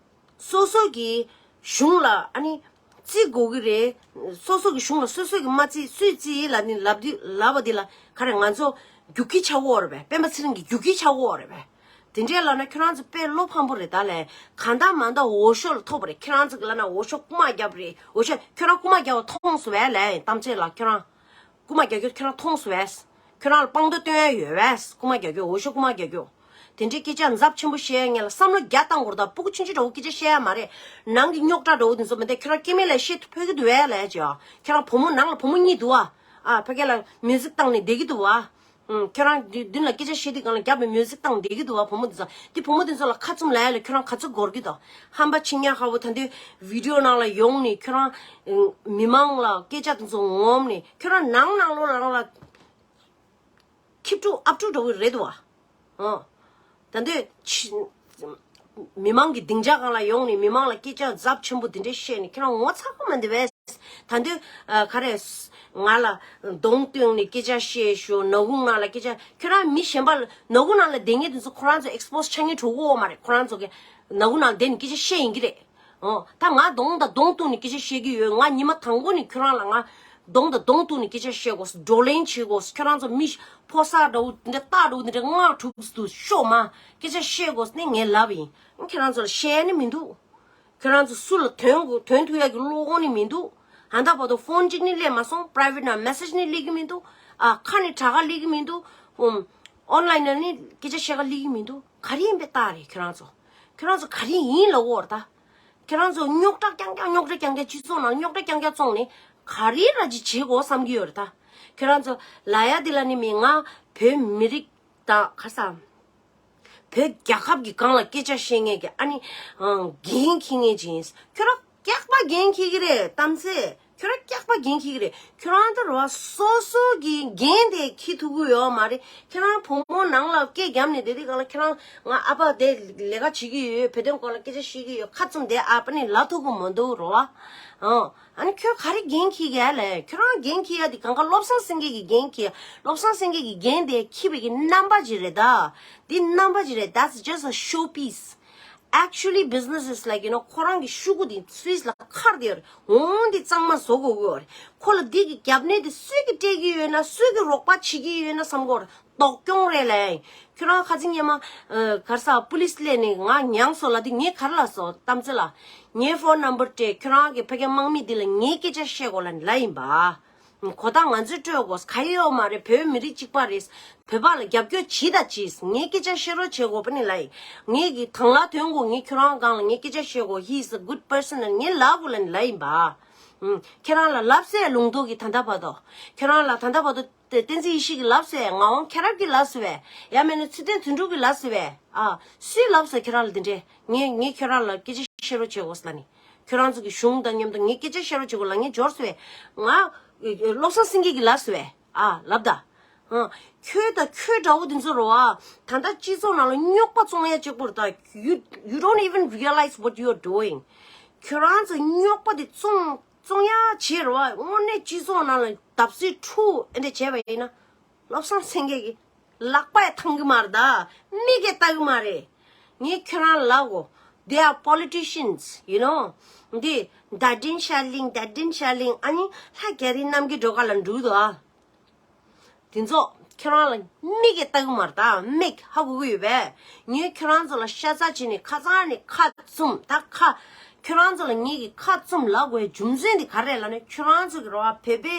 སོ་སོ་གི་གཞུང་ལ་ཨ་ནི་བརྩི་དགོས་ཀྱི་རེད། སོ་སོ་གི་གཞུང་ལ་སོ་སོ་གི་མ་བརྩི་སུས་བརྩི་ལབ་ནི་ལབ་དུས་ལབ་པ་འདི་ལ་ག་རེ་ང་ཚོ་རྒྱུག་ཁྱི་ཆགས་ཀྱི་ཡོད་རེད་པས། སྤེན་པ་ཚེ་རིང་གི་རྒྱུག་ཁྱི་ཆགས་ཀྱི་ཡོད་རེད་པས། དེ་འདྲས་ལབ་ན་ཁྱོད་རང་ཚོ་དཔེ་བློ་ཕམ་པོ་རེད་ད་ལས། གང་ལྟར་མ་ལྟར་འོས་ཤོག་ལ་ཐོབ་པ་རེད། ཁྱོད་རང་ཚོ་གི་ལབ་ན་འོས་ཤོག་རྐུ་མ་བརྒྱབ་རེད། འོས་ཤོག་ཁྱོད་རང་རྐུ་མ་བརྒྱབ་པ་མཐོང་སོང་བས་ལས་གཏམ་བྱེད་ལ་ཁྱོད་རང་། རྐུ་མ་རྒྱག་རྒྱུ་ཁྱོད་རང་མཐོང་སོང་བས། ཁྱོད་རང་ལ་དཔང་རྟགས་སྟོན་ཡ་ཡོད་བས། རྐུ་མ་རྒྱག་རྒྱུ་འོས་ཤོག་རྐུ་མ་རྒྱག་རྒྱུ། དེ་འདྲའི་སྐད་ཆ་ཛབ་ཆེན་པོ་བཤད་ཡ་ངེད་ལ་བསམ་བློ་རྒྱག་བཏང་དགོས་རེད་ད། སྤུ་གུ་ཆུང་ཆུང་འདྲ་བོ་སྐད་ཆ་བཤད་ཡ་མ་རེད། ནང་གི་རྙོག་དྲ་འདྲ་བོ་དེ་ཚོ་མི་འདུག་ཁྱོད་རང་སྐྱེ་དམན་ལ་བཤད་ཐུབ་ཕོད་ཀྱི་འདུག་བས་ལས་ཅེ། ཁྱོད་རང་བུ་མོ་ནང་ལ་བུ་མོ་གཉིས་འདུག་ཨ། ཨ་ཕ་གི་ལ་མིའུ་ཟིག་བཏང་ནས་བསྡད་ཀྱི་འདུག་ཨ། ཁྱོད་རང་འདི་མདུན་ལ་སྐད་ཆ་བཤད་དུས་སྒང་ལ་རྒྱབ་ནས་མིའུ་ཟིག་བཏང་བསྡད་ཀྱི་འདུག་བ། བུ་མོ་འདི་ཚོ་འདི་བུ་མོ་འདི་ཚོ་ལ་ཁ་བཙུམ་ལབ་ཡ་ལ་ཁྱོད་རང་ག་ཚོད་འགོར་གྱི་འདུག་ཧམ་པ་ཆེ་ཉག་ཁ་བོ་ད་འདི་བི་ཌི་ཡོ་ནང་ལ་ཡོང་ནས་ཁྱོད་རང་མི་མང་ལ་སྐད་ཆ་འདི་ཚོ་ངོམ་ནས་ཁྱོད་རང་ནང་ནང་ལོགས་རང་ལ་ཁྱི་ཕྲུག་ཨ་ཕྲུག་འདྲ་བོ་རེད་འདུག་བ། ཨོ། ད་འདི་ཕྱི་མི་མང་གི་སྡིངས་ཆ་སྒང་ལ་ཡོང་ནས་མི་མང་ལ་སྐད་ཆ་ཛབ་ཆེན་པོ་འདི་འདྲས་བཤད་ནས་ཁྱོད་རང་ངོ་ཚ་པོ་མ་འདི་བས། ད་འདི་ཨ་ག་རེ། ང་ལ་གདོང་སྟོན་ནས་སྐད་ཆ་བཤད་ཤོག་ནག་ཁུང་ནང་ལ་སྐད་ཆ། ཁྱོད་རང་མི་གཞན་པ་ལ་ནག་ཁུང་ནང་ལ་བསྡད་མཁན་དེ་ཚོ་ཁོ་རང་ཚོ་ཨེག་སི་པོ་སི་ཆགས་མཁན་གྲོགས་པོ་མ་རེད། ཁོ་རང་ཚོ་གི་ནག་ཁུང་ནང་བསྡད་ནས་སྐད་ཆ་བཤད་ཡིན་གྱི་རེད། ཨོ། ད་ང་གདོང་དང་གདོང་གཏུགས་ནས་སྐད་ཆ་བཤད་ཀྱི་ཡོད། ང་ཉི་མ་དང་པོ་ནས་ཁྱོད་རང་ལ་ང་གདོང་དང་གདོང་གཏུགས་ནས་སྐད་ཆ་བཤད་དགོས། བགྲོ་གླེང་བྱེད་དགོས། ཁྱོད་རང་ཚོ་མི་ཕོ་གསར་འདྲ་བོ་འདི་འདྲ་སྟག་འདྲ་བོ་འདི་འདྲ་ང་དྲུག་ཏུ་ཤོག་མ་སྐད་ཆ་བཤད་དགོས་ནས་ངས་ལབ་ཡིན། ཁྱོད་རང་ཚོ་ལ་བཤད་ནི་མི་འདུག་ཁྱོད་རང་ཚོ་སུ་ལ་དོན་དགོས་དོན་ཐུག་ཡག་གི་བློ་དགོངས་ནི་མི་འདུག་ད་ལྟ་བར་དུ་ཕོན་གཅིག་ནི་སླེབས་མ་སོང་། པ་རའི་ཝེ་ཊི་ནང་མེ་སེ་ཇི་ནི་སླེབས་ཀྱི་མི་འདུག་ཨ་ཁ་ནས་དྲག་ག་སླེབས་ཀྱི་མི་འདུག་ཨོན་ལའིན་ནང་ནི་སྐད་ཆ་བཤད་ག་སླེབས་ཀྱི་མི་འདུག་ག་རེ་ཡིན་པའི་རྟགས་རེད། ཁྱོད་རང་ཚོ་ཁྱོད་རང་ཚོ་ག་རེ་ཡིན་ལབ་ཀྱི་ཡོད་རེད་ད། ཁྱོད་རང་ཚོ་རྙོག་དྲ་རྐྱང་རྐྱང་རྙོག་དྲ་རྐྱང་རྐྱང་སྤྱི་ཚོགས་ནང་རྙོག་དྲ་རྐྱང་རྐྱང་བཙོང་ནས་ག་རེ་ར་ཅིག་བྱེད་དགོས་བསམ་གྱི་ཡོད་རེད་ད། ཁྱོད་རང་ཚོ་ལབ་ཡ་འདི་ལ་ནི་མི་ང་བོད་མི་རིགས་དང་ཁ་སང་བོད་རྒྱལ་ཁབ་ཀྱི་སྒང་ལ་སྐད་ཆ་བཤད་མཁན་གྱི་ཨ་ནི་ཨང་འགན་འཁྱེར་མཁན་ཅིག་ཡིན། ཁྱོད་རང་སྐྱག་པ་འགན་འཁྱེར་གྱི་རེད་གཏམ་ཚེ། ཁྱོད་རང་སྐྱག་པ་འགན་འཁྱེར་གྱི་རེད། ཁྱོད་རང་ད་རོ་སོ་སོ་གི་འགན་དེ་འཁྱེར་ཐུབ་ཀྱི་ཡོད་མ་རེད། ཁྱོད་རང་བུ་མོ་ནང་ལ་སྐད་བརྒྱབ་ནས་བསྡད་དུས་སྒང་ལ་ཁྱོད་རང་ང་ཨ་ཕ་དེ་ལས་ཀ་བྱེད་ཀྱི་ཡོད། བོད་དོན་སྐོར་ལ་སྐད་ཆ་བཤད་ཀྱི་ཡོད། ཁ་བཙུམ་དེ་ཨ་ཕ་ནི་ལབ་ཐུབ་ཀྱི་མི་འདུག་རོ། ཨང་། ཨ་ནི་ཁྱོད་ག་རེ་འགན་འཁྱེར་གྱི་ཡ་ལས། ཁྱོད་རང་འགན་འཁྱེར་ཡ་དེ་གང་ག་བློ་བཟང་སེང་གེ་གི་འགན་འཁྱེར། བློ་བཟང་སེང་གེ་གི་འགན་དེ་འཁྱེར་བའི་གི་རྣམ་པ་ཅིག་རེད་ད། འདི་རྣམ་པ་ཅིག་རེད། That's just a show piece. Actually, business is like, you know, ཁོ་རང་གི་ཤུ་གུ་དེ་སུས་ལ་ཁར་དེ་ཡོད་རེད། འོང་འདི་གཙང་མ་བཟོ་དགོས་ཀྱི་ཡོད་རེད། ཁོ་ལ་འདི་གི་རྒྱབ་གནས་དེ་སུས་ཀྱི་སྤྲད་ཀྱི་ཡོད་ན་སུས་ཀྱི་རོགས་པ་བྱེད་ཀྱི་ཡོད་ན་བསམ་གྱི་ཡོད་རེད། ལྡོག་སྐྱོང་རེད་ལས། ཁྱོད་རང་ཁ་ཚིག་སྔོན་མ་ཨ་ག་རེ་ཟ་པུ་ལིས་སླེབས་ནས་ང་མྱངས་སོང་ལབ་དུས་ངས་ག་རེ་ལབ་སོང་གཏམ་ཚེ་ལ། ངའི་ཕོན་ནམ་བར་སྤྲད། ཁྱོད་རང་གི་ཕ་གིའི་དམག་མི་འདི་ལ་ངའི་སྐད་ཆ་བཤད་དགོས་ལབ་ནས་ལབ་ཡིན་པ། གོ་བརྡ་ང་ཚོས་སྤྲོད་དགོས། ག་ཡོད་མ་རེད། བོད་མི་རིགས་གཅིག་པ་རེད། བོད་པ་ལ་རྒྱབ་སྐྱོར་བྱེད་དང་བྱེད། ངའི་སྐད་ཆ་བཤད་རོགས་བྱེད་དགོས་པ་ནི་ལབ་ཡིན། ངས་གི་དང་བླངས་དོན་དགོས། ངས་ཁྱོད་རང་སྒང་ལ་ངའི་སྐད་ཆ་བཤད་དགོས། He is a good person ལབ་ངས་ལབ་དགོས་ལབ་ནས་ལབ་ཡིན་པ། ཁྱེད་རང་ལ་ལབ་སོང་ལུང་རྟོགས་ཀྱིས་ད་ལྟ་བར་དུ། ཁྱེད་རང་ལ་ད་ལྟ་བར་དུ་བསྟན་འཛིན་ཡེ་ཤེས་ཀྱིས་ལབ་སོང་། ངག་དབང་མཁྱེན་རབ་ཀྱིས་ལབ་སོང་བས། ཡང་མིན་ན་ཚུལ་ལྡན་དོན་གྲུབ་ཀྱིས་ལབ་སོང་བས། ཨ། སུས་ལབ་སོང་ཁྱེད་རང་ལ་དེ་འདྲས། ངས་ངས་ཁྱོད་རང་ལ་སྐད་ཆ་བཤད་རོགས་བྱེད་དགོས་ལབ་ནས། ཁྱོད་རང་ཚོ་གི་གཞུང་དང་མཉམ་དུ་ངས་སྐད་ཆ་བཤད་རོགས་བྱེད་དགོས་ལབ་ངས་འབྱོར་སོང་བས། ང་བློ་བཟང་སེང་གེ་གིས་ལབ་སོང་བས། ཨ་ལབ་ད། ཨ། ཁྱོད་དང་ཁྱོད་འདྲ་བོ་དེ་ཚོ་རོ་ཨ། ད་ལྟ་སྤྱི་ཚོགས་ནང་ལ་རྙོག་པ་བཙོང་ཡ་གཅིག་པོ་རེད་ད། You, you don't even realize what you are doing. ཁྱོད་རང་ཚོ་རྙོག་པ་དེ་བཙོང་བཙོང་ཡ་བྱེད་རོ་ཨ། དངོས་གནས་སྤྱི་ཚོགས་ནང་ལ་བརྡབ་གསིག་འཁྲུག་ཨེ་འདྲ་བྱས་པ་ཡིན་ན། བློ་བཟང་སེང་གེ་གི་ལག་པས་འཐང་གི་མ་རེད་ད། མིག་གིས་ལྟ་གི་མ་རེད། ངས་ཁྱོད་རང་ལབ་གོ། They are politicians, you know. འདི་ད་དྲིན་ཤ་ལིང་ད་དྲིན་ཤ་ལིང་ཨ་ནི་ལྷ་རྒྱ་རི་རྣམ་རྒྱལ་སྒྲོལ་དཀར་ལ་འགྲོ་གི་འདུག་ཨ། དེ་ཚོ་ཁྱོད་རང་ལ་མིག་གིས་ལྟ་གི་མ་རེད་ད། མིག་ཧ་གོ་གི་ཡོད་པས། ངས་ཁྱོད་རང་ཚོ་ལ་ཤ་ཚ་བྱས་ནས་ཁ་སང་ནས་ཁ་བཙུམ་ད་ཁ། ཁྱོད་རང་ཚོ་ལ་ངས་ཀྱི་ཁ་བཙུམ་ལབ་དགོས་རྒྱུ་མཚན་དེ་ག་རེ་ལབ་ན། ཁྱོད་རང་ཚོ་གི་རོ་བ་བོད་པའི་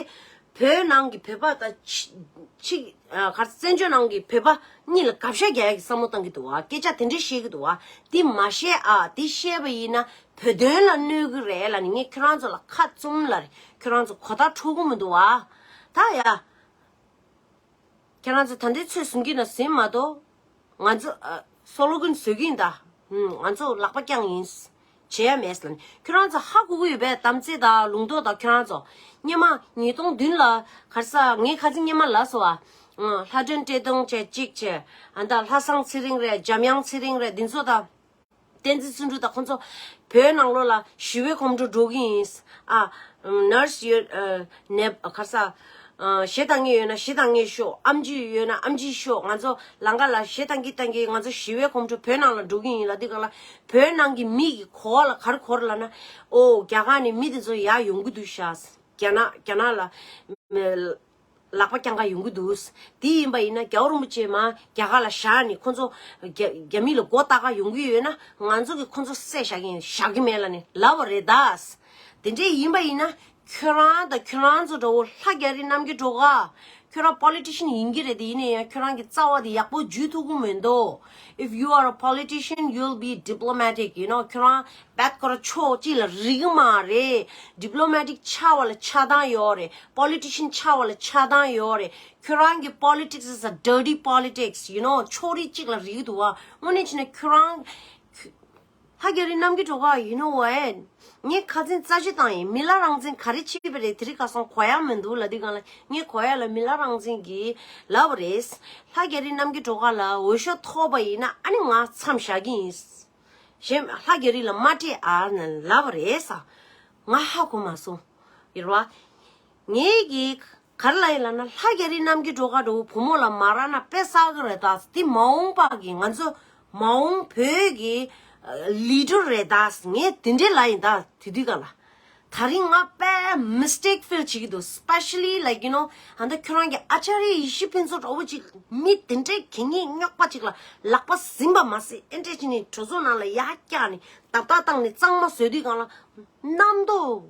བོད་ནང་གི་བོད་པ་དང་ཕྱི་ཕྱི་ཨ་ག་རེ་བཙན་བྱོལ་ནང་གི་བོད་པ་གཉིས་ལ་དགག་བཤགས་རྒྱག་ཡག་གི་བསམ་བློ་བཏང་གི་འདུག་བ། སྐད་ཆ་དེ་འདྲས་བཤད་གི་འདུག་བ། དེ་མ་བཤད་ཨ། དེ་བཤད་པ་ཡིན་ན་བོད་དོན་ལ་གནོད་གི་རེད་ལབ་ནས་ངས་ཁྱོད་རང་ཚོ་ལ་ཁ་བཙུམ་ལབ་རེད། ཁྱོད་རང་ཚོ་གོ་བརྡ་འཕྲོད་གི་མི་འདུག་བ། ད་ཡ། ཁྱེད་རང་ཚོ་ད་ལྟའི་ཚོད་བཟུང་གི་ན་ཟིན་མ་གཏོགས། ང་ཚོ་ཨ་སོ་ལོ་གན་བཟོ་གི་ཡིན་ད། ཧུམ། ང་ཚོ་ལག་པ་བརྐྱངས་ཡིན། བྱེད་ཡ་མེད་ལ་ནི། ཁྱོད་རང་ཚོ་ཧ་གོ་གི་ཡོད་པས། དམ་ཚིག་དང་ལུང་རྟོགས་དང་ཁྱོད་རང་ཚོ། སྔོན་མ་ཉིས་སྟོང་བདུན་ལ་ག་རེ་ཟ། ངའི་ཁ་སང་སྔོན་མ་ལབ་སོང་བ། ལྷ་སྒྲོན་བཀྲས་མཐོང་བྱས་གཅིག་བྱས། ཨ་ད་ལྷ་བཟང་ཚེ་རིང་རེད། འཇམ་དབྱངས་ཚེ་རིང་རེད། འདི་ཚོ་དང་། བསྟན་འཛིན་བརྩོན་འགྲུས་དང་ཁོང་ཚོ་བོད་ནང་ལོགས་ལ་ཞི་བའི་གོམ་བགྲོད་འགྲོ་གི་ཡིན། ཨ། ནར་སི་ཡོད། ཨ། ནད་ག་རེ་ཟ། ཨ། གཞས་བཏང་མཁན་ཡོད་ན་གཞས་བཏང་མཁན་ཤོག་ཨེམ་ཆི་ཡོད་ན་ཨེམ་ཆི་ཤོག་ང་ཚོ་ལམ་ཁ་ལ་གཞས་བཏང་གི་བཏང་གི། ང་ཚོ་ཞི་བའི་གོམ་བགྲོད་བོད་ནང་ལ་འགྲོ་གི་ཡིན་ལབ་དུས་སྒང་ལ། བོད་ནང་གི་མི་གི་གོ་བ་ལ་ག་རེ་འཁོར་ལབ་ན། ཨོ། རྒྱ་གར་ནས་མི་དེ་ཚོ་ཡར་ཡོང་གི་འདུག་ཤག་རྒྱ་ནག་རྒྱ་ནག་ལ། ལག་པ་བརྐྱང་ག་ཡོང་གི་འདུག་དེ་ཡིན་པ་ཡིན་ན་རྒྱལ་བ་རིན་པོ་ཆེ་མར་རྒྱ་གར་ལ་བཞག་ནས། ཁོ་ཚོ་རྒྱ་རྒྱ་མི་ལ་མགོ་བཏགས་ག་ཡོང་གི་ཡོད་ན། ང་ཚོ་གིས་ཁོ་ཚོ་བསད་བཞག་གི་ཡིན། བཞག་གི་མེད་ལབ་ནས་ལབ་པ་རེད་ད། དེ་འདྲས་ཡིན་པ་ཡིན་ན། ཁྱོད་རང་དང་ཁྱོད་རང་ཚོ་འདྲ་བོ་ལྷ་རྒྱ་རི་རྣམ་རྒྱལ་སྒྲོལ་དཀར། ཁྱོད་རང་པོ་ལི་ཊི་ཤན་ཡིན་གྱི་རེད། དེ་ཡིན་ན་ཡང་ཁྱོད་རང་གི་རྩ་བ་དེ་ཡག་པོ་འཇུ་ཐུབ་ཀྱི་མི་འདུག If you are a politician, you'll be diplomatic, you know. ཁྱོད་རང་རྦད་ཁོ་རང་ཕྱོགས་གཅིག་ལ་རིག་གི་མ་རེད། ཌི་པི་ལོ་མེ་ཊིག་ཆགས་པ་ལ་ཆགས་སྡང་ཡོད་རེད། པོ་ལི་ཊི་ཤན་ཆགས་པ་ལ་ཆགས་སྡང་ཡོད་རེད། ཁྱོད་རང་གི་politics is a dirty politics, you know. ཕྱོགས་རིས་གཅིག་ལ་རིག་འདུག་བ། དངོས་གནས་བྱས་ན་ཁྱོད་རང་། ལྷ་རྒྱ་རི་རྣམ་རྒྱལ་སྒྲོལ་དཀར། You know what? ངས་ཁ་སང་རྩད་གཅོད་བཏང་ཡིན། མི་ལ་རང་བཙན་ག་རེ་བྱས་པ་རེད། དེ་རིང་ཁ་སང་གོ་ཡ་མི་འདུག་ལབ་དུས་སྒང་ལ། ངས་གོ་ཡ་ལ་མི་ལ་རང་བཙན་གྱིས་ལབ་པ་རེད། ལྷ་རྒྱ་རི་རྣམ་རྒྱལ་སྒྲོལ་དཀར་ལ་འོས་ཤོག་ཐོབ་པ་ཡིན་ན་ཨ་ནི་ང་མཚམས་བཞག་གི་ཡིན། གཞན་ལྷ་རྒྱ་རི་ལ་མ་སྤྲད་ཨ་ནི་ལབ་པ་རེད་ས། ང་ཧ་གོ་མ་སོང་། ཡོད་རེད་བ། ངས་ཀྱིས་ག་རེ་ལབ་ཡིན་ལབ་ན། ལྷ་རྒྱ་རི་རྣམ་རྒྱལ་སྒྲོལ་དཀར་འདྲ་བོ་བུ་མོ་ལ་མ་རག་ན་དཔེ་བསགས་ཀྱི་རེད་ད། འདི་མ་འོངས་པ་གི་ང་ཚོ་མ་འོངས་བོད་ཀྱི་ལི་ཌར་རེད་ད། ངས་དེ་འདྲས་ལབ་ཡིན་ད། དེ་དུས་སྒང་ལ། ད་རིང་ང་དཔེ་མི་སི་ཊེག་ཕིལ་བྱེད་ཀྱི་འདུག Especially, like, you know, ཨ་ད་ཁྱོད་རང་གི་ཨ་ཅཱརྱ་ཡེ་ཤེས་ཕུན་ཚོགས་འདྲ་བོ་ཅིག་མི་དེ་འདྲའི་གད་སྙིགས་རྙོག་པ་ཅིག་ལ་ལག་པ་ཟིན་པ་མ་ཟད། ཨེ་འདྲས་བྱས་ནས་གྲོས་ཚོགས་ནང་ལ་ཡར་བཀྱགས་ནས་རྡབ་རྡབ་བཏང་ནས་གཙང་མ་བཟོས་དུས་སྒང་ལ། རྣམ་རྟོག་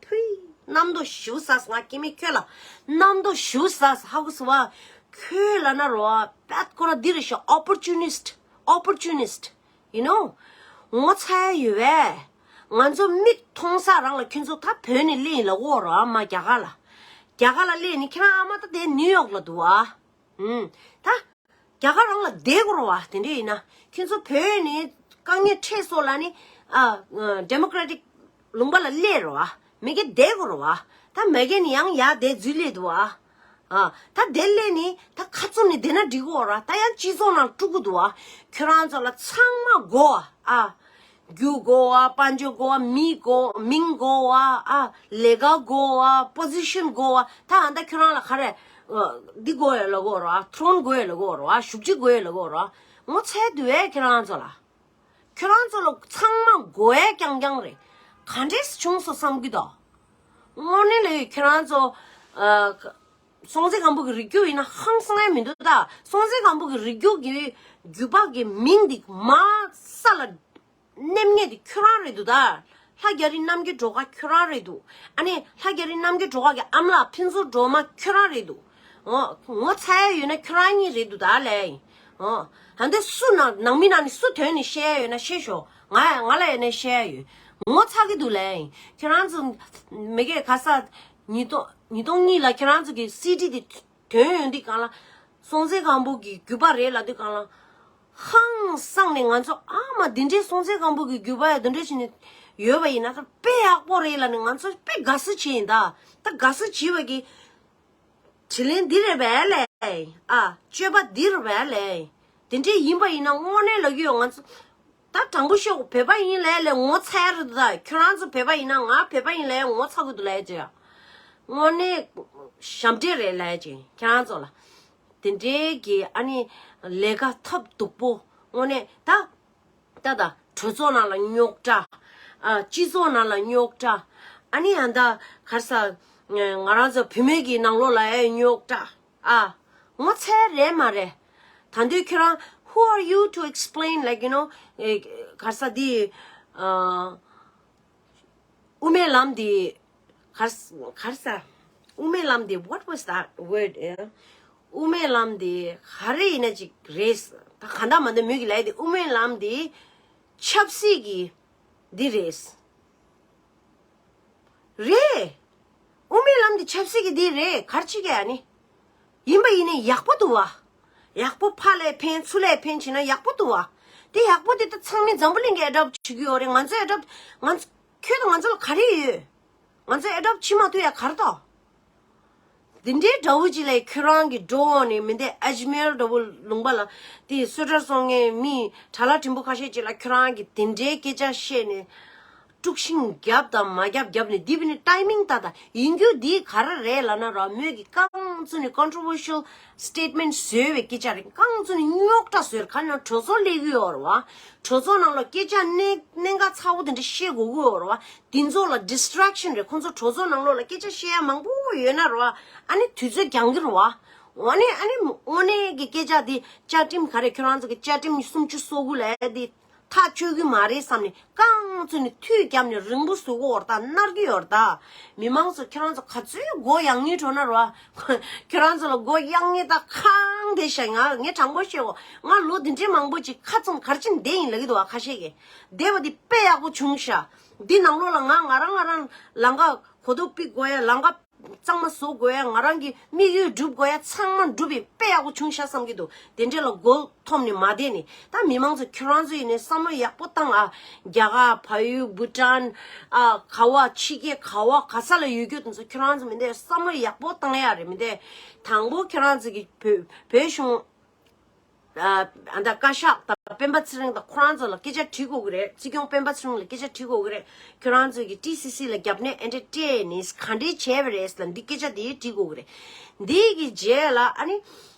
ཐུའི། རྣམ་རྟོག་ཞེ་པོ་ཟ་སོང་། ང་སྐྱེ་དམན་ཁྱོད་ལ་རྣམ་རྟོག་ཞེ་པོ་ཟ་སོང་། ཧ་གོ་སོང་བ། ཁྱོད་ལབ་ན་རོ། རྦད་ཁོ་རང་འདི་རེད་ཤག Opportunist, opportunist, you know. ངོ་ཚ་ཡ་ཡོད་པས། ང་ཚོ་མིག་མཐོང་ས་རང་ལ། ཁྱོད་ཚོ་ད་བོད་ནས་སླེབས་ཡིན་ལབ་ཀྱི་ཡོད་རེད་བ། མར་རྒྱ་གར་ལ། རྒྱ་གར་ལ་སླེབས་ནས་ཁྱེད་རང་ཨ་མ་ད་དེ་ནིའུ་ཡོག་ལ་འདུག་བ། ཨུམ། ད། རྒྱ་གར་རང་ལ་བསྡད་དགོས་རེད་བ། དེ་འདྲ་ཡིན་ན། ཁྱོད་ཚོ་བོད་ནས་དཀའ་ངལ་འཕྲད་སོང་ལབ་ནས། ཨ། ཌེ་མོ་ཀེ་རེ་ཊིག་ལུང་པ་ལ་སླེབས་རེད་བ། མ་གི་བསྡད་དགོས་རེད་བ། ད་མ་གི་ནས་ཡང་ཡར་བསྡད་འཛུལ་སླེབས་འདུག་བ། ཨ། ད་དེ་སླེབས་ནས་ད་ཁ་བཙུམ་ནས་བསྡད་ན་འགྲིག་གི་ཡོད་རེད་བ། ད་ཡང་སྤྱི་ཚོགས་ནང་དཀྲུག་གི་འདུག་བ། ཁྱོད་རང་ཚོ་ལ་ཚང་མ་དགོས་བ། ཨ། རྒྱུ་དགོས་བ། དཔལ་འབྱོར་དགོས་བ། མི་དགོས། མིང་དགོས་བ། ཨ། ལས་ཀ་དགོས་བ། པོ་ཟི་ཤན་དགོས་བ། ད་ཨ་ད་ཁྱོད་རང་ལ་ག་རེ། ཨ། འདི་དགོས་ཡོད་ལབ་ཀྱི་ཡོད་རེད་བ། ཐུ་རོན་དགོས་ཡོད་ལབ་ཀྱི་ཡོད་རེད་བ། བཞུགས་ཁྲི་དགོས་ཡོད་ལབ་ཀྱི་ཡོད་རེད་བ། ངོ་ཚ་འདུག་བས་ཁྱོད་རང་ཚོ་ལ། ཁྱོད་རང་ཚོ་ལ་ཚང་མ་དགོས་ཡས་རྐྱང་རྐྱང་རེད། ག་འདྲས་བྱུང་སོང་བསམ་གྱི་འདུག་དངོས་གནས་ལ་ཁྱོད་རང་ཚོ། ཨ། སྲོང་བཙན་སྒམ་པོ་གི་རིགས་རྒྱུད་ཡིན་ན་ཧང་སང་ཡ་མི་འདུག་ད། སྲོང་བཙན་སྒམ་པོ་གི་རིགས་རྒྱུད་ཀྱི་རྒྱུད་པ་གི་མིང་འདི་མར་ས་ལ་མནན་མཁན་དེ་ཁྱོད་རང་རེད་འདུག་ད། ལྷ་རྒྱ་རི་རྣམ་རྒྱལ་སྒྲོལ་དཀར་ཁྱོད་རང་རེད་འདུག་ཨ་ནི་ལྷ་རྒྱ་རི་རྣམ་རྒྱལ་སྒྲོལ་དཀར་གྱི་ཨ་མ་ལགས་ཕུན་ཚོགས་སྒྲོལ་མ་ཁྱོད་རང་རེད་འདུག་འོ། ངོ་ཚ་ཡ་ཡོད་ན་ཁྱོད་རང་གཉིས་རེད་འདུག་ད་ལས། འོ། ད་འདི་སུ་ནང་ནང་མི་ནང་ནས་སུ་དོན་ནས་བཤད་ཡ་ཡོད་ན་བཤད་ཤོག་ང་ང་ལ་ཡོད་ན་བཤད་ཡ་ཡོད། ངོ་ཚ་གི་འདུག་ལས། ཁྱོད་རང་ཚོ་མ་གི་ག་ས་ཉིས་སྟོང་ཉིས་སྟོང་གཉིས་ལ་ཁྱོད་རང་ཚོ་གི་སི་ཌི་དེ་དོན་ཡོད་འདི་གང་ལ། སྲོང་བཙན་སྒམ་པོ་གི་རྒྱུད་པ་རེད་ལབ་དུས་གང་ལ། ཧང་སངས་ནས་ང་ཚོ་ཨ་མ་འདི་འདྲའི་སྲོང་བཙན་སྒམ་པོ་གི་རྒྱུད་པ་ཡ་འདི་འདྲ་བྱས་ནས་ཡོད་པ་ཡིན་ན་ད་དཔེ་ཡག་པོ་རེད་ལབ་ནས་ང་ཚོ་དཔེ་དགའ་བསུ་བྱས་ཡིན་ད། ད་དགའ་བསུ་བྱས་པ་གི་དྲིན་ལན་འདི་རེད་པས་ལས། ཨ། སྤྱོད་པ་འདི་རེད་པས་ལས། དེ་འདྲས་ཡིན་པ་ཡིན་ན་དངོས་གནས་ལབ་ཀྱི་ཡོད། ང་ཚོ་ད་དྲང་པོ་ཤོད། བོད་པ་ཡིན་ལས་ལས་ངོ་ཚ་ཡ་རེད་ད། ཁྱོད་རང་ཚོ་བོད་པ་ཡིན་ན་ང་བོད་པ་ཡིན་ལས་ངོ་ཚ་གི་འདུག་ལས་ཅེ། དངོས་གནས་ཞབས་འདྲེན་རེད་ལས་ཅེ་ཁྱོད་རང་ཚོ་ལ། དེ་འདྲའི་གི་ཨ་ནི་ལས་ཀ་ཐབས་སྡུག་པོ་དངོས་གནས་ད། ད་ད་གྲོས་ཚོགས་ནང་ལ་རྙོག་དྲ། ཨ། སྤྱི་ཚོགས་ནང་ལ་རྙོག་དྲ། ཨ་ནི་ཡང་ད་ག་རེ་ཟ། ང་རང་ཚོ་བུད་མེད་ཀྱི་ནང་ལོགས་ལ་ཨེ་རྙོག་དྲ། ཨ། ངོ་ཚ་རེད་མ་རེད། ད་དུང་ཁྱོད་རང་who are you to explain, like, you know, ཨེ། ག་རེ་ཟ་འདི། ཨ། དབུ་མའི་ལམ་འདི། ག་རེ་ཟ། ག་རེ་ཟ། དབུ་མའི་ལམ་འདི། What was that word? ཨེ། དབུ་མའི་ལམ་འདི་ག་རེ་ཡིན་ན་ཅིག་རེད། ད་གང་ལྟར་མ་འདི་མོས་ཀྱི་ལབ་ཡ་འདི་དབུ་མའི་ལམ་འདི་ཆབ་སྲིད་ཀྱི་འདི་རེད། རེད། དབུ་མའི་ལམ་འདི་ཆབ་སྲིད་ཀྱི་འདི་རེད། ག་རེ་བྱེད་ཀྱི་ཡ་ནི། ཡིན་པ་ཡིན་ནའི་ཡག་པོ་འདུག་བ། ཡག་པོ་ཕར་ལ་ཕན་ཚུར་ལ་ཕན་བྱེད་ན་ཡག་པོ་འདུག་བ། དེ་ཡག་པོ་དེ་ད་ཚང་མས་འཛམ་བུ་གླིང་གིས་ཨེ་ཌོབ་བྱེད་ཀྱི་ཡོད་རེད། ང་ཚོས་ཨེ་ཌོབ་ང་ཚོ་ཁྱོད་དང་ང་ཚོ་ལ་ག་རེ་ཡོད། ང་ཚོས་ཨེ་ཌོབ་བྱེད་མ་ཐུབ་ཡ་ག་རེ་དོ། འདི་འདྲའི་འདྲ་བོ་ཅིག་ལ་ཁྱོད་རང་གི་འགྲོ་འོང་ནས་མི་འདི་ཨ་ཇི་མེར་འདྲ་བོ་ལུང་པ་ལ་དེ་གསོལ་ཁྲག་གསོལ་མཁན་མི་གྲྭ་ལག་འབྲིང་པོ་ཁ་ཤས་ཅིག་ལ་ཁྱོད་རང་གི་དེ་འདྲའི་སྐད་ཆ་བཤད་ནས། དཀྲུག་ཤིང་རྒྱབ་དང་མ་རྒྱབ་རྒྱབ་ནས་འདི་བི་ནི་ཊའི་མིང་ལྟ་ད་ཡིན་རྒྱུ་འདི་ག་རེ་རེད་ལབ་ན་ར། མོས་ཀྱི་རྐང་བཙུགས་ནས་ཀོན་ཊྲོ་ཝར་ཤལ་སི་ཊེཊ་མེན་ཊི་བཟོས་པའི་སྐད་ཆ་རེད། རྐང་བཙུགས་ནས་རྙོག་དྲ་བཟོས་རེད། ག་ནང་གྲོས་ཚོགས་སླེབས་ཀྱི་ཡོད་རེད་བ། གྲོས་ཚོགས་ནང་ལ་སྐད་ཆ་གནད་གནད་འགག་ཚ་བོ་དེ་འདྲ་བཤད་དགོས་ཀྱི་ཡོད་རེད་བ། དེ་ཚོ་ལ་ཌིས་ཊེག་ཤན་རེད། ཁོང་ཚོ་གྲོས་ཚོགས་ནང་ལོགས་ལ་སྐད་ཆ་བཤད་ཡ་མང་པོ་ཡོད་ན་རེད་བ། ཨ་ནི་དུས་ཚོད་འགྱངས་ཀྱི་རེད་བ། འོ་ནས་ཨ་ནི་དངོས་གནས་ཀྱི་སྐད་ཆ་དེ་བཅའ་ཁྲིམས་ག་རེ་ཁྱོད་རང་ཚོ་གི་བཅའ་ཁྲིམས་སུམ་ཅུ་སོ་དགུ་ལ་དེ་ཐག་གཅོད་ཀྱི་མ་རེད་བསམ་ནས་རྐང་བཙུགས་ནས་མཐུད་བརྒྱབ་ནས་རིང་པོ་བཟོ་གི་ཡོད་རེད་ད། མནར་གི་ཡོད་རེད་ད། མི་མང་ཚོ་ཁྱེད་རང་ཚོ་ག་ཚོད་མགོ་གཡག་ངེ་འགྲོ་ན་རོ། ཁྱེད་རང་ཚོ་ལ་མགོ་གཡག་ངེ་ད་ཁང་དེ་ཤ་ང་ངས་དྲང་པོ་བཤད་གོ། ང་ལོ་འདི་འདྲའི་མང་པོ་ཅིག་ཁ་ཚང་གར་ཕྱིན་བསྡད་ཡིན་ལབ་ཀྱི་འདུག་བ། ཁ་ཤས་ཀྱིས་བསྡད་པ་འདི་དཔེ་ཡག་པོ་བྱུང་ཤག། འདི་ནང་ལོགས་ལ་ང་ང་རང་ང་རང་ལམ་ཁ་གོ་རྟོགས་སྤེལ་དགོས་ཡ། ལམ་ཁ་གཙང་མ་བཟོ་དགོས་ཡ། ང་རང་གི་དམིགས་ཡུལ་འགྲུབ་དགོས་ཡ་ཚང་མ་འགྲུབ་པའི་དཔེ་ཡག་པོ་བྱུང་ཤག་བསམ་གྱི་འདུག། དེ་འདྲ་ལ་མགོ་འཐོམ་ནས་མ་བསྡད་ནས། ད་མི་མང་ཚོ་ཁྱོད་རང་ཚོ་ཡིན་ནའི་བསམ་བློ་ཡག་པོ་བཏང་ཨ། རྒྱ་གར་བལ་ཡུལ་བྷུ་ཊན་ཨ་ག་བ་ཕྱི་རྒྱལ་ག་བ་ག་ས་ལ་ཡོད་རྒྱུ་དེ་ཚོ་ཁྱོད་རང་ཚོ་མི་འདས་བསམ་བློ་ཡག་པོ་བཏང་ཡ་རེད། མི་འདས་དང་པོ་ཁྱོད་རང་ཚོ་གི་བོད་བོད་གཞུང་ཨ་ཨ་ད་བཀའ་ཤག་དང་སྤེན་པ་ཚེ་རིང་དང་ཁོ་རང་ཚོ་ལ་སྐད་ཆ་དྲི་དགོས་ཀྱི་རེད། སྲིད་སྐྱོང་སྤེན་པ་ཚེ་རིང་ལ་སྐད་ཆ་དྲི་དགོས་ཀྱི་རེད། ཁྱོད་རང་ཚོ་གི་ཊི་སི་སི་ལ་རྒྱབ་གནས་ཨེ་འདྲ་སྤྲད་ནས་ག་འདྲས་བྱས་པ་རེད་ལ་འདི་སྐད་ཆ་དེ་དྲི་དགོས་ཀྱི་རེད། འདི་གི་རྗེས་ལ་ཨ་ནི།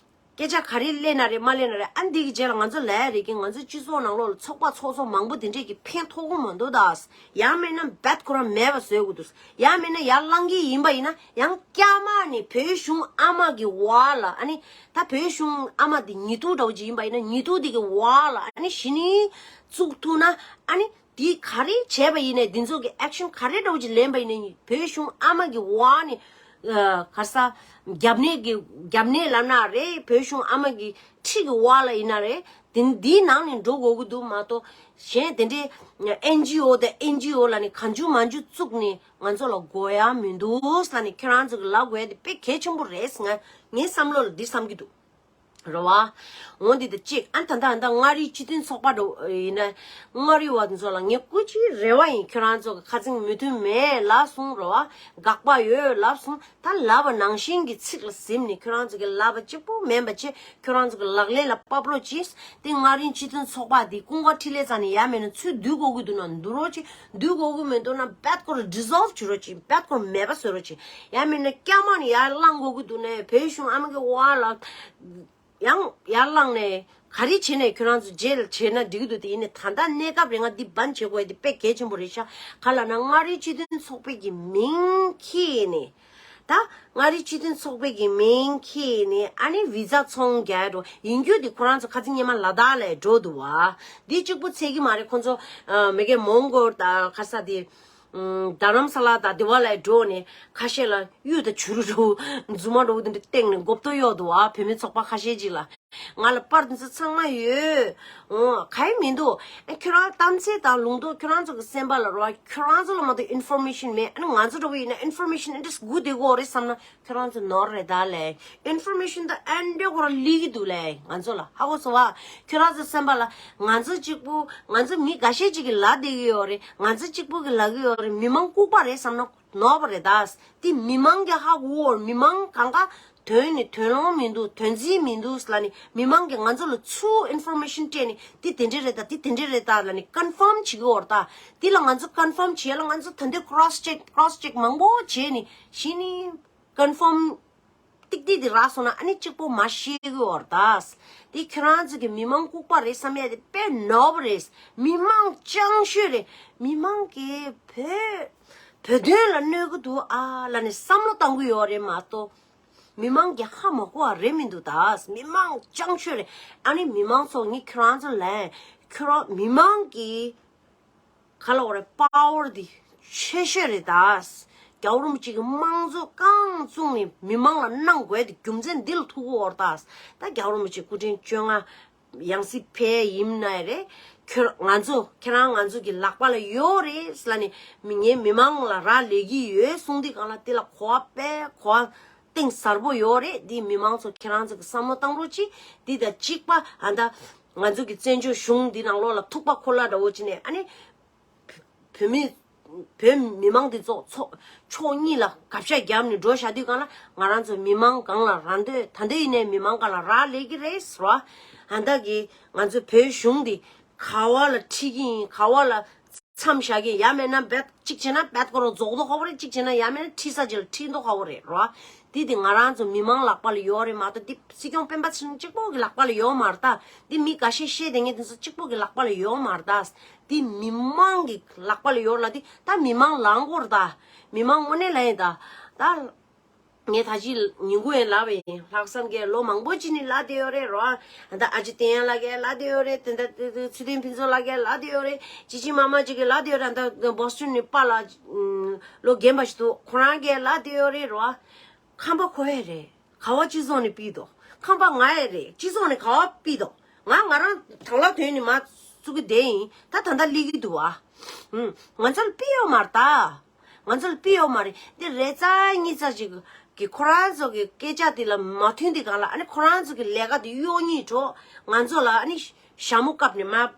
སྐད་ཆ་ག་རེ་སླེབས་ན་རེད་མ་སླེབས་ན་རེད། ཨ་འདི་གི་རྗེས་ལ་ང་ཚོ་ལབ་ཡ་རེད་ཀྱི། ང་ཚོ་སྤྱི་ཚོགས་ནང་ལོགས་ལ་ཚོགས་པ་ཚོགས་ཚོགས་མང་པོ་དེ་འདྲས་ཀྱི་ཕན་ཐོགས་ཀྱི་མི་འདུག་ད། ཡང་མིན་ན་རྦད་ཁོ་རང་མེད་པ་བཟོ་དགོས་འདུག། ཡང་མིན་ན་ཡར་བསླང་གི་ཡིན་པ་ཡིན་ན་ཡང་བསྐྱར་མ་ནས་བོད་གཞུང་ཨ་མ་གི་འོག་ལ་ཨ་ནི་ད་བོད་གཞུང་ཨ་མ་དེ་ཉེས་རྡུང་འདྲ་བོ་ཅིག་ཡིན་པ་ཡིན་ན་ཉེས་རྡུང་དེ་གི་འོག་ལ་ཨ་ནི་གཞི་ནས་བཙུགས་ཐུབ་ན་ཨ་ནི། དེ་ག་རེ་བྱས་པ་ཡིན་ནའི་འདི་ཚོ་གི་ཨེག་ཤན་ག་རེ་འདྲ་བོ་ཅིག་ལེན་པ་ཡིན་ནའི་བོད་གཞུང་ཨ་མ་གི་འོག་ནས་ཨ་ག་རེ་ཟ་རྒྱབ་གནས་ཀྱི་རྒྱབ་གནས་ལབ་ན་རེད། བོད་གཞུང་ཨ་མ་གི་ཁྲི་གི་འོག་ལ་ཡིན་ན་རེད། དེ་འདིའི་ནང་ནས་འགྲོ་དགོས་ཀྱི་འདུག་མ་གཏོགས་གཞན་དེ་འདྲའི་ཨེན་ཇི་ཨོ་དང་ཨེན་ཇི་ཨོ་ལབ་ནས་གང་བྱུང་མང་བྱུང་བཙུགས་ནས་ང་ཚོ་ལ་དགོས་ཡ་མི་འདུག་ཟེར་ནས་ཁྱེད་རང་ཚོ་གི་ལབ་དགོས་ཡ་དེ་དཔེ་གལ་ཆེན་པོ་རེད། ང་ངའི་བསམ་བློ་ལ་འདི་བསམ་གྱི་འདུག། རེད་བ། འོ་འདི་དང་གཅིག་ཨ་ད་ལྟ་ཨ་ད་མངའ་རིས་སྤྱི་མཐུན་ཚོགས་པ་འགྲོ་ཡིན་ན། མངའ་རིས་བ་ཚོ་ལ་ངས་སྐུ་མཁྱེན་རེ་བ་ཡིན། ཁྱོད་རང་ཚོ་གི་ཁ་ཚིག་མོས་མཐུན་མེད་ལབ་སོང་། རེད་བ། དགག་པ་ཡོད་ལབ་སོང་། ད་ལབ་པ་ནང་བཞིན་གྱི་ཚིག་ལ་གཟིམ་ནས་ཁྱོད་རང་ཚོ་གི་ལབ་པ་གཅིག་པུ་མིན་པ་བྱས། ཁྱོད་རང་ཚོ་གི་ལག་ལེན་ལ་ཕབ་རོགས་གྱིས། དེ་མངའ་རིས་སྤྱི་མཐུན་ཚོགས་པ་འདི་ཀུན་དགའ་འཕྲིན་ལས་རྩ་ནས་ཡ་མེད་ན་ཚུར་བསྡུ་དགོས་ཀྱི་འདུག་ན་བསྡུ་རོགས་གྱིས། འདུག་དགོས་ཀྱི་མི་འདུག་ན་རྦད་ཁོ་ར་ཌི་སོལབ་བྱེད་རོགས་གྱིས། རྦད་ཁོ་ར་མེད་པ་བཟོ་རོགས་གྱིས། ཡང་མིན་ན་བསྐྱར་མ་ནས་ཡར་བསླང་དགོས་ཀྱི་འདུག་ནས་བོད་གཞུང་ཨ་མ་གི་འོག་ལ་ཡང་ཡར་བསླངས་ནས་ག་རེ་བྱས་ནས་ཁྱོད་རང་ཚོ་རྗེས་ལ་བྱས་ན་འགྲིག་གི་འདུག། དེ་ཡིན་ནའི་ད་ལྟ་གནས་སྐབས་རིང་ང་འདི་སྦན་བྱེད་དགོས་ཡ་འདི་དཔེ་གལ་ཆེན་པོ་རེད་ཤག། ག་ལབ་ན་མངའ་རིས་སྤྱི་མཐུན་ཚོགས་པའི་གི་མིང་ཁྱེར་ནས། ད་མངའ་རིས་སྤྱི་མཐུན་ཚོགས་པའི་གི་མིང་ཁྱེར་ནས་ཨ་ནི་བི་ཛ་ཚོང་རྒྱག་འགྲོ་ཡིན་རྒྱུ་འདི་ཁོ་རང་ཚོ་ཁ་ཚིག་སྔོན་མ་ལ་དྭགས་ལ་འགྲོ་འདུག་བ། འདི་གཅིག་པུ་ཚད་ཀྱི་མ་རེད། ཁོ་ཚོ་ཨ་མི་གེ་མོང་གོལ་ད་ག་རེ་ཟ་དེ། ཨུམ། རྡ་རམ་ས་ལ་དང་དེ་བ་ལ་འགྲོ་ནས་ཁ་ཤས་ལ་གཡུ་དང་བྱུ་རུ་འདྲ་བོ་རྫུན་མ་འདྲ་བོ་དེ་འདྲ་བཏེགས་ནས་མགོ་བཏོག་གཡོག་འདུག་ཨ། བོད་མི་ཚོགས་པ་ཁ་ཤས་ཅིག་ལ། ང་ལ་པར་དེ་ཚོ་ཚང་མ་ཡོད། འོ་ག་ཡེ་མི་འདུག། ཨ་ཁྱོད་རང་གཏམ་ཚད་དང་ལུང་རྟོགས་ཁྱོད་རང་ཚོ་གི་སེམས་པ་ལ་རོ། ཁྱོད་རང་ཚོ་ལ་མ་གཏོགས་ཨིན་ཕོར་མེ་ཤན་མེད། ཨ་ནི་ང་ཚོ་འདྲ་བོ་ཡིན་ན་ཨིན་ཕོར་མེ་ཤན་ཨེ་འདྲས་སྒུག་བསྡད་དགོས་རེད་བསམ་ན། ཁྱོད་རང་ཚོ་ནོར་རེད་ད་ལས། ཨིན་ཕོར་མེ་ཤན་དང་ཨེ་འདྲས་ཁོ་རང་ལི་གི་འདུག་ལས་ང་ཚོ་ལ། ཧ་གོ་སོང་བ། ཁྱོད་རང་ཚོ་སེམས་པ་ལ་ང་ཚོ་གཅིག་པུ་ང་ཚོ་མི་འགའ་ཤས་ཅིག་གིས་ལབ་བསྡད་ཀྱི་ཡོད་རེད། ང་ཚོ་གཅིག་པུ་གིས་ལབ་ཀྱི་ཡོད་རེད། མི་མང་ལྐུགས་པ་རེད་བསམ་ན་ནོར་བ་རེད་ད། དེ་མི་མང་གིས་ཧ་གོ་བར་མི་མང་གང་ག་དོན་ནི་དོན་ལོང་མི་འདུག། དོན་རྩིས་མི་འདུག་ལབ་ནི་མི་མང་གིས་ང་ཚོ་ལ་ཚུར་ཨིན་ཕོར་མེ་ཤན་སྤྲད་ནི་དེ་དེ་འདྲས་རེད་ད། དེ་དེ་འདྲས་རེད་ད་ལབ་ནི་ཀོན་ཕོམ་བྱེད་ཀྱི་ཡོད་རེད་ད། དེ་ལ་ང་ཚོ་ཀོན་ཕོམ་བྱེད་ལ་ང་ཚོ་ད་འདི་ཀོ་རོ་སི་ཅེག་ཀོ་རོ་སི་ཅེག་མང་པོ་བྱས་ནི་གཞི་ནི། ཀོན་ཕོམ་ཏིག་ཏིག་དེ་རག་སོང་ན་ཨ་ནི་གཅིག་པོ་མ་ཤེས་གི་བར་ད། དེ་ཁྱེད་རང་ཚོ་གི་མི་མང་ལྐུགས་པ་རེད་བསམ་ཡ་དེ་དཔེ་ནོར་བ་རེད། མི་མང་སྤྱང་ཤོས་རེད། མི་མང་གིས་བོད་བོད་དོན་ལ་གནོད་གི་འདུག་ཨ་ལབ་ནས་བསམ་བློ་བཏང་གི་ཡོད་རེད་མ་གཏོགས། མི་མང་གིས་ཧ་མ་གོ་བ་རེད་མི་འདུག་ད། མི་མང་སྤྱང་ཤོས་རེད། ཨ་ནི་མི་མང་ཚོ་ངས་ཁྱེད་རང་ཚོ་ལ་ཁྱེད་རང་མི་མང་གིས། ག་ལ་བ་རེད། པ་ཝར་འདི་ཆེ་ཤོས་རེད་ད། རྒྱལ་བ་རིན་པོ་ཆེ་གི་དམངས་གཙོ་རྐང་བཙུགས་ནས་མི་མང་ལ་གནང་དགོས་དེ་རྒྱུ་མཚན་འདི་ལ་ཐུག་གི་ཡོད་རེད་ད། ད་རྒྱལ་བ་རིན་པོ་ཆེ་སྐུ་ཕྲེང་བཅོ་ལྔ་ཡང་སྲིད་ཕེབས་ཡིན་ན་རེད། ཁྱོད་ང་ཚོ་ཁྱེད་རང་ང་ཚོ་གི་ལག་པ་ལ་ཡོད་རེད་ལབ་ནས་མི་ངའི་མི་མང་ལ་རག་ལས་ཀྱི་ཡོད་གསུངས་དུས་སྒང་ལ་དེ་ལ་གོ་བ་དཔེ་གོ་བ་གཏིང་ཟབ་པོ་ཡོད་རེད། འདི་མི་མང་ཚོ་ཁྱེད་རང་ཚོ་གི་བསམ་བློ་བཏང་རོགས་གྱིས། འདི་དང་གཅིག་པ་ཨ་ད། ང་ཚོ་གི་བཙན་བྱོལ་གཞུང་འདི་ནང་ལོགས་ལ་ཐུག་པ་ཁོ་ལ་འདྲ་བོ་བྱས་ནས། ཨ་ནི་བོད་མི་བོད་མི་མང་འདི་ཚོ་ཚོ་ཕྱོགས་གཉིས་ལ་གབ་ཤ་བརྒྱབ་ནས་འགྲོ་བཞག་དུས་སྒང་ལ། ང་རང་ཚོ་མི་མང་སྒང་ལ་རག་འདོད། ད་ལྟ་ཡིན་ནའི་མི་མང་སྒང་ལ་རག་ལས་ཀྱི་རེད་ཟེར་བ། ཨ་ད་གི་ང་ཚོ་བོད་གཞུང་འདི་ག་བ་ལ་ཁྲིད་ཀྱི་ཡིན། ག་བ་ལ་མཚམས་བཞག་གི། ཡང་མེད་ན་རྦད་གཅིག་བྱས་ན་རྦད་ཁོ་རང་རྫོགས་མདོག་ཁ་པོ་རེད། གཅིག་བྱས་ན་ཡང་མེད་ན་ཁྲིད་ས་ཅིག་ལ་ཁྲིད་མདོག་ཁ་པོ་རེད་རོ། འདི་དེ་ང་རང་ཚོ་མི་མང་ལག་པ་ལ་ཡོད་རེད་མ་གཏོགས། འདི་སྲིད་སྐྱོང་སྤེན་པ་ཚེ་རིང་གཅིག་པོ་གི་ལག་པ་ལ་ཡོད་མ་རེད་ད། འདི་མི་འགའ་ཤས་བཤད་བསྡད་མཁན་དེ་ཚོ་གཅིག་པོ་གི་ལག་པ་ལ་ཡོད་མ་རེད་ད། འདི་མི་མང་གི་ལག་པ་ལ་ཡོད་ལ། འདི་ད་མི་མང་ལངས་དགོས་རེད་ད། མི་མང་དངོས་གནས་ལ་ཡིན་ད། ད། ངས་ད་ཅི་ཉིན་གུང་ཡང་ལབ་པ་ཡིན། ལྷག་བསམ་གྱི་ལོ་མང་པོ་ཅིག་ནས་ལབ་བསྡད་ཡོད་རེད་རོ། ད་ཨ་ཅེ་བསྟན་ཡར་ལགས་ཀྱིས་ལབ་བསྡད་ཡོད་རེད། དེ་འདྲ་ཚུལ་ལྡན་ཕུན་ཚོགས་ལགས་ཀྱིས་ལབ་བསྡད་ཡོད་རེད། ཅི་ཅི་མ་མ་ཅིག་གིས་ལབ་བསྡད་ཡོད་རེད། ད་བོ་སི་ཊོན་ནས་པཱ་ལགས་ལོ་རྒན་པ་ཞིག་འདུག་ཁོ་རང་གིས་ལབ་བསྡད་ཡོད་རེད་རོ། ཁང་པ་ཁོ་ཡས་རེད། ག་བ་སྤྱི་ཚོགས་ནས་ཕུལ་འདུག་ཁང་པ་ང་ཡས་རེད། སྤྱི་ཚོགས་ནས་ག་བ་ཕུལ་འདུག་ང་ང་རང་དང་བླངས་དོན་ནས་མར་བཙུགས་ཀྱི་བསྡད་ཡིན། ད་ད་ལྟ་སླེབས་ཀྱི་འདུག་ཨ། ཧུམ། ང་ཚོ་ལ་ཕུལ་ཡོད་མ་རེད་ད། ང་ཚོ་ལ་ཕུལ་ཡོད་མ་རེད། འདི་རེ་ཙམ་གཉིས་ཙམ་ཅིག་གི་ཁོ་རང་ཚོ་གི་སྐད་ཆ་དེ་ལ་མ་མཐུན་དུས་སྒང་ལ། ཨ་ནི་ཁོ་རང་ཚོ་གི་ལས་ཀ་དེ་གཡོ་ཉེས་འགྲོ། ང་ཚོ་ལ་ཨ་ནི་ཞྭ་མོ་བཀབ་ནས་མར་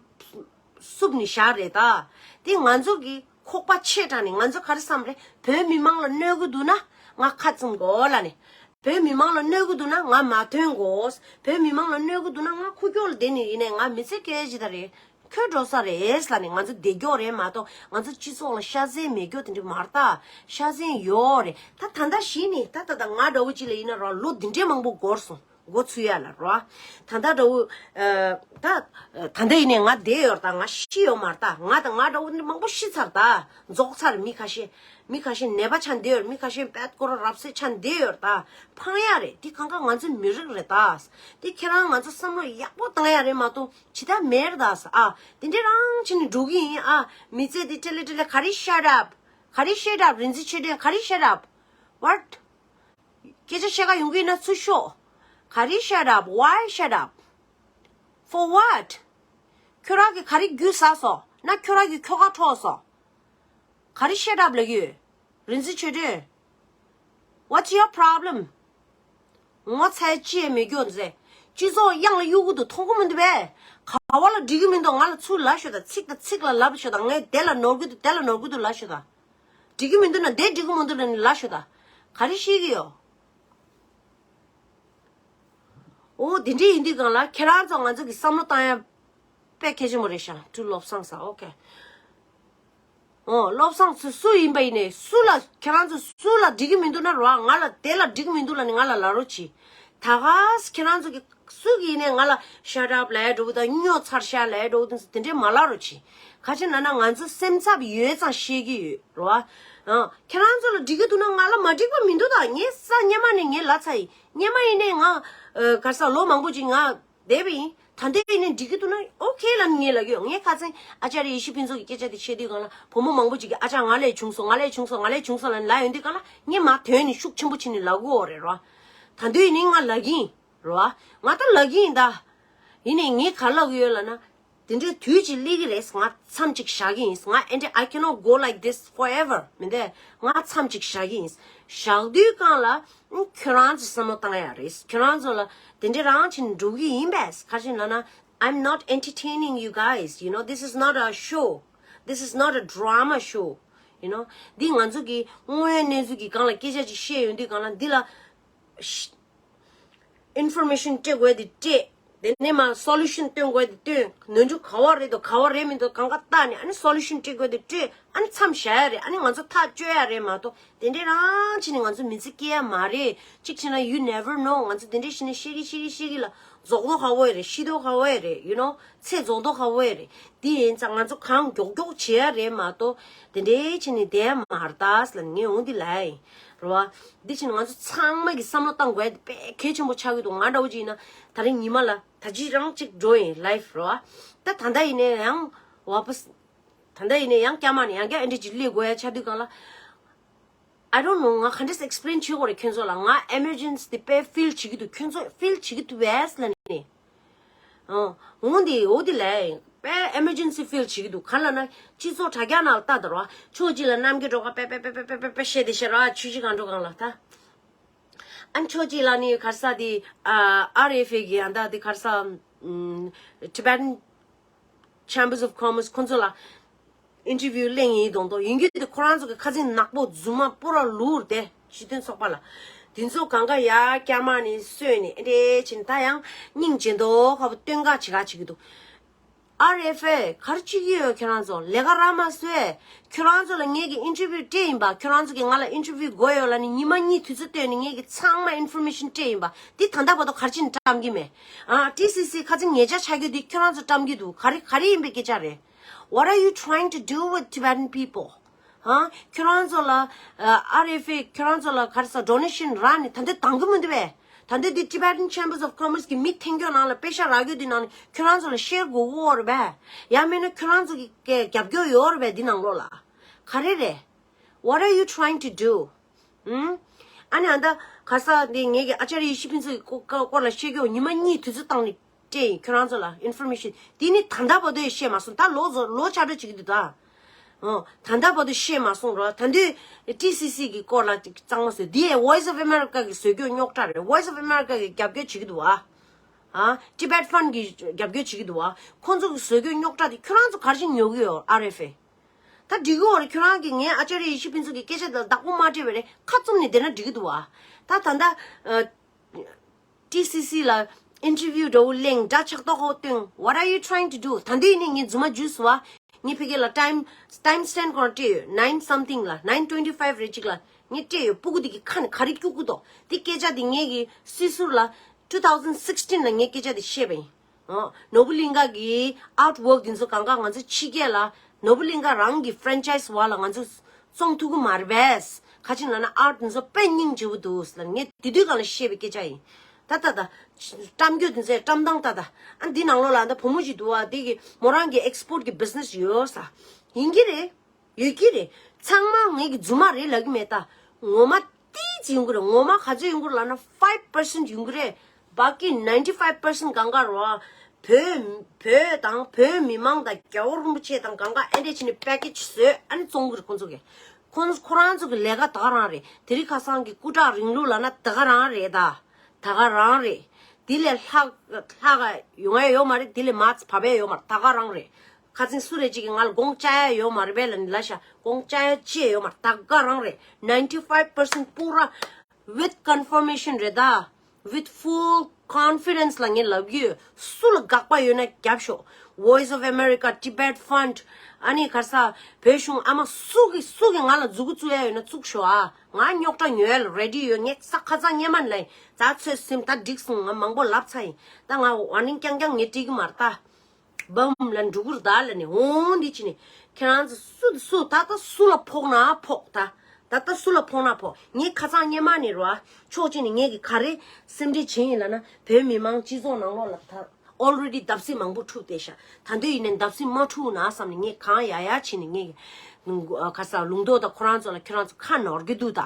བསུབས་ནས་བཞག་རེད་ད། དེ་ང་ཚོ་གི་ཁོག་པ་ཆེ་དྲགས་ནས་ང་ཚོ་ག་རེ་བསམ་རེད། བོད་མི་མང་ལ་གནོད་གི་འདུག་ན་ང་ཁ་བཙུམ་དགོས་ལབ་ནས། བོད་མི་མང་ལ་གནོད་གི་འདུག་ན་ང་མ་ཐོན་དགོས། བོད་མི་མང་ལ་གནོད་གི་འདུག་ན་ང་ཁུག་ཀྱོག་ལ་བསྡད་ནས་ཡིན་ནའི་ང་མི་ཚེ་སྐྱེལ་ཅི་ད་རེད། ཁྱོད་འགྲོ་ས་རེད་ལབ་ནས་ང་ཚོ་བསྡད་ཀྱོག་རེད་མ་གཏོགས། ང་ཚོ་སྤྱི་ཚོགས་ལ་ཤ་ཚན་མེད་ཀྱོག་དེ་འདྲ་མ་རེད་ད། ཤ་ཚན་ཡོད་རེད། ད་ད་ལྟ་གཞི་ནས་ད་ད་ད་ང་འདྲ་བོ་ཅིག་ལ་ཡིན་ན་རང་ལོ་འདི་འདྲའི་མང་པོ་འགོར་སོང་། འགོ་ཚུགས་ཡ་ལ་རོ། ད་ལྟ་འདྲ་བོ། ཨ། ད་ད་ལྟ་ཡིན་ནའི་ང་བསྡད་ཡོད་རེད་ད། ང་ཤི་ཡོད་མ་རེད་ད། ང་ད་ང་འདྲ་བོ་འདི་མང་པོ་ཤི་ཚར་ད། རྫོགས་ཚར། མི་ཁ་ཤས། མི་ཁ་ཤས་ནད་པ་ཆགས་བསྡད་ཡོད་རེད། མི་ཁ་ཤས་པད་ཀོ་ར་རབ་གསལ་ཆགས་བསྡད་ཡོད་རེད་ད། ཕངས་ཡ་རེད། དེ་གང་ག་ང་ཚོའི་མི་རིགས་རེད་ད། དེ་ཁྱེད་རང་ང་ཚོ་བསམ་བློ་ཡག་པོ་བཏང་ཡ་རེད་མ་གཏོགས་ཇི་ལྟར་མེད་རེད་ད། ཨ། དེ་འདྲས་རང་བྱས་ནས་འགྲོ་གི་ཡིན། ཨ། མི་ཚེ་འདི་ཁྲེ་ལེ་ཁྲེ་ལེ། ག་རེ་shut up། ག་རེ་shut up། རིན་ཆེན་ཆོས་སྒྲོན། ག་རེ་shut up། What། སྐད་ཆ་བཤད་ག་ཡོང་གི་ཡིན་ན་ཚུར་ཤོག་ག་རེ་shut up། Why shut up། For what། ཁྱོད་རང་གིས་ག་རེ་རྒྱུ་ཟ་སོང་། ན་ཁྱོད་རང་གི་ཁྱོ་ག་འཕྲོག་སོང་། ག་རེ་shut up་ལབ་ཀྱི་ཡོད། རིན་ཆེན་ཆོས་སྒྲོན། What's your problem། ངོ་ཚ་ཅི་ཡང་མེད་རྒྱུ་མཛད། སྤྱི་ཚོགས་གཡང་ལ་གཡུག་གི་འདུག་མཐོང་གི་མི་འདུག་པས། ག་བ་ལ་འགྲིག་གི་མི་འདུག་ང་ལ་ཚུར་ལབ་ཤོག་དང་། ཚིག་དང་ཚིག་ལ་ལབ་ཤོག་དང་། ངས་དེ་ལ་ནོར་གི་འདུག་དེ་ལ་ནོར་གི་འདུག་ལབ་ཤོག་དང་། འགྲིག་གི་མི་འདུག་ན་དེ་འགྲིག་གི་མི་འདུག་ན་ལབ་ཤོག་དང་། ག་རེ་བཤད་ཀྱི་ཡོད། འོ་དེ་འདྲ་ཡིན་དུས་སྒང་ལ་ཁྱེད་རང་ཚོ་ང་ཚོ་གི་བསམ་བློ་བཏང་ཡ་དཔེ་གལ་ཆེན་པོ་རེད་ཤག་ཀྲུ་བློ་བཟང་ས། ཨོ་ཁེ། འོ་བློ་བཟང་ཚོ་སུ་ཡིན་པ་ཡིན་ནའི་སུ་ལ་ཁྱེད་རང་ཚོ་སུ་ལ་འགྲིག་གི་མི་འདུག་ན་རོ། ང་ལ་དེ་ལ་འགྲིག་གི་མི་འདུག་ལབ་ནས་ང་ལ་ལབ་རོགས་གྱིས། ད་ག་ཁྱེད་རང་ཚོ་གི་སུ་གི་ཡིན་ནའི་ང་ལ་shut up་ལབ་ཡ་འདྲ་བོ་དང་། སྨྱོ་ཚར་ཤག་ལབ་ཡ་འདྲ་བོ་དེ་ཚོ་དེ་འདྲས་མ་ལབ་རོགས་གྱིས། ག་ཅི་ན་ན་ང་ཚོ་སེམས་འཚབ་ཡོད་ཙང་བཤད་ཀྱི་ཡོད་རོ། ཨ། ཁྱེད་རང་ཚོ་ལ་འགྲིག་གི་འདུག་ན་ང་ལ་མ་འགྲིག་པ་མི་འདུག་ད། ངས་ས་སྔོན་མ་ནས་ངས་ལབ་ཚར་ཡིན། སྔོན་མ་ཡིན་ནའི་ང་། ཨ། ག་རེ་ཟ། ལོ་མང་པོ་ཅིག་ང་བསྡད་པ་ཡིན། ད་ལྟ་ཡིན་ནའི་འགྲིག་གི་འདུག་ན་ཨོ་ཁེ་ལབ་ནས་ངས་ལབ་ཀྱི་ཡོད། ངས་ཁ་སང་ཨ་ཅཱརྱ་ཡེ་ཤེས་ཕུན་ཚོགས་ཀྱི་སྐད་ཆ་དེ་བཤད་དུས་སྒང་ལ་བུ་མོ་མང་པོ་ཅིག་གིས་ཨ་ཅག་ང་ལས་བྱུང་སོང་། ང་ལས་བྱུང་སོང་། ང་ལས་བྱུང་སོང་ལབ་ནས་ལབ་ཡོང་དུས་སྒང་ལ་ངས་མར་དོན་ནས་ཤུགས་ཆེན་པོ་བྱས་ནས་ལབ་དགོས་རེད་རོ། ད་དུང་ཡིན་ནའི་ང་ལབ་ཀྱི་ཡིན་རོ། ང་ད་ལབ་ཀྱི་ཡིན་ད། ཡིན་ནའི་ངས་ག་ལབ་ཀྱི་ཡོད་ལབ་ན། དེ་འདྲའི་དུས་གཅིག་སླེབས་ཀྱི་རེད། ང་མཚམས་གཅིག་བཞག་གི་ཡིན། ང་ཨེ་འདྲ། I cannot go like this forever། མི་འདུག་ང་མཚམས་གཅིག་བཞག་གི་ཡིན། བཞག་དུས་སྒང་ལ། ཨུ། ཁྱོད་རང་ཚོ་བསམ་བློ་བཏང་ཡ་རེད། ཁྱོད་རང་ཚོ་ལ་དེ་འདྲའི་རང་བྱས་ནས་འགྲོ་གི་ཡིན་པས། ག་ཅི་ན་ན། I'm not entertaining you guys. You know, this is not a show. This is not a drama show. You know, འདི་ང་ཚོ་གི་དངོས་ཡོད་གནས་ཚུལ་གྱི་སྒང་ལ་སྐད་ཆ་ཅིག་བཤད་ཡོང་དུས་སྒང་ལ། འདི་ལ་ཤ- information་སྤྲད་དགོས་དེ་སྤྲད། དེ་ནས་མར་solution་སྟོན་དགོས་དེ་སྟོན། ནོར་འཁྲུལ་ག་བ་རེད་འདུག་ག་བ་རེད་མི་འདུག་གང་ག་བལྟས་ནས། ཨ་ནི་solution་སྤྲད་དགོས་དེ་སྤྲད། ཨ་ནི་མཚམས་བཞག་ཡ་རེད། ཨ་ནི་ང་ཚོ་ཐག་གཅོད་ཡ་རེད་མ་གཏོགས། དེ་འདྲའི་རང་བྱས་ནས་ང་ཚོ་མི་ཚེ་སྐྱེལ་ཡ་མ་རེད། གཅིག་བྱས་ན་you never know། ང་ཚོ་དེ་འདྲའི་བྱས་ནས་བཤད་ཀྱི་བཤད་ཀྱི་བཤད་ཀྱི་ལ་རྫོགས་མདོག་ཁ་པོ་ཡ་རེད། ཤི་མདོག་ཁ་པོ་ཡ་རེད། you know། ཚེ་རྫོགས་མདོག་ཁ་པོ་ཡ་རེད། དེ་ཡིན་ཙང་ང་ཚོ་གང་མགྱོགས་མགྱོགས་བྱེད་ཡ་རེད་མ་གཏོགས། དེ་འདྲའི་བྱས་ནས་བསྡད་ཡ་མ་རེད་ད་ཟེར་ལབ་ནས་ངས་འོང་འདི་ལབ་ཡ་ཡིན། རེད་བ། འདི་བྱས་ནས་ང་ཚོ་ཚང་མ་གིས་བསམ་བློ་བཏང་དགོས་ཡ་དེ་དཔེ་གལ་ཆེན་པོ་ཆགས་ཀྱི་འདུག་ང་འདྲ་བོ་ཅིག་ཡིན་ན་ད་རིང་ཉི་མ་ལ་ད་ཅི་རང་གཅིག་འགྲོ་ཡིན། life་རོ། ད་ད་ལྟ་ཡིན་ནའི་ཡང་བ་པ་ད་ལྟ་ཡིན་ནའི་ཡང་སྐྱ་མ་ནས་ཡང་བསྐྱར་ཨེ་འདྲ་ཅིག་སླེབས་དགོས་ཡ་ཆགས་དུས་སྒང་ལ། I don't know། ང་ག་འདྲས་explain་བྱེད་དགོས་རེད་ཁྱོད་ཚོ་ལ། ང་emergency་དེ་དཔེ་feel་བྱེད་ཀྱི་འདུག་ཁྱོད་ཚོ་feel་བྱེད་ཀྱི་འདུག་བས་ལབ་ནས། ཨ། འོ་འདི་འོ་འདི་ལས་དཔེ་emergency་feel་བྱེད་ཀྱི་འདུག་ག་ལབ་ན་སྤྱི་ཚོགས་དྲ་རྒྱ་ནང་ལ་ལྟ་དང་རོ། ཕྱོགས་གཅིག་ལ་རྣམ་རྒྱལ་སྒྲོལ་དཀར་དཔེ་དཔེ་དཔེ་བཤད་བསྡད་ཤག་རོ། ཆུ་བཞི་སྒང་དྲུག་སྒང་ལ་ད། ཨ་ནི་ཕྱོགས་གཅིག་ལ་ནི་ག་རེ་ཟེར་དེ། ཨ་ཨར་ཨེཕ་ཨེ་གི་ཨ་ད་དེ་ག་རེ་ཟེར། ཨམ། Tibetan Chambers of Commerce ཁོང་ཚོ་ལ་ཨིན་ཊར་བིའུ་གླེང་ཡིན་མདོག་མདོག་ཡིན་གྱི་འདུག་ཁོ་རང་ཚོ་གི་ཁ་ཚིག་ནག་པོ་རྫུན་མ་སྤུ་ར་ལུག་རེད་དེ། སྤྱི་མཐུན་ཚོགས་པ་ལ། དེ་ཚོ་གང་ག་ཡ་སྐྱ་མ་ནི་སོས་ནི་ཨེ་འདྲས་ཕྱིན་ད་ཡང་སྙིང་རྗེ་མདོག་ཁ་པོ་སྟོན་ཁ་བྱེད་ཁ་བྱེད་ཀྱི་འདུག་ཨར་ཨེཕ་ཨེ་ག་རེ་བྱེད་ཀྱི་ཡོད། ཁྱོད་རང་ཚོ་ལས་ཀ་ར་མ་བཟོས། ཁྱོད་རང་ཚོ་ལ་ངེད་ཀྱི་ཨིན་ཊར་བིའུ་སྤྲད་ཡིན་པ། ཁྱོད་རང་ཚོ་གིས་ང་ལ་ཨིན་ཊར་བིའུ་དགོས་ཡོད་ལབ་ནི་ཉི་མ་གཉིས་དུས་ཚོད་བཏོན་ནི་ངེད་ཀྱིས་ཚང་མ་ཨིན་ཕོར་མེ་ཤན་སྤྲད་ཡིན་པ། འདི་ད་ལྟ་བར་དུ་ག་རེ་བྱས་ནས་བཀྲམ་གྱི་མེད། ཨ་ཊི་སི་སི་ཁ་ཚིག་ཉེས་ཆད་ཆགས་རྒྱུ་འདི་ཁྱོད་རང་ཚོ་བཀྲམ་གྱི་འདུག་ག་རེ་ག་རེ་ཡིན་པའི་སྐད་ཆ་རེད། What are you trying to do with Tibetan people? ཧ། ཁྱོད་རང་ཚོ་ལ་ཨར་ཨེཕ་ཨེ་ཁྱོད་རང་ཚོ་ལ་ག་རེ་ཟེར་ཌོ་ནེ་ཤན་རག་ནི་ད་འདི་འདང་གི་མི་འདུག་པས། ད་འདི་འདི་Tibetan Chambers of Commerce གི་མི་ཐེན་ཁྱོད་ནང་ལ་པེ་ཤ་རག་རྒྱུ་འདི་ནང་ནས་ཁྱོད་རང་ཚོ་ལ་ཤེར་དགོས་ཀྱི་ཡོད་རེད་པས། ཡང་མིན་ན་ཁྱོད་རང་ཚོ་གི་རྒྱབ་སྐྱོར་ཡོད་རེད་པས་འདི་ནང་ལོགས་ལ། ག་རེ་རེད། What are you trying to do? ཨུམ། ཨ་ནི་ཨ་ད་ག་རེ་ཟེར་འདི་ངེད་ཀྱི་ཨ་ཅཱརྱ་ཡེ་ཤེས་ཕུན་ཚོགས་ཀྱི་སྐོར་སྐོར་ལ་བཤད་རྒྱུ་ཉི་མ་གཉིས་དུས་ཚོད་བཏང་ནས། སྤྲད་ཡིན། ཁྱོད་རང་ཚོ་ལ་ཨིན་ཕོར་མེ་ཤན་དེ་ནི་ད་ལྟ་བར་དུ་ཡང་བཤད་མ་སོང་། ད་ལོ་ཚོ་ལོ་ཆགས་འགྲོ་བྱེད་ཀྱི་འདུག་ད། ཨོ། ད་ལྟ་བར་དུ་བཤད་མ་སོང་རོ། ད་དུང་ཊི་སི་སི་གི་སྐོར་ལ་ཅིག་གཙང་མ་བཟོས། འདི་ཡང་Voice of America གི་བཟོ་རྒྱུ་རྙོག་དྲ་རེད། Voice of America གི་རྒྱབ་སྐྱོར་བྱེད་ཀྱི་འདུག་ཨ། ཨ། Tibet Fund གི་རྒྱབ་སྐྱོར་བྱེད་ཀྱི་འདུག་ཨ། ཁོང་ཚོ་གི་བཟོ་རྒྱུ་རྙོག་དྲ་དེ་ཁྱོད་རང་ཚོ་ག་རེ་བྱས་ཉོ་གི་ཡོད། ཨར་ཨེཕ་ཨེ། ད་འགྲིག་གི་ཡོད་རེད། ཁྱོད་རང་གིས་ངའི་ཨ་ཅཱརྱ་ཡེ་ཤེས་ཕུན་ཚོགས་ཀྱི་སྐད་ཆ་དེ་ལ་བདག་པོ་མ་སྤྲད་པ་རེད། ཁ་བཙུམ་ནས་བསྡད་ན་འགྲིག་གི་འདུག་ཨ། ད་ད་ལྟ། ཨ། ཊི་སི་སི་ལ་ཨིན་ཊར་བིའུ་འདྲ་བོ་གླེང་། འདྲ་ཆགས་ཏོག་ཧོ་སྟོན། What are you trying to do? ད་འདི་ནི་ངས་རྫུན་མ་བརྗོད་སོང་བ། ངས་ཕ་གི་ལ་ཊའིམ་ཊའིམ་སི་ཊེམ་པ་ཁོ་རང་སྤྲད་ཡོད། Nine something ལ། Nine twenty five རེ་གཅིག་ལ་ངས་སྤྲད་ཡོད། སྤུ་གུ་འདི་གི་ཁ་ནས་ག་རེ་སྐྱུག་གི་འདུག་འདི་སྐད་ཆ་འདི་ངས་གི་སྲིད་ཟུར་ལ་two thousand sixteen ལ་ངས་སྐད་ཆ་འདི་བཤད་པ་ཡིན། ཨོ། ནོར་བུ་གླིང་ག་གི་ཨར་ཊི་ཝོག་འདི་ཚོ་གང་ག་ང་ཚོ་ཕྱི་རྒྱལ་ལ་ནོར་བུ་གླིང་ག་རང་གི་ཕ་རན་ཆའི་སི་བ་ལ་ང་ཚོ་བཙོང་ཐུབ་ཀྱི་མ་རེད་པས། ཁ་ཅིག་ལབ་ན་ཨར་ཊི་འདི་ཚོ་དཔེ་སྙིང་རྗེ་པོ་འདུག་ལབ། ངས་དེ་དུས་སྒང་ལ་བཤད་པའི་སྐད་ཆ་ཡིན། ད་ད་ད། བཀྲམ་རྒྱུ་དེ་ཚོའི་བཀྲམ་སྟངས་ད་ད། ཨ་འདི་ནང་ལོགས་ལ་ད་བུ་མོ་ཞིག་འདུག་བ། དེ་གི་མོ་རང་གི་ཨེག་སི་པོར་ཊི་གི་བི་ཛི་ནེ་སི་ཡོད་ས། ཡིན་གྱི་རེད། ཡོད་ཀྱི་རེད། ཚང་མ་ངེད་ཀྱི་རྫུན་མ་རེད་ལབ་ཀྱི་མེད་ད། ངོ་མ་ཏིས་ཡོང་གི་རེད། ངོ་མ་ག་ཚོད་ཡོང་གི་རེད་ལབ་ན་five percent ཡོང་གི་རེད། བ་ཀི་ninety five percent གང་ག་རོ། བོད་བོད་དང་བོད་མི་མང་དང་རྒྱལ་བ་རིན་པོ་ཆེ་དང་གང་ག་ཨེ་འདྲས་བྱས་ནས་པེ་ཀེ་ཇི་བཟོས། ཨ་ནི་བཙོང་གི་རེད་ཁོང་ཚོ་གིས། ཁོང་ཁོ་རང་ཚོ་གི་ལས་ཀ་ད་ག་རང་རེད། དེ་རིང་ཁ་སང་གི་སྐུ་དྲག་རིང་ལུགས་ལབ་ན་ད་ག་རང་རེད་ད། ད་ག་རང་རེད། དེ་ལས་ལྷག་ལྷག་ཡོང་ཡ་ཡོད་མ་རེད། དེ་ལས་མར་བབས་ཡ་ཡོད་མ་རེད། ད་ག་རང་རེད། ཁ་སང་སུ་རེ་གཅིག་གིས་ང་ལ་དགོངས་བཅག་ཡ་ཡོད་མ་རེད་པས་ལབ་ནི་ལབ་ཤག་དགོངས་བཅག་ཡ་ཅི་ཡང་ཡོད་མ་རེད། ད་ག་རང་རེད། Ninety five percent པུ་ར་with confirmation རེད་ད། With full confidence ལབ་ངས་ལབ་ཀྱི་ཡོད། སུ་ལ་དགག་པ་ཡོད་ན་རྒྱབ་ཤོག Voice of America, Tibet Fund, ཨ་ནི་ག་རེ་ཟེར་བོད་གཞུང་ཨ་མ་སུ་གི་སུ་གི་ང་ལ་མཛུ་གུ་བཙུགས་ཡ་ཡོད་ན་བཙུགས་ཤོག་ཨ། ང་རྙོག་དྲ་ཉོ་ཡ་ལ་རེ་ཌི་ཡོད། ངས་ས་ཁ་སང་སྔོན་མ་ནས་ལབ་ཡིན། ད་ཚོད་ཟིན། ད་འགྲིག་སོང་། ང་མང་པོ་ལབ་ཚར་ཡིན། ད་ང་ཝར་ནིང་རྐྱང་རྐྱང་ངས་སྤྲད་ཀྱི་མ་རེད་ད། བམ་ལ་འགྲོ་གི་རེད་ད་ལབ་ནས། འོང་འདི་བྱས་ནས་ཁྱེད་རང་ཚོ་སུ་སུ་ད་ལྟ་སུ་ལ་ཕོག་ན་ཕོག་ད། ད་ལྟ་སུ་ལ་ཕོག་ན་ཕོག་ངས་ཁ་སང་སྔོན་མ་ནས་རོ། ཕྱོགས་གཅིག་ནས་ངས་ཀྱི་ག་རེ་སེམས་ཁྲལ་བྱས་ཡིན་ལབ་ན། བོད་མི་མང་སྤྱི་ཚོགས་ནང་ལོགས་ལ་ད་already བརྡབ་གསིག་མང་པོ་འཁྲུགས་བསྡད་ཤག་ད་དུང་ཡིན་ནའི་བརྡབ་གསིག་མ་འཁྲུགས་ན་བསམ་ནས་ངས་གང་ཡག་ཡག་བྱས་ནས། ངས་ཀྱི་ག་རེ་ཟེར་ལུང་རྟོགས་དང་ཁོ་རང་ཚོ་ལ་ཁྱོད་རང་ཚོ་ཁ་ནོར་གྱི་འདུག་ད།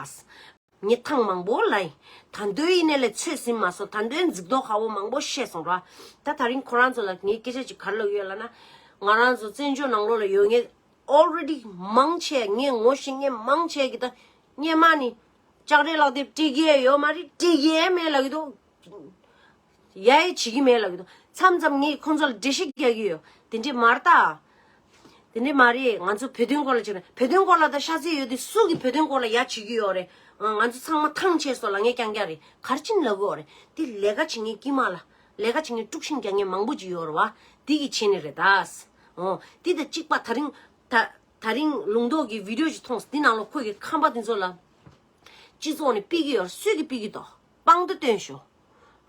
ངས་ཐེངས་མང་པོ་ལབ་ཡིན། ད་དུང་ཡིན་ནའི་ལས་ཚོད་ཟིན་མ་སོང་། ད་དུང་འཛིག་མདོག་ཁ་པོ་མང་པོ་བཤད་སོང་ར། ད་ད་རིང་ཁོ་རང་ཚོ་ལ་ངས་སྐད་ཆ་ཅིག་ག་རེ་ལབ་ཀྱི་ཡོད་ལབ་ན། ང་རང་ཚོ་བཙན་བྱོལ་ནང་ལོགས་ལ་ཡོད་མཁན་already མང་ཆེ། ངས་ངོ་ཤེས་མཁན་མང་ཆེ་གིས་ད་སྔོན་མ་ནས་ལྕགས་རི་ལག་དེབ་སྤྲད་ཀྱི་ཡོད་མ་རེད། སྤྲད་ཀྱི་མེད་ལབ་ཀྱི་འདུག་ཡ་ཡི་བྱེད་ཀྱི་མེད་ལབ་ཀྱི་འདུག་མཚམས་མཚམས་ངས་ཁོང་ཚོ་ལ་འགྲེལ་བཤད་རྒྱག་གི་ཡོད། དེ་འདྲས་མ་རེད་ད། དེ་འདྲས་མ་རེད། ང་ཚོ་བོད་དོན་སྐོར་ལ་བྱས་ན་བོད་དོན་སྐོར་ལ་ད་ཤ་ཚ་ཡོད་དུས་སུ་གིས་བོད་དོན་སྐོར་ལ་ཡ་བྱེད་ཀྱི་ཡོད་རེད། ང་ཚོ་ཚང་མ་ཐང་ཆད་སོང་ལབ་མཁན་རྐྱང་རྐྱང་རེད། ག་རེ་བྱས་ནས་ལབ་དགོས་རེད། དེ་ལས་ཀ་བྱེད་མཁན་དཀྱུས་མ་ལ་ལས་ཀ་བྱེད་མཁན་དཀྲུག་ཤིང་རྒྱག་མཁན་མང་པོ་ཅིག་ཡོད་རེད་བ། དེ་གིས་བྱས་ནས་རེད་ད། འོ། དེ་དང་གཅིག་པ་ད་རིང་ད་ད་རིང་ལུང་རྟོགས་ཀྱི་བི་ཌིའོ་ཅིག་མཐོང་སོང་། དེ་ནང་ལ་ཁོ་གི་ཁམས་པ་དེ་ཚོ་ལ། སྤྱི་ཚོགས་ནས་ཕུད་ཀྱི་ཡོད་རེད། སུས་ཀྱིས་ཕུད་ཀྱི་འདུག་དཔང་རྟགས་སྟོན་ཤོག་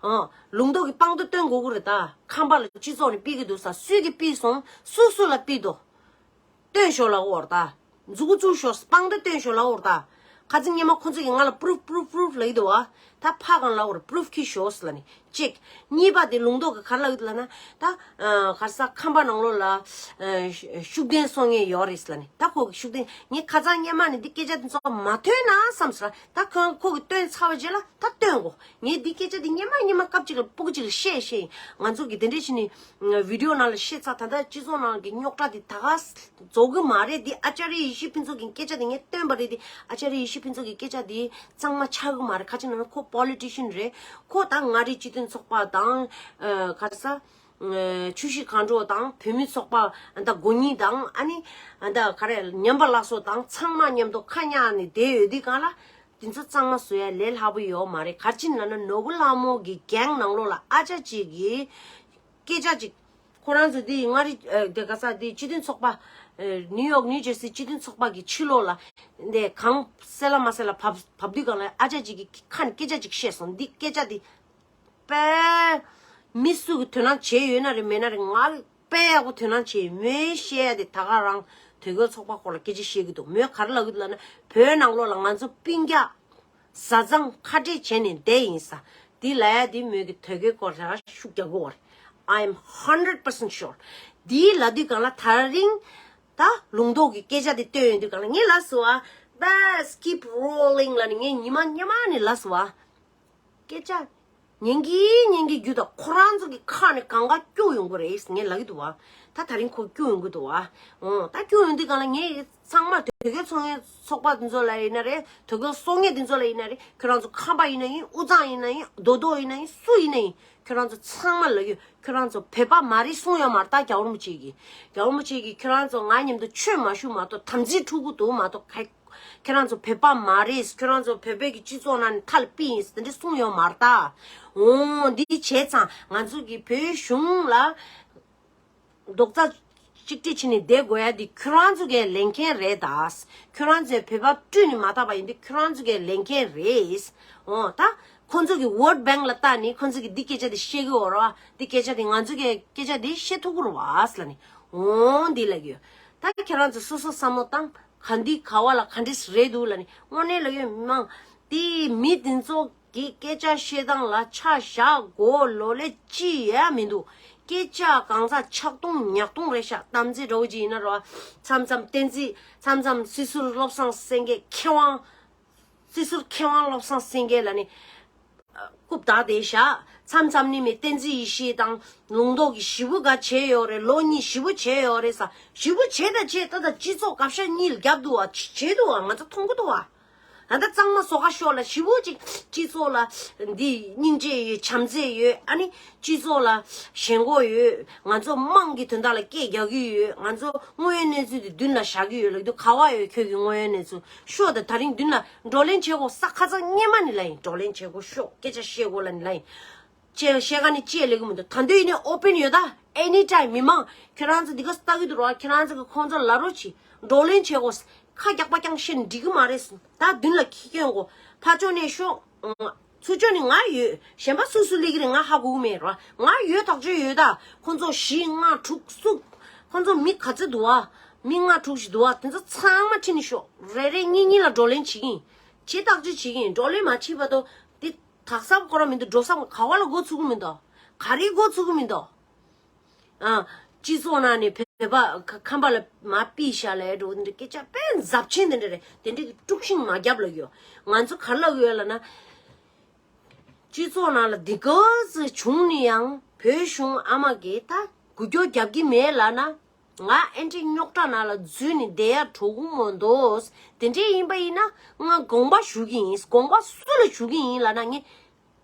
ཨ། ལུང་རྟོགས་ཀྱིས་དཔང་རྟགས་སྟོན་དགོས་ཀྱི་རེད་ད། ཁམས་པ་ལ་སྤྱི་ཚོགས་ནས་ཕུད་ཀྱི་འདུག་ས། སུས་ཀྱིས་ཕུད་སོང་། སུ་སུ་ལ་ཕུད་འདུག་སྟོན་ཤོག་ལབ་ཀྱི་ཡོད་རེད་ད། མཛུབ་གུ་བཙུགས་ཤོག་དཔང་རྟགས་སྟོན་ཤོག་ལབ་ཀྱི་ཡོད་རེད་ད། ཁ་སང་སྔོན་མ་ཁོ་ཚོ་གིས་ང་ལ་པུ་རུཕ་པུ་རུཕ་པུ་རུཕ་ལབ་ཀྱི་འདུག་བ། ད་ཕར་གང་ལབ་ཀྱི་ཡོད་རེད། པུ་རུཕ་འཁྱེར་ཤོག་ཟེར་ལབ་ནས། གཅིག་གཉིས་པ་དེ་ལུང་རྟོགས་ཀྱིས་ག་རེ་ལབ་ཀྱི་འདུག་ལབ་ན། ད་ཨ་ག་རེ་ཟེར་ཁམས་པ་ནང་ལོགས་ལ་ཨ་ཤུགས་ལྡན་གསོག་མཁན་ཡོད་རེད་ཟེར་ལབ་ནས། ད་ཁོ་གི་ཤུགས་ལྡན། ངས་ཁ་སང་སྔོན་མ་ནས་འདི་སྐད་ཆ་འདི་ཚོ་མ་ཐོན་ན་བསམ་ཟེར། ད་ཁོ་ཁོ་གིས་བཏོན་ཚར་བའི་རྗེས་ལ་ད་སྟོན་དགོས། ངས་འདི་སྐད་ཆ་འདི་སྔོན་མ་སྔོན་མ་སྐབས་གཅིག་ལ་སྤུ་གུ་གཅིག་ལ་བཤད་བཤད་ཡིན། ང་ཚོ་གིས་དེ་འདྲས་བྱས་ནས་བི་ཌིའོ་ནང་ལ་བཤད་ཚར། ད་ལྟ་སྤྱི་ཚོགས་ནང་གི་རྙོག་དྲ་འདི་ད་ག་རྫོགས་ཀྱི་མ་རེད། འདི་ཨ་ཅཱརྱ་ཡེ་ཤེས་ཕུན་ཚོགས་ཀྱི་སྐད་ཆ་འདི་ངས་བཏོན་པ་རེད། འདི་ཨ་ཅཱརྱ་ཡེ་ཤེས་ཕུན་ཚོགས་ཀྱི་སྐད་ཆ་འདི་གཙང་མ་ཆགས་ཀྱི་མ་རེད། ཁ་ཅིག་ནང་ན་ཁོ་ པོ་ལི་ཊི་ཤན་རེད། ཁོ་ད་མངའ་རིས་སྤྱི་མཐུན་ཚོགས་པ་དང་། ཨ། ག་རེ་ཟ། ཨ། ཆུ་བཞི་སྒང་དྲུག་དང་བུད་མེད་ཚོགས་པ་ད་དགུ་གཉིས་དང་། ཨ་ནི་ད་ག་རེ། ཉམས་པ་སླར་གསོ་དང་ཚང་མ་མཉམ་དུ་ཁ་གཉའ་ནས་བསྡད་ཡོད་དུས་སྒང་ལ། དེ་ཚོ་གཙང་མ་བཟོ་ཡ་ལས་སླ་པོ་ཡོད་མ་རེད། ག་རེ་བྱས་ནས་ལབ་ན། ནོར་བུ་ལྷ་མོ་གི་གེང་ནང་ལོགས་ལ་ཨ་ཅག་ཅིག་གིས་སྐད་ཆ་ཅིག་ཁོ་རང་ཚོ་དེ་མངའ་རིས། ཨ། དེ་ག་རེ་ཟ། དེ་སྤྱི་མཐུན་ཚོགས་པ། ཨ། ནིའུ་ཡོག་ནིའུ་ཇར་སི་སྤྱི་མཐུན་ཚོགས་པ་གི་ཕྱི་ལོགས་ལ་དེ་གང་གསལ་ལ་མ་གསལ་ལ་བབས་བབས་དུས་སྒང་ལ། ཨ་ཅག་ཅིག་གིས་ཁ་ནས་སྐད་ཆ་ཅིག་བཤད་སོང་། འདི་སྐད་ཆ་དེ་དཔེ་མི་སུ་གིས་དོ་སྣང་བྱས་ཡོད་ན་རེད། མེད་ན་རེད། ང་དཔེ་ཡག་པོ་དོ་སྣང་བྱས་ཡོད། མོས་བཤད་ཡ་དེ། ད་ག་རང་དོལ་རྒྱལ་ཚོགས་པ་སྐོར་ལ་སྐད་ཆ་བཤད་ཀྱི་འདུག་མོས་ག་རེ་ལབ་ཀྱི་འདུག་ལབ་ན། བོད་ནང་ལོགས་ལ་ང་ཚོ་སྤུན་ཀྱག་བཟའ་ཚང་ཁ་བྲལ་བྱས་ནས་བསྡད་ཡིན་ས། འདི་ལབ་ཡ་འདི་མོས་ཀྱི་དོལ་རྒྱལ་སྐོར་ལ་ཤུགས་རྒྱག་གི་ཡོད་རེད། I am hundred percent sure. འདི་ལབ་དུས་སྒང་ལ། ད་རིང་ད་ལུང་རྟོགས་ཀྱི་སྐད་ཆ་འདི་བཏོན་ཡོང་དུས་སྒང་ལ། ངས་ལབ་སོང་བ། Best, keep rolling ལབ་ནས། ངས་ཉི་མ་སྔོན་མ་ནས་ལབ་སོང་བ། སྐད་ཆ་ཉན་གྱིན་ཉན་གྱིན་རྒྱུ་དང་། ཁོ་རང་ཚོ་གི་ཁ་ནས་གང་ག་སྐྱུག་ཡོང་གི་རེད་ངས་ལབ་ཀྱི་འདུག་བ། ད་ད་རིང་ཁོ་སྐྱུག་ཡོང་གི་འདུག་བ། འོ། ད་སྐྱུག་ཡོང་དུས་སྒང་ལ། ངས་ཚང་མ་དོལ་རྒྱལ་ཚོགས་ཚོགས་པ་འདི་ཚོ་ལ་ཡིན་ན་རེད། དོལ་རྒྱལ་གསོ་མཁན་འདི་ཚོ་ལ་ཡིན་ན་རེད། ཁྱོད་རང་ཚོ་ཁམས་པ་ཡིན་ན་ཡིན། དབུས་གཙང་ཡིན་ན་ཡིན། མདོ་སྟོད་ཡིན་ན་ཡིན། སུ་ཡིན་ན་ཡིན། ཁྱོད་རང་ཚོ་ཚང་མ་ལ་ཡོད། ཁྱོད་རང་ཚོ་བོད་པ་མ་རེད་གསུངས་ཡོད་མ་རེད། ད་རྒྱལ་བ་རིན་པོ་ཆེ་གིས། རྒྱལ་བ་རིན་པོ་ཆེ་གིས་ཁྱོད་རང་ཚོ་ང་མཉམ་དུ་ཆོས་མ་ཞུ་མ་གཏོགས་དམ་ཚིག་འཁྲུག་གི་འདུག་མ་གཏོགས། ག་ཁྱེད་རང་ཚོ་བོད་པ་མ་རེད། ཁྱེད་རང་ཚོ་བོད་པའི་གི་སྤྱི་ཚོགས་ནང་ནས་མཐའ་ལ་ཕུད་ཡིན་ཟེར་དེ་འདྲ་གསུངས་ཡོད་མ་རེད་ད། འོ། འདི་བྱས་ཙང་ང་ཚོ་གི་བོད་གཞུང་ལ་རྡོག་རྩ་གཅིག་སྒྲིལ་བྱས་ནས་བསྡད་དགོས་ཡ་འདི་ཁྱེད་རང་ཚོ་གི་ལས་འགན་རེད་ད། ཁྱེད་རང་ཚོས་བོད་པ་བཀྲུས་ནས་མ་བཏང་པ་ཡིན་དུས་ཁྱེད་རང་ཚོ་གི་ལས་འགན་རེད། འོ། ད་ཁོང་ཚོ་གི་vote bank ལ་བལྟས་ནས་ཁོང་ཚོ་གི་འདི་སྐད་ཆ་འདི་བཤད་གི་ཡོད་རེད་བ། འདི་སྐད་ཆ་འདི་ང་ཚོ་གི་སྐད་ཆ་འདི་བཤད་ཐུབ་ཀྱི་རེད་བ་ཟེར་ལབ་ནས། འོ། འདི་ལབ་ཀྱི་ཡོད། ད་ཁྱེད་རང་ཚོ་སོ་སོ་བསམ་བློ་བཏང་། ག་འདི་ག་བ་ལ་ག་འདྲས་རེད་འདུག་ལབ་ནས། དངོས་གནས་ལབ་ཀྱི་ཡོད། མི་མང་དེ་མི་དེ་ཚོ་གི་སྐད་ཆ་བཤད་སྟངས་ལ་ཆ་བཞག་དགོས་ལོ་ལེ་ཅི་ཡང་མི་འདུག་སྐད་ཆ་གང་ཟག་ཆག་སྟོང་ཉག་སྟོང་རེད་ཤག་གཏམ་ཚེ་འདྲ་བོ་ཅིག་ཡིན་ན་རོ། མཚམས་མཚམས་བསྟན་འཛིན། མཚམས་མཚམས་སྲིད་ཟུར་བློ་བཟང་སེང་གེ་མཁས་དབང་། སྲིད་ཟུར་མཁས་དབང་བློ་བཟང་སེང་གེ་ལབ་ནས་རྐུབ་བདག་དེ་བཞག་མཚམས་མཚམས་ནི་མི་བསྟན་འཛིན་ཡེ་ཤེས་དང་ལུང་རྟོགས་ཀྱིས་ཞེ་པོ་ག་བྱས་ཡོད་རེད། ལོ་གཉིས་ཞེ་པོ་བྱས་ཡོད་རེད་ས། ཞེ་པོ་བྱས་དང་བྱས། ད་ལྟ་སྤྱི་ཚོགས་བཀའ་ཤག་གཉིས་ལ་རྒྱབ་འདུག་བ། བྱས་འདུག་བ། ང་ཚོ་མཐོང་གི་འདུག་བ། ད་ལྟ་གཙང་མ་བཟོ་ག་ཤོག་ལ། ཞེ་པོ་ཅིག་སྤྱི་ཚོགས་ལ་འདི་སྙིང་རྗེ་ཡོད། བྱམས་བརྩེ་ཡོད། ཨ་ནི་སྤྱི་ཚོགས་ལ་ཞེན་ཁོག་ཡོད། ང་ཚོ་དམངས་ཀྱི་དོན་དག་ལ་སྐད་རྒྱག་གི་ཡོད། ང་ཚོ་དངོས་ཡོད་གནས་ཚུལ་དེ་མདུན་ལ་བཞག་གི་ཡོད་ལབ་དུས། ག་བ་ཡོད་ཁྱོད་ཀྱི་དངོས་ཡོད་གནས་ཚུལ་ཤོག་དང་། ད་རིང་མདུན་ལ་བགྲོ་གླེང་བྱེད་དགོས་ས། ཁ་སང་སྔོན་མ་ནས་ལབ་ཡིན། བགྲོ་གླེང་བྱེད་དགོས་ཤོག་སྐད་ཆ་བཤད་དགོས་ལབ་ནས་ལབ་ཡིན། ཅེས་བཤད་ག་ནས་ཅི་ཡང་ལས་ཀྱི་མི་འདུག་ད་དུང་ཡིན་ནའི་ཨོ་པན་ཡོད་ད། ཨེ་ནི་ཊའིམ་མི་མང་ཁྱེད་རང་ཚོ་འདི་ག་ལྟ་གི་འདུག་ར། ཁྱེད་རང་ཚོ་གི་ཁོང་ཚོ་ལ་རོགས་གྱིས་བགྲོ་གླེང་བྱེད་དགོས། ཁ་རྒྱག་པ་རྐྱང་བཤད་ནས་འགྲིག་གི་མ་རེད། ད་མདུན་ལ་ཁྱེད་སྐྱོན་དགོས། ཕར་ཕྱོགས་ནས་ཤོག་ཚུར་ཕྱོགས་ནས་ང་ཡོད། གཞན་པ་སུ་སུ་སླེབས་ཀྱི་རེད་ང་ཧ་གོ་གི་མེད་ར། ང་ཡོད། ཐག་ཆོད་ཡོད་ད། ཁོང་ཚོ་བཞི་ལྔ་དྲུག་སུ། ཁོང་ཚོ་མི་ག་ཚོད་འདུག་བ། མི་ལྔ་དྲུག་ཞིག་འདུག་བ། དེ་ཚོ་ཚང་མ་ཁྲིད་ནས་ཤོག་རེ་རེ་གཉིས་གཉིས་ལ་བགྲོ་གླེང་བྱེད་ཀྱི་ཡིན། བྱེད། ཐག་གཅོད་བྱེད་ཀྱི་ཡིན། བགྲོ་གླེང་མ་བྱེད་བར་དུ་འདི་དག་ས་ཁོ་རང་མི་འདུག་འགྲོ་ས་ག་བ་ལ་འགོ་ཚུགས་ཀྱི་མི་འདུག་ག་རེ་འགོ་ཚུགས་ཀྱི་མི་འདུག་ཨ། སྤྱི་ཚོགས་ནང་ནས་བོད་པ་ཁ་ཁམས་པ་ལ་མར་ཕུད་བཞག་ལབ་འགྲོ། འདི་འདྲ་སྐད་ཆ་དཔེ་འཛབ་ཆེན་དེ་འདྲ་རེད། དེ་འདྲ་གི་དཀྲུག་ཤིང་མ་རྒྱབ་ལབ་ཡོད། ང་ཚོ་ག་རེ་ལབ་ཡོད་ལབ་ན། སྤྱི་ཚོགས་ནང་ལ་འདི་ག་ཚོད་བྱུང་ནས་ཡང་བོད་གཞུང་ཨ་མ་གིས་ད་འགུལ་སྐྱོད་རྒྱབ་ཀྱི་མེད་ལབ་ན། ང་ཨེ་འདྲའི་རྙོག་དྲ་ནང་ལ་འཛུལ་ནས་བསྡད་ཡ་གྲོགས་མོ་འདུག་དེ་འདྲའི་ཡིན་པ་ཡིན་ན་ང་དགོངས་པ་ཞུ་གི་ཡིན། དགོངས་པ་སུ་ལ་ཞུ་གི་ཡིན་ལབ་ན། ངས་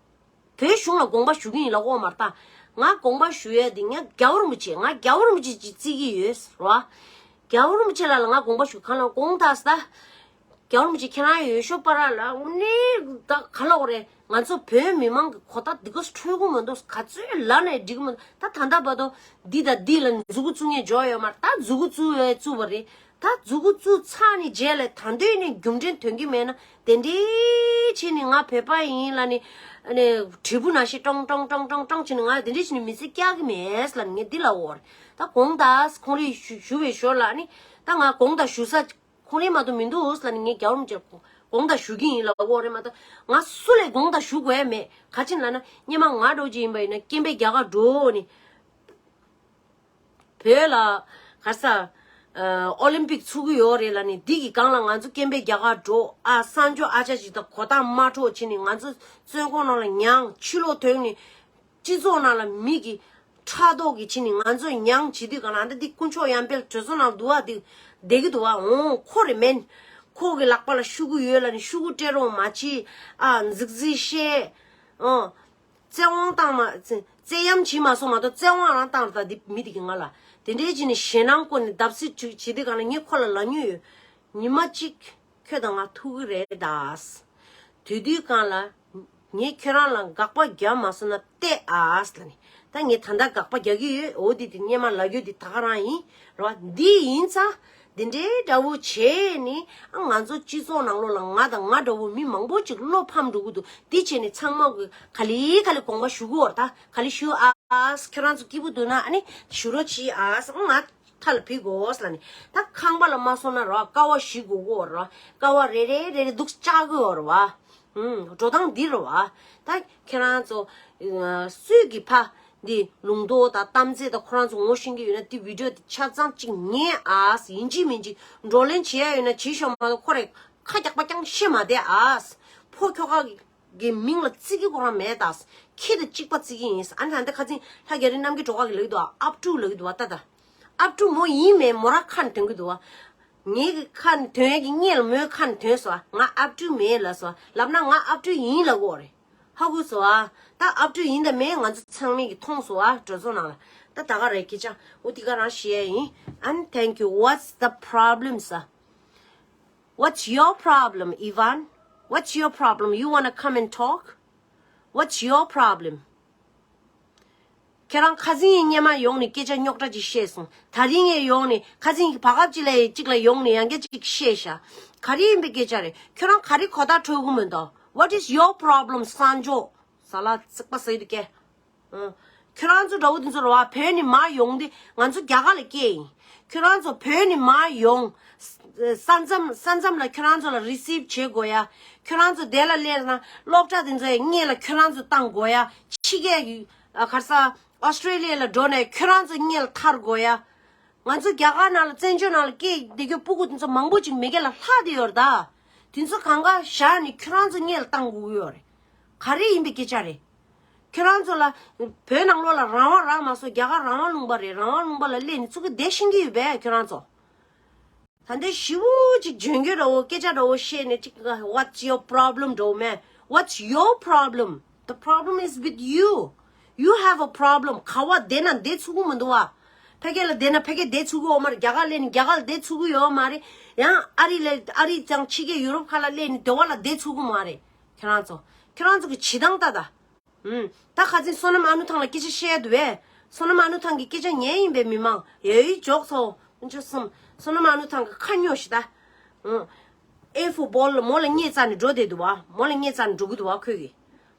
བོད་གཞུང་ལ་དགོངས་པ་ཞུ་གི་ཡིན་ལབ་ཀྱི་ཡོད་མ་རེད་ད། ང་དགོངས་པ་ཞུ་ཡ་དེ་ངས་རྒྱལ་བ་རིན་པོ་ཆེ། ང་རྒྱལ་བ་རིན་པོ་ཆེ་ཅིག་བརྩི་གི་ཡོད་རེད་བ། རྒྱལ་བ་རིན་པོ་ཆེ་ལགས་ལ་ང་དགོངས་པ་ཞུ། གང་ལ་དགོངས་དག་ཟེར་ད། རྒྱལ་བ་རིན་པོ་ཆེ་ཁྱེད་རང་ཡོད་ཤོག་པ་ར་ལ་འོ་ནི་ད་ག་ལ་འོ་རེད། ང་ཚོ་བོད་མི་མང་གི་གོ་བརྡ་འདི་ག་འཕྲོད་ཀྱི་མི་འདུག་ག་ཚོད་ལབ་ནས་འགྲིག་གི་མི་འདུག་ད་ད་ལྟ་བར་དུ་འདི་དང་འདི་ལ་མཛུ་གུ་བཙུགས་མཁན་འཇོག་ཡོད་མ་རེད། ད་མཛུ་གུ་བཙུགས་བས་བཙུགས་པ་རེད། ད་མཛུ་གུ་བཙུགས་ཚར་ནས་རྗེས་ལ་ད་དུང་ནས་རྒྱུ་འབྲས་ཐོན་གྱི་མེད་ན། དེ་འདྲའི་བྱས་ནས་ང་བོད་པ་ཡིན་ལབ་ནས་ཨ་ནི་དྲིལ་བུ་ནང་བཞིན་ཀྲོང་ཀྲོང་ཀྲོང་ཀྲོང་ཀྲོང་བྱས་ནས་ང་དེ་འདྲའི་བྱས་ནས་མི་ཚེ་བསྐྱལ་གྱི་མེད་ལབ་ནས་ངས་འདི་ལབ་ཡོད་རེད། ད་དགོངས་དག་ཁོང་རང་ཞུ་ཞུ་བའི་ཞོར་ལ་ནི་ད་ང་དགོངས་དག་ཞུ་ས་ཁོང་རང་མ་གཏོགས་མི་འདུག་ལབ་ནས་ངས་རྒྱལ་བ་རིན་པོ་ཆེར་དགོངས་དག་ཞུ་གི་ཡིན་ལབ་ཡོད་རེད་མ་གཏོགས། ང་སུ་ལ་དགོངས་དག་ཞུ་དགོས་ཡ་མེད། ག་ཅི་ལབ་ན་སྔོན་མ་ང་འདྲ་བོ་ཅིག་ཡིན་པ་ཡིན་ན་སྐད་འབོད་རྒྱག་ག་འགྲོ་ནི། བོད་ལ་ག་རེ་ཟ། ཨ། ཨོ་ལིམ་པིག་ཚུགས་ཀྱི་ཡོད་རེད་ལབ་ནས་འདི་གི་སྒང་ལ་ང་ཚོ་སྐད་འབོད་རྒྱག་ག་འགྲོ། ཨ། གསར་འབྱོར་ཨ་ཅག་ཅིག་དང་གོ་བརྡ་མ་འཕྲོད་བྱས་ནས་ང་ཚོ་བཙོན་ཁང་ནང་ལ་མྱངས། ཕྱི་ལོགས་ཐོན་ནས་སྤྱི་ཚོགས་ནང་ལ་མི་གི་ཕྲག་དོག་གིས་བྱས་ནས་ང་ཚོ་མྱངས་བྱེད་དུས་སྒང་ལ། ཨ། ད་འདི་དཀོན་མཆོག་ཡར་འཕེལ་གྲོས་ཚོགས་ནང་འདུག་བ། འདི་བསྡད་ཀྱི་འདུག་བ། འོང་། ཁོ་རེད་མེན། ཁོ་གི་ལག་པ་ལ་ཤུ་གུ་ཡོད་ལབ་ནས་ཤུ་གུ་སྤྲད་རོགས་མ་བྱེད། ཨ་རྫིག་རྫིག་བཤད། ཨོ། བཙན་དབང་བཏང་མ་བཙན་བཙན་གཡེམ་བྱེད་མ་སོང་མ་གཏོགས་བཙན་དབང་རང་བཏང་རེད། ད་འདི་མི་དེ་གི་ང་ལ་དེ་འདྲའི་བྱས་ནས་ཞེད་སྣང་བསྐུར་ནས་བརྡབ་གསིག་བྱེད་དུས་གང་ལ་ངས་ཁོ་ལ་ལབ་མྱོང་ཡོད། ཉི་མ་གཅིག་ཁྱོད་དང་ང་ཐུག་གི་རེད་ད། དེ་དུས་གང་ལ། ངས་ཁྱོད་རང་ལ་དགག་པ་རྒྱག་མ་སོང་ན་བལྟས་ཨ་ཟེར་ནས། ད་ངས་ད་ལྟ་དགག་པ་རྒྱག་གི་ཡོད། འོ་དེ་དེ་སྔོན་མ་ལབ་རྒྱུ་དེ་ད་ག་རང་ཡིན། རེད་བ། འདི་ཡིན་ཙང་། འདི་འདྲའི་འདྲ་བོ་བྱས་ནས་ཨ་ང་ཚོ་སྤྱི་ཚོགས་ནང་ལོགས་ལ་ང་དང་ང་འདྲ་བོ་མི་མང་པོ་ཅིག་བློ་ཕམ་འགྲོ་གི་འདུག་འདི་བྱས་ནས་ཚང་མ་གི་ག་ལེ་ག་ལེ་དགོངས་པ་ཞུ་གི་ཡོད་རེད། ད་ག་ལེ་ཞུ་ཨ། ཁྱོད་རང་ཚོ་སྐྱིད་པོ་འདུག་ན་ཨ་ནི་ཞུ་རོགས་གྱིས་ཨ། ང་མཐའ་ལ་ཕུད་དགོས་ལབ་ནས། ད་ཁང་པ་ལ་མ་སོང་ན་རེད་བ། ཀ་བ་བཞི་དགོས་ཀྱི་ཡོད་རེད་བ། ཀ་བ་རེ་རེ་རེ་རེ་འདུག་བཅག་གི་ཡོད་རེད་བ། ཨུམ། འགྲོ་སྟངས་འདི་རེད་བ། ད་ཁྱེད་རང་ཚོ་ཨ་སུས་ཀྱིས་ཕ་འདི་ལུང་རྟོགས་དང་གཏམ་ཚེ་དང་ཁོ་རང་ཚོ་ངོ་ཤེས་ཀྱི་ཡོད་ན་འདི་བི་ཌི་ཡོ་འདི་ཆ་ཚང་གཅིག་ཉན་ཨ། ཡིན་གཅིག་མིན་གཅིག་བགྲོ་གླེང་བྱེད་ཡ་ཡོད་ན་བྱེད་ཤོག་མ་གཏོགས་ཁོ་རེ་ཁ་རྒྱག་པ་རྐྱང་བཤད་མ་བསྡད་ཨ། ཕོ་ཁྱོ་ག་གི་མིང་ལ་བརྩི་གི་ཁོ་རང་མེད་ད། ཁྱི་དང་གཅིག་པ་བརྩི་གི་ཡིན། ཨ་ནི་ད་ལྟ་ཁ་སང་ལྷ་རྒྱ་རི་རྣམ་རྒྱལ་སྒྲོལ་དཀར་གྱིས་ལབ་ཀྱི་འདུག་ཨ། ཨབ་ཕྲུག་ལབ་ཀྱི་འདུག་ཨ། ད་ད་ཨབ་ཕྲུག་མོ་ཡིན་མིན་མོ་རང་ཁ་ནས་འདོན་གྱི་འདུག་ཨ། ངའི་གི་ཁ་ནས་འདོན་ཡ་གི་སྔོན་ལ་མོའི་ཁ་ནས་འདོན་སོང་ཨ། ང་ཨབ་ཕྲུག་མིན་ལབ་སོང་ཨ། ལབ་ན་ང་ཨབ་ཕྲུག་ཡིན་ལབ་དགོས་རེད། ཧ་གོ་སོང་ཨ། ད་ཨབ་ཕྲུག་ཡིན་དང་མིན་ང་ཚོ་ཚང་མས་ཀྱིས་མཐོང་སོང་ཨ། གྲོས་ཚོགས་ནང་ལ། ད་ད་ག་རེད་སྐད་ཆ། འོ་དེ་ག་རང་བཤད་ཡ་ཡིན། And thank you. What's the problem, sir? What's your problem, Ivan? What's your problem? You wanna come and talk? What's your problem? ཁྱེད་རང་ཁ་སང་ཡིན་སྔོན་མ་ཡོང་ནས་སྐད་ཆ་རྙོག་དྲ་ཅིག་བཤད་སོང་། ད་རིང་ཡང་ཡོང་ནས་ཁ་སང་གི་བར་སྐབས་ཅིག་ལ་ཡང་གཅིག་ལ་ཡོང་ནས་ཡང་བསྐྱར་ཅིག་བཤད་ཤག་ག་རེ་ཡིན་པའི་སྐད་ཆ་རེད། ཁྱོད་རང་ག་རེ་གོ་བརྡ་འཕྲོད་གི་མི་འདུག What is your problem, སངས་ཇོ། ཟ་ལ་ཚིག་པ་ཟེར་གི་འདུག་གས། ཨ། ཁྱོད་རང་ཚོ་འདྲ་བོ་དེ་ཚོ་རེད་བ། བོད་ནས་མར་ཡོང་དུས་ང་ཚོ་རྒྱ་གར་ལ་སྐྱེས་ཡིན། ཁྱོད་རང་ཚོ་བོད་ནས་མར་ཡོང་། ས་མཚམས་ས་མཚམས་ལ་ཁྱོད་རང་ཚོ་ལ་རི་སིབ་བྱེད་དགོས་ཡ། ཁྱོད་རང་ཚོ་དེ་ལ་སླེབས་ན་སློབ་གྲྭ་དེ་ཚོ་ཡ་སྔོན་ལ་ཁྱོད་རང་ཚོ་བཏང་དགོས་ཡ། ཕྱི་རྒྱལ་གྱི་ཨ་ག་རེ་ཟ། ཨོ་སི་ཊྲེ་ལི་ཡ་ལ་འགྲོ་ནས་ཁྱོད་རང་ཚོ་སྔོན་ལ་ཐར་དགོས་ཡ། ང་ཚོ་རྒྱ་གར་ནང་ལ་བཙན་བྱོལ་ནང་ལ་སྐྱེས་བསྡད་རྒྱུ་སྤུ་གུ་དེ་ཚོ་མང་པོ་ཅིག་མེས་རྒྱལ་ལ་ལྷག་བསྡད་ཡོད་རེད་ད། དེ་ཚོ་གང་ག་བཞག་ནས་ཁྱོད་རང་ཚོ་སྔོན་ལ་བཏང་དགོས་ཀྱི་ཡོད་རེད། ག་རེ་ཡིན་པའི་སྐད་ཆ་རེད། ཁྱོད་རང་ཚོ་ལ་བོད་ནང་ལོགས་ལ་རང་དབང་རག་མ་སོང་། རྒྱ་གར་རང་དབང་ལུང་པ་རེད། རང་དབང་ལུང་པ་ལ་སླེབས་ནས་ཚུར་གི་བསྡད་ཤེས་ཀྱི་ཡོད་པས་ཁྱོད་རང་ཚོ། ད་ལྟའི་ཞི་བོ་ཅིག་འཇོན་གྱི་འདྲ་བོ་སྐད་ཆ་འདྲ་བོ་བཤད་ནས་ཅིག What's your problem འདྲ་བོ་མེད། What's your problem? The problem is with you. You have a problem. ག་བ་བསྡད་ན་བསྡད་ཚུགས་ཀྱི་མི་འདུག་བ། ཕ་གི་ལ་བསྡད་ན་ཕ་གི་བསྡད་ཚུགས་ཀྱི་ཡོད་མ་རེད། རྒྱ་གར་སླེབས་ནས་རྒྱ་གར་ལ་བསྡད་ཚུགས་ཀྱི་ཡོད་མ་རེད། ཡང་ཨ་རི་ལ་ཨ་རི་དང་ཕྱི་རྒྱལ་ཡུ་རོབ་ཁག་ལ་སླེབས་ནས་སྡེ་བ་ལ་བསྡད་ཚུགས་ཀྱི་མ་རེད། ཁྱེད་རང་ཚོ་ཁྱེད་རང་ཚོ་གི་བྱེད་སྟངས་ལྟ་ད། ཨུམ། ད་ཁ་སང་བསོད་ནམས་ཨ་ནུ་ཐང་ལ་སྐད་ཆ་བཤད་འདུག་བས། བསོད་ནམས་ཨ་ནུ་ཐང་གི་སྐད་ཆ་ཉན་ཡིན་པས་མི་མང་ཡ་ཡི་འཇོག་ཚོ་ཨུ་ཅོ་གསུམ། བསོད་ནམས་ཨ་ནུ་ཐང་གི་ཁ་ཉོ་ཞིག་ད། ཨུམ། ཨེ་ཧྥུ་བོལ་ལ་མོ་ལ་བརྙས་བཙལ་ནས་འགྲོ་བསྡད་འདུག་བ། མོ་ལ་བརྙས་བཙལ་ནས་འགྲོ་གི་འདུག་བ་ཁོས་གི།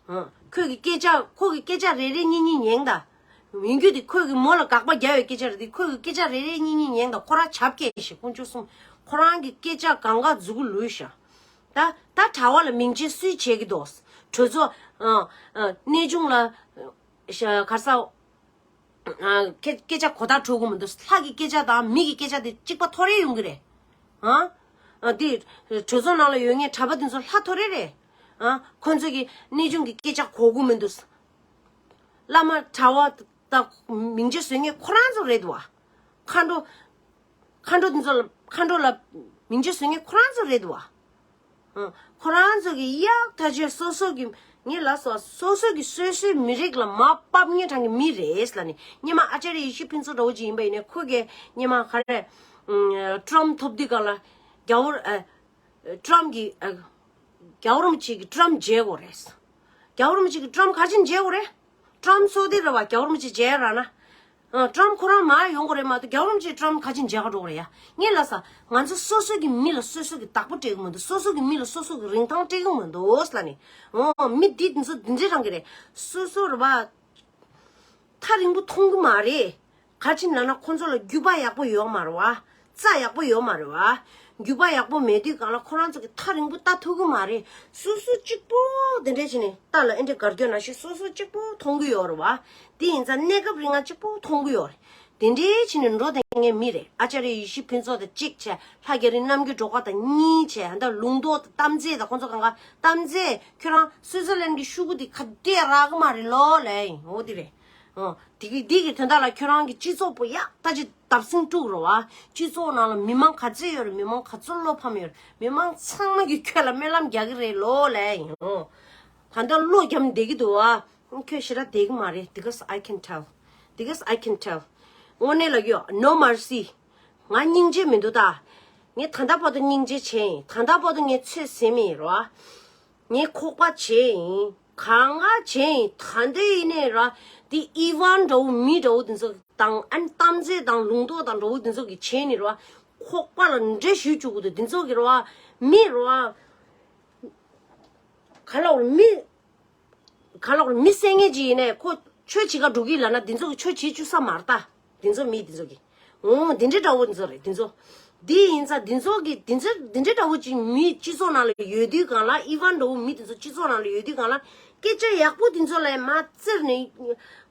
ཨུམ། ཁོས་གི་སྐད་ཆ་ཁོ་གི་སྐད་ཆ་རེ་རེ་གཉིས་གཉིས་ཉན་ད། ཡིན་རྒྱུ་དེ་ཁོས་གི་མོ་ལ་དགག་པ་རྒྱག་ཡོད་སྐད་ཆ་རེད་དེ་ཁོས་གི་སྐད་ཆ་རེ་རེ་གཉིས་གཉིས་ཉན་ད། ཁོ་རང་ཆབ་སྐྱེས་ཤིག་ཀུན་སྤྱོད་གསུམ། ཁོ་རང་གི་སྐད་ཆ་གང་ག་མཛུ་གུ་ལུས་ཤག་ད་ད་གྲྭ་བ་ལ་མིང་ཆེན་སུས་བྱེད་ཀྱི་འདུག་གྲོས་ཚོགས་ཨ་ཨ་གནས་ཆུང་ལ་ཤ་གར་ས་ཨ་སྐད་སྐད་ཆ་གོ་བརྡ་འཕྲོད་ཀྱི་མི་འདུག་ལྷ་གི་སྐད་ཆ་དང་མི་གི་སྐད་ཆ་དེ་གཅིག་པ་ཐོ་རེ་ཡོང་གི་རེད། ཨ་ཨ་དེ་གྲོས་ཚོགས་ནང་ལ་ཡོད་མཁན་གྲྭ་པ་དེ་ཚོ་ལྷ་ཐོ་རེ་རེད། ཨ་ཁོ་ཚོ་གི་གནས་ཆུང་གི་སྐད་ཆ་གོ་གི་མི་འདུག་བླ་མ་གྲྭ་བ་དང་མིང་ཆེན་བཟོ་མཁན་ཁོ་རང་ཚོ་རེད་འདུག་བ། མཁའ་འགྲོ། མཁའ་འགྲོ་འདི་ཚོ་ལ་མཁའ་འགྲོ་ལ་མིང་ཆེན་བཟོ་མཁན་ཁོ་རང་ཚོ་རེད་འདུག་བ། ཨ། ཁོ་རང་ཚོ་གི་གཡག་ཐ་ཆད་སོ་སོ་གི་ངས་ལབ་སོང་སོ་སོ་གི་སོ་སོའི་མི་རིགས་ལ་མར་ཕབ་མཁན་གྲས་ཀྱི་མི་རེད་ལབ་ནས་སྔོན་མ་ཨ་ཅར་ཡེ་ཤེས་ཕུན་ཚོགས་འདྲ་བོ་ཅིག་ཡིན་པ་ཡིན་ནའི་ཁོ་གིས་སྔོན་མ་ག་རེ། ཨ། ཀྲམ་ཐོབ་དུས་སྒང་ལ་རྒྱ་བོར་ཨ། ཀྲམ་གྱི་ཨ། རྒྱལ་བ་རིན་པོ་ཆེ་གི་ཀྲམ་མཇལ་དགོས་རེད། རྒྱལ་བ་རིན་པོ་ཆེ་གི་ཀྲམ་ག་ཅིག་མཇལ་དགོས་རེད། ཀྲམ་སོ་དེ་རེད་བ། རྒྱལ་བ་རིན་པོ་ཆེ་མཇལ་ར་ན། ཨ། ཀྲམ་ཁོ་རང་མར་ཡོང་དགོས་རེད་མ་གཏོགས་རྒྱལ་བ་རིན་པོ་ཆེ་ཀྲམ་ག་ཅིག་མཇལ་ག་འགྲོ་གི་རེད་ཡ། ངས་ལབ་ས་ང་ཚོ་སོ་སོ་གི་མི་ལ་སོ་སོ་གི་བདག་པོ་སྤྲད་གི་མི་འདུག་སོ་སོ་གི་མི་ལ་སོ་སོ་གི་རིན་ཐང་སྤྲད་གི་མི་འདུག་ལབ་ནས། འོ་མི་འདི་འདི་ཚོ་འདི་འདྲས་རང་གི་རེད། སོ་སོ་རེད་བ། ཐག་རིང་པོ་མཐོང་གི་མ་རེད། ག་ཅི་ལབ་ན་ཁོ་ཚོ་ལ་རྒྱུད་པ་ཡག་པོ་ཡོད་མ་རེད་བ། རྩ་ཡག་པོ་ཡོད་མ་རེད་བ། རྒྱུད་པ་ཡག་པོ་མེད་དུས་སྒང་ལ་ཁོ་རང་ཚོ་གི་ཐག་རིང་པོ་ལྟ་ཐུབ་གི་མ་རེད། སོ་སོ་གཅིག་པོ་དེ་འདྲས་བྱས་ནས་རྟ་ལ་ཨེ་འདྲས་སྒར་སྐྱོ་ན་ཞིག་སོ་སོ་གཅིག་པོ་མཐོང་གི་ཡོད་རེད་བ། དེ་ཡིན་ཙང་གནས་སྐབས་རིང་ང་གཅིག་པོ་མཐོང་གི་ཡོད་རེད། དེ་འདྲའི་ཕྱིན་ནས་འགྲོ་བསྡད་མཁན་མི་རེད། ཨ་ཅར་ཡེ་ཤེས་ཕུན་ཚོགས་དང་གཅིག་བྱས། ལྷ་རྒྱ་རི་རྣམ་རྒྱལ་སྒྲོལ་དཀར་དང་གཉིས་བྱས། ད་ལུང་རྟོགས་དང་གཏམ་ཚེ་དང་ཁོང་ཚོ་གང་ག་གཏམ་ཚེ་ཁྱོད་རང་སུའི་ཙར་ལན་གྱི་ཤུ་གུ་དེ་ག་དེ་རག་གི་མ་རེད་ལོ་ལབ་ཡིན། འོ་དེ་རེད། ཨོ། དེ་གི་དེ་གི་དོན་དག་ལ་ཁྱོད་རང་གི་སྤྱི་ཚོགས་པོ་ཡག་ད་ཅི་བརྡབ་གསིག་དཀྲུག་རོགས་ཨ། སྤྱི་ཚོགས་ནང་ལ་མི་མང་ག་ཚོད་ཡོད་རེད། མི་མང་ག་ཚོད་བློ་ཕམ་ཡོད་རེད། མི་མང་ཚང་མ་གི་ཁྱོད་ལ་སྨོན་ལམ་རྒྱག་གི་རེད་ལོ་ལས་ཡིན། ཨོ། ད་ལྟ་བློ་རྒྱབ་བསྡད་ཀྱི་འདུག་ཨ། ཁྱོད་ཞེ་དྲག་བསྡད་ཀྱི་མ་རེད། Because I can tell. Because I can tell. དངོས་གནས་ལ་ཡོད། No mercy. ང་སྙིང་རྗེ་མི་འདུག་ད། ངས་ད་ལྟ་བར་དུ་སྙིང་རྗེ་བྱས་ཡིན། ད་ལྟ་བར་དུ་ངས་ཚོད་ཟིན་མིན་རོ། ངས་ཁོག་པ་བྱས་ཡིན། གང་ག་བྱས་ཡིན། ད་འདི་ཡིན་ནས་ར། འདི་ཨི་ཝན་འདྲ་བོ་མི་འདྲ་བོ་འདི་ཚོ་དང་ཨན་གཏམ་རྩལ་དང་ལུང་རྟོགས་དང་འདྲ་བོ་འདི་ཚོ་གི་བྱས་ནས་ར། ཁོག་པ་ལ་འདྲེ་ཞུ་བཅུག་གི་འདུག་འདི་ཚོ་གི་ར། མི་ར། ག་ལ་བར་མི། ག་ལོག་མི་སེང་ངེ་ཅིག་ཡིན་ནས་ཁོ་ཆོས་བྱེད་ག་འགྲོ་གི་ལབ་ན་འདི་ཚོ་གི་ཆོས་བྱེད་བཅུག་ས་མ་རེད་ད། འདི་ཚོ་མི་འདི་ཚོ་གི། འོ་འདི་འདྲའི་འདྲ་བོ་འདི་ཚོ་རེད་འདི་ཚོ། འདི་ཡིན་ཙང་འདི་ཚོ་གི་འདི་ཚོ་འདི་འདྲའི་འདྲ་བོ་ཅིག་མི་སྤྱི་ཚོགས་ནང་ལ་ཡོད་དུས་སྒང་ལ་ཨི་ཝན་འདྲ་བོ་མི་འདི་ཚོ་སྤྱི་ཚོགས་ནང་ལ་ཡོད་དུས་སྒང་ལ་སྐད་ཆ་ཡག་པོ་འདི་ཚོ་ལ་མ་བཙིར་ནས་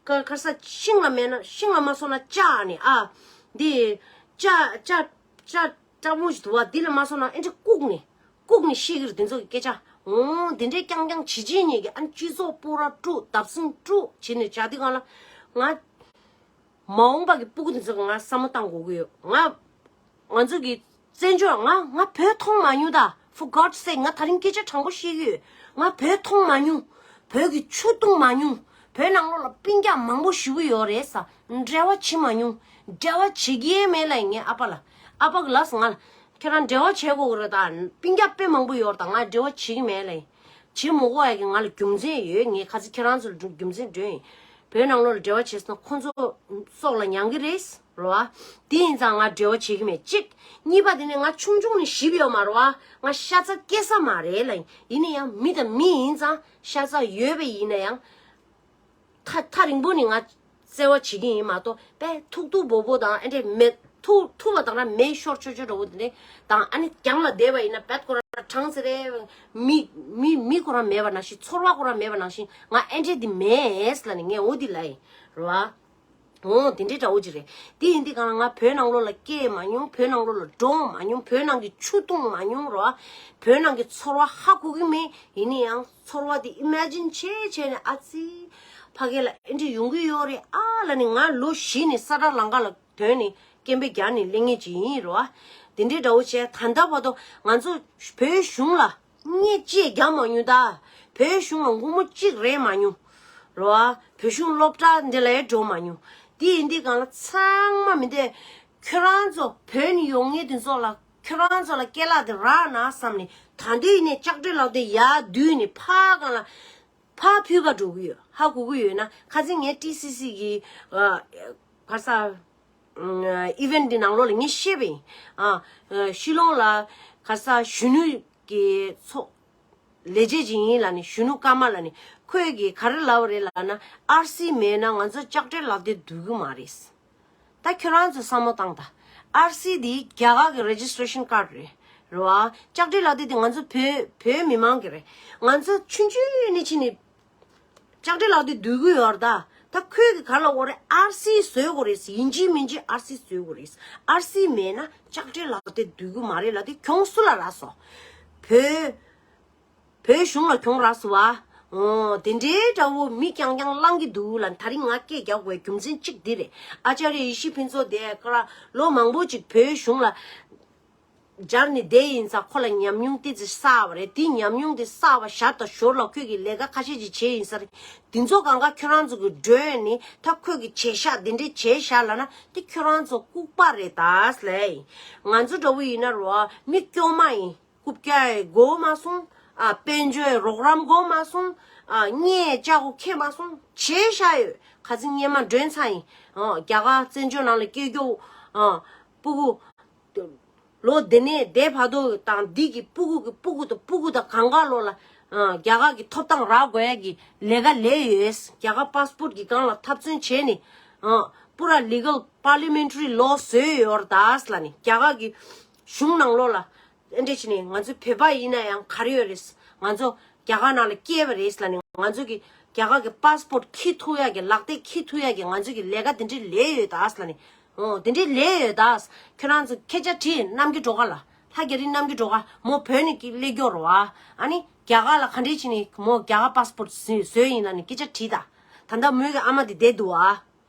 ག་ག་ས་ཤིང་ལ་མེད་ན་ཤིང་ལ་མ་སོང་ན་ལྕགས་ནས་ཨ། འདི་ལྕགས་ལྕགས་ལྕགས་སྐྲག་མོ་ཞིག་འདུག་བ། འདི་ལ་མ་སོང་ན་ཨེ་འདྲ་བཀུག་ནས། བཀུག་ནས་ཤེས་ཀྱི་རེད་དེ་ཚོ་གི་སྐད་ཆ། འོང་དེ་འདྲའི་རྐྱང་རྐྱང་བྱེད་ཅིག་ཉིད་ཀྱི་ཨ་སྤྱི་ཚོགས་སྤོ་ར་དཀྲུག་བརྡབ་གསིག་དཀྲུག་བྱེད་ནས་བྱ་དེ་གང་ལ་ང་། མ་འོངས་པ་གི་སྤུ་གུ་དེ་ཚོ་གི་ང་བསམ་བློ་བཏང་དགོས་ཀྱི་ཡོད། ང་། ང་ཚོ་གི་བཙན་བྱོལ་ང་ང་བོད་མཐོང་མ་མྱོང་ད། For God's sake ང་ད་རིང་སྐད་ཆ་དྲང་པོ་བཤད་ཀྱི་ཡོད། ང་བོད་མཐོང་མ་མྱོང་། བོད་ཀྱི་ཆུ་བཏུང་མ་མྱོང་། བོད་ནང་ལོགས་ལ་སྤུན་ཀྱག་མང་པོ་ཞེ་པོ་ཡོད་རེད་ས། འབྲེལ་བ་བྱེད་མ་མྱོང་། འབྲེལ་བ་བྱེད་ཀྱི་མེད་ལ་ངའི་ཨ་ཕ་ལ། ཨ་ཕ་གི་ལབ་སོང་ང་ལ། ཁྱེད་རང་འབྲེལ་བ་བྱེད་དགོས་ཀྱི་རེད་ད། སྤུན་ཀྱག་དཔེ་མང་པོ་ཡོད་རེད་ད། ང་འབྲེལ་བ་བྱེད་ཀྱི་མེད་ལ། བྱེད་མི་དགོས་ཡ་གི་ང་ལ་རྒྱུ་མཚན་ཡོད། ངས་ཁ་སང་ཁྱེད་རང་ཚོ་ལ་རྒྱུ་མཚན་སྒྲོན་ཡིན། བོད་ནང་ལོགས་ལ་འབྲེལ་བ་བྱས་སོང་ན་ཁོ་ཚོ་སྲོག་ལ་མྱང་གི་རེད། རོ་ཨ། དེ་ཡིན་ཙང་ང་འབྲེལ་བ་བྱེད་ཀྱི་མེད་གཅིག་གཉིས་པ་དེ་ནས་ང་ཆུང་ཆུང་ནས་ཞིབ་ཡོད་མ་རོ་ཨ། ང་ཤ་ཚ་སྐྱེ་ས་མ་རེད་ལ། ཡིན་ན་ཡང་མི་དང་མི་ཡིན་ཙང་ཤ་ཚ་ཡོད་པ་ཡིན་ན་ཡང་། ཐག་ཐག་རིང་པོ་ནས་ང་བརྩེ་བ་བྱེད་ཀྱི་ཡིན་མ་གཏོགས་དཔེ་ཐུག་ཐུག་སྦོ་སྦོ་དང་ཨ་འདྲས་མེད། ཐུག་ཐུག་པ་དང་ར་མེ་ཤོར་ཆོ་ཆོ་འདྲ་བོ་དེ་འདྲས་དང་ཨ་ནི་རྒྱང་ལ་བསྡད་པ་ཡིན་ན་བད་ཁོ་ར་གྲང་ཟེར་རེ། མི་མི་མི་ཁོ་ར་མེད་པ་ནང་བཞིན་ཚོར་བ་ཁོ་ར་མེད་པ་ནང་བཞིན་ང་ཨ་འདྲས་དེ་མེད་ལ་ནི་ངས་འོ་དེ་ལ་ཡིན་རོ་ཨ། འོ་དེ་འདྲའི་འདྲ་བོ་ཅིག་རེད། དེ་ཡིན་དུས་གང་ལ་ང་བོད་ནང་ལོགས་ལ་སྐྱེས་མ་མྱོང་། བོད་ནང་ལོགས་ལ་འགྲོ་མ་མྱོང་། བོད་ནང་གི་ཆུ་བཏུང་མ་མྱོང་རོ། བོད་ནང་གི་ཚོར་བ་ཧ་གོ་གི་མེད། ཡིན་ན་ཡང་ཚོར་བ་དེ་ཨི་མེ་ཇིན་བྱས་བྱས་ནས་ཨ་ཙི། ཕ་གི་ལ་ཨེ་འདྲ་ཡོང་གི་ཡོད་རེད་ཨ་ལ་ནི་ང་ལོ་བཞི་ནས་ས་ཁྲ་ལམ་ཁ་ལ་ཐོན་ནས་སྐད་འབོད་རྒྱག་ནས་སླེབས་མཁན་ཅིག་ཡིན་རོ། དེ་འདྲའི་འདྲ་བོ་བྱས་ད་ལྟ་བར་དུ་ང་ཚོ་བོད་གཞུང་ལ། ངས་ཅི་རྒྱག་མ་མྱོང་ད། བོད་གཞུང་ལ་སྒོར་མོ་གཅིག་རེག་མ་མྱོང་། རོ་ཨ། བོད་གཞུང་སློབ་གྲྭ་འདི་ལ་ཡང་འགྲོ་མ་མྱོང་། དེ་ཡིན་དུས་གང་ལ་ཚང་མ་མི་འདས། ཁྱོད་རང་ཚོ་བོད་ནས་ཡོང་མཁན་དེ་ཚོ་ལ་ཁྱོད་རང་ཚོ་ལ་སྐད་ལག་དེ་རག་ན་བསམ་ནས་ད་འདི་ཡིན་ནས་ལྕགས་སྤྲེལ་ལག་དེ་ཡར་བསྡུས་ནས་ཕར་གང་ལ་ཕར་ཕུལ་ག་འགྲོ་གི་ཡོད། ཧ་གོ་གི་ཡོད་ན་ཁ་སང་ངས་ཊི་སི་སི་གི་ཨ་ག་ས། ཨི་ཝེན་ཊི་འདི་ནང་ལོགས་ལ་ངས་བཤད་པ་ཡིན། ཨ། ཤི་ལོང་ལ་ག་ས་གཞོན་ནུ་གི་ཚོགས་ལས་བྱེད་ཅིག་ཡིན་ལ་ནི་གཞོན་ནུ་ཀརྨ་ལ་ནི་ཁོས་གི་ག་རེ་ལབ་པ་རེད་ལབ་ན་ཨར་སི་མེད་ན་ང་ཚོ་ལྕགས་སྤྲེལ་ལག་དེབ་བསྡུ་གི་མ་རེད། ད་ཁྱོད་རང་ཚོ་བསམ་བློ་བཏང་ད། ཨར་སི་འདི་རྒྱ་གར་གི་རེ་ཇི་སི་ཊྲེ་ཤན་ཀར་ཌི་རེད། རེད་བ། ལྕགས་སྤྲེལ་ལག་དེབ་འདི་ང་ཚོ་བོད་བོད་མི་མང་གི་རེད། ང་ཚོ་ཆུང་ཆུང་ནས་ཕྱིན་ནས། ལྕགས་སྤྲེལ་ལག་དེབ་བསྡུ་གི་ཡོད་རེད་ད། ད་ཁོས་གི་ག་ལ་འོ་རེད། ཨར་སི་བཟོས་དགོས་རེད། ཡིན་གཅིག་མིན་གཅིག་ཨར་སི་བཟོས་དགོས་རེད། ཨར་སི་མེད་ན་ལྕགས་སྤྲེལ་ལག་དེབ་བསྡུ་གི་མ་རེད་ལབ་དེ་གྱོང་སུ་ལ་རག་སོང་། བོད། བོད་གཞུང་ལ་གྱོང་རག་སོང་བ། འོ་དེ་འདྲའི་འདྲ་བོ་མི་རྐྱང་རྐྱང་གླེང་གི་འདུག་ལ། ད་རིང་ང་སྐད་རྒྱག་དགོས་རྒྱུ་མཚན་གཅིག་འདི་རེད། ཨ་ཅཱརྱ་ཡེ་ཤེས་ཕུན་ཚོགས་དེ་ཀ་ར་ལོ་མང་པོ་ཅིག་བོད་གཞུང་ལ། སྦྱར་ནས་བསྡད་ཡིན་ཙང་ཁོ་ལ་ཉམས་མྱོང་ཏི་ཙི་བསགས་པ་རེད། དེ་ཉམས་མྱོང་དེ་བསགས་པ་ཞར་དང་ཞོར་ལ་ཁོས་ཀྱི་ལས་ཀ་ཁ་ཤས་ཅིག་བྱས་ཡིན་ས་རེད། དེ་ཚོ་གང་ག་ཁྱོད་རང་ཚོ་གི་སྒྲོན་ནི་ད་ཁོས་ཀྱི་བྱས་ཤག་དེ་འདྲས་བྱས་ཤག་ལབ་ན་དེ་ཁྱོད་རང་ཚོ་ལྐུགས་པ་རེད་ད་ལས། ང་ཚོ་འདྲ་བོ་ཡིན་ན་རོ་མི་སྐྱོ་མ་ཡིན། རྐུབ་བཀྱག་ཡས་དགོས་མ་སོང་། ཨ་དཔལ་འབྱོར་རོགས་རམ་དགོས་མ་སོང་། ཨ་བརྙས་ལྕགས་སྒོ་ཁེལ་མ་སོང་། བྱས་ཤག་ཡོད། ཁ་སང་སྔོན་མ་མགྲོན་ཚང་ཡིན། ཨ་རྒྱ་གར་བཙན་བྱོལ་ནང་ལ་སྐྱེས་རྒྱུ། ཨ་སྤུ་གུ། ལོ་འདི་ནས་འདས་བར་དུ་དང་འདི་གི་སྤུ་གུ་གི་སྤུ་གུ་དང་སྤུ་གུ་དང་གང་ག་ལོ་ལ་ཨ་རྒྱ་གར་གི་ཐོབ་ཐང་རག་དགོས་ཡ་གི་ལས་ཀ་ལས་ཡོད། རྒྱ་གར་པཱ་སི་པོར་གི་སྒང་ལ་ཐབ་ཚང་བྱས་ནས་ཨ་པུ་ར་ལི་གལ་པར་ལི་མེན་ཊ་རི་ལོ་བཟོས་ཡོད་རེད་ད་ལབ་ནས་རྒྱ་གར་གི་གཞུང་ནང་ལོགས་ལ་ཨེ་འདྲས་བྱས་ནས་ང་ཚོ་བོད་པ་ཡིན་ན་ཡང་ག་རེ་ཡོད་རེད། ང་ཚོ་རྒྱ་གར་ནང་ལ་སྐྱེས་པ་རེད་ལབ་ནས་ང་ཚོ་གི་རྒྱ་གར་གི་པཱ་སི་པོར་འཁྱེར་ཐུབ་ཡ་གི་ལག་དེབ་འཁྱེར་ཐུབ་ཡ་གི་ང་ཚོ་གི་ལས་ཀ་དེ་འདྲས་ལས་ཡོད་ད་ལབ་ནས། ཨོ་དེ་འདྲའི་ལས་ཡོད་ད། ཁྱོད་རང་ཚོ་སྐད་ཆ་དྲིས་གནམ་གྱི་གྲོགས་ཁ་ལ། ལྷ་རྒྱ་རི་གནམ་གྱི་གྲོགས་ཁ་མོ་བོད་ནས་ཀྱི་སླེབས་མགྱོགས་རོ་ཨ། ཨ་ནི་རྒྱ་གར་ལ་ག་འདྲས་བྱས་ནས་མོ་རྒྱ་གར་པཱ་སི་པོར་བཟོས་བཟོས་ཡིན་ལ་ནི་སྐད་ཆ་དྲིས་ད། ད་ལྟ་མོས་ཀྱི་ཨ་མ་དེ་བསྡད་འདུག་ཨ།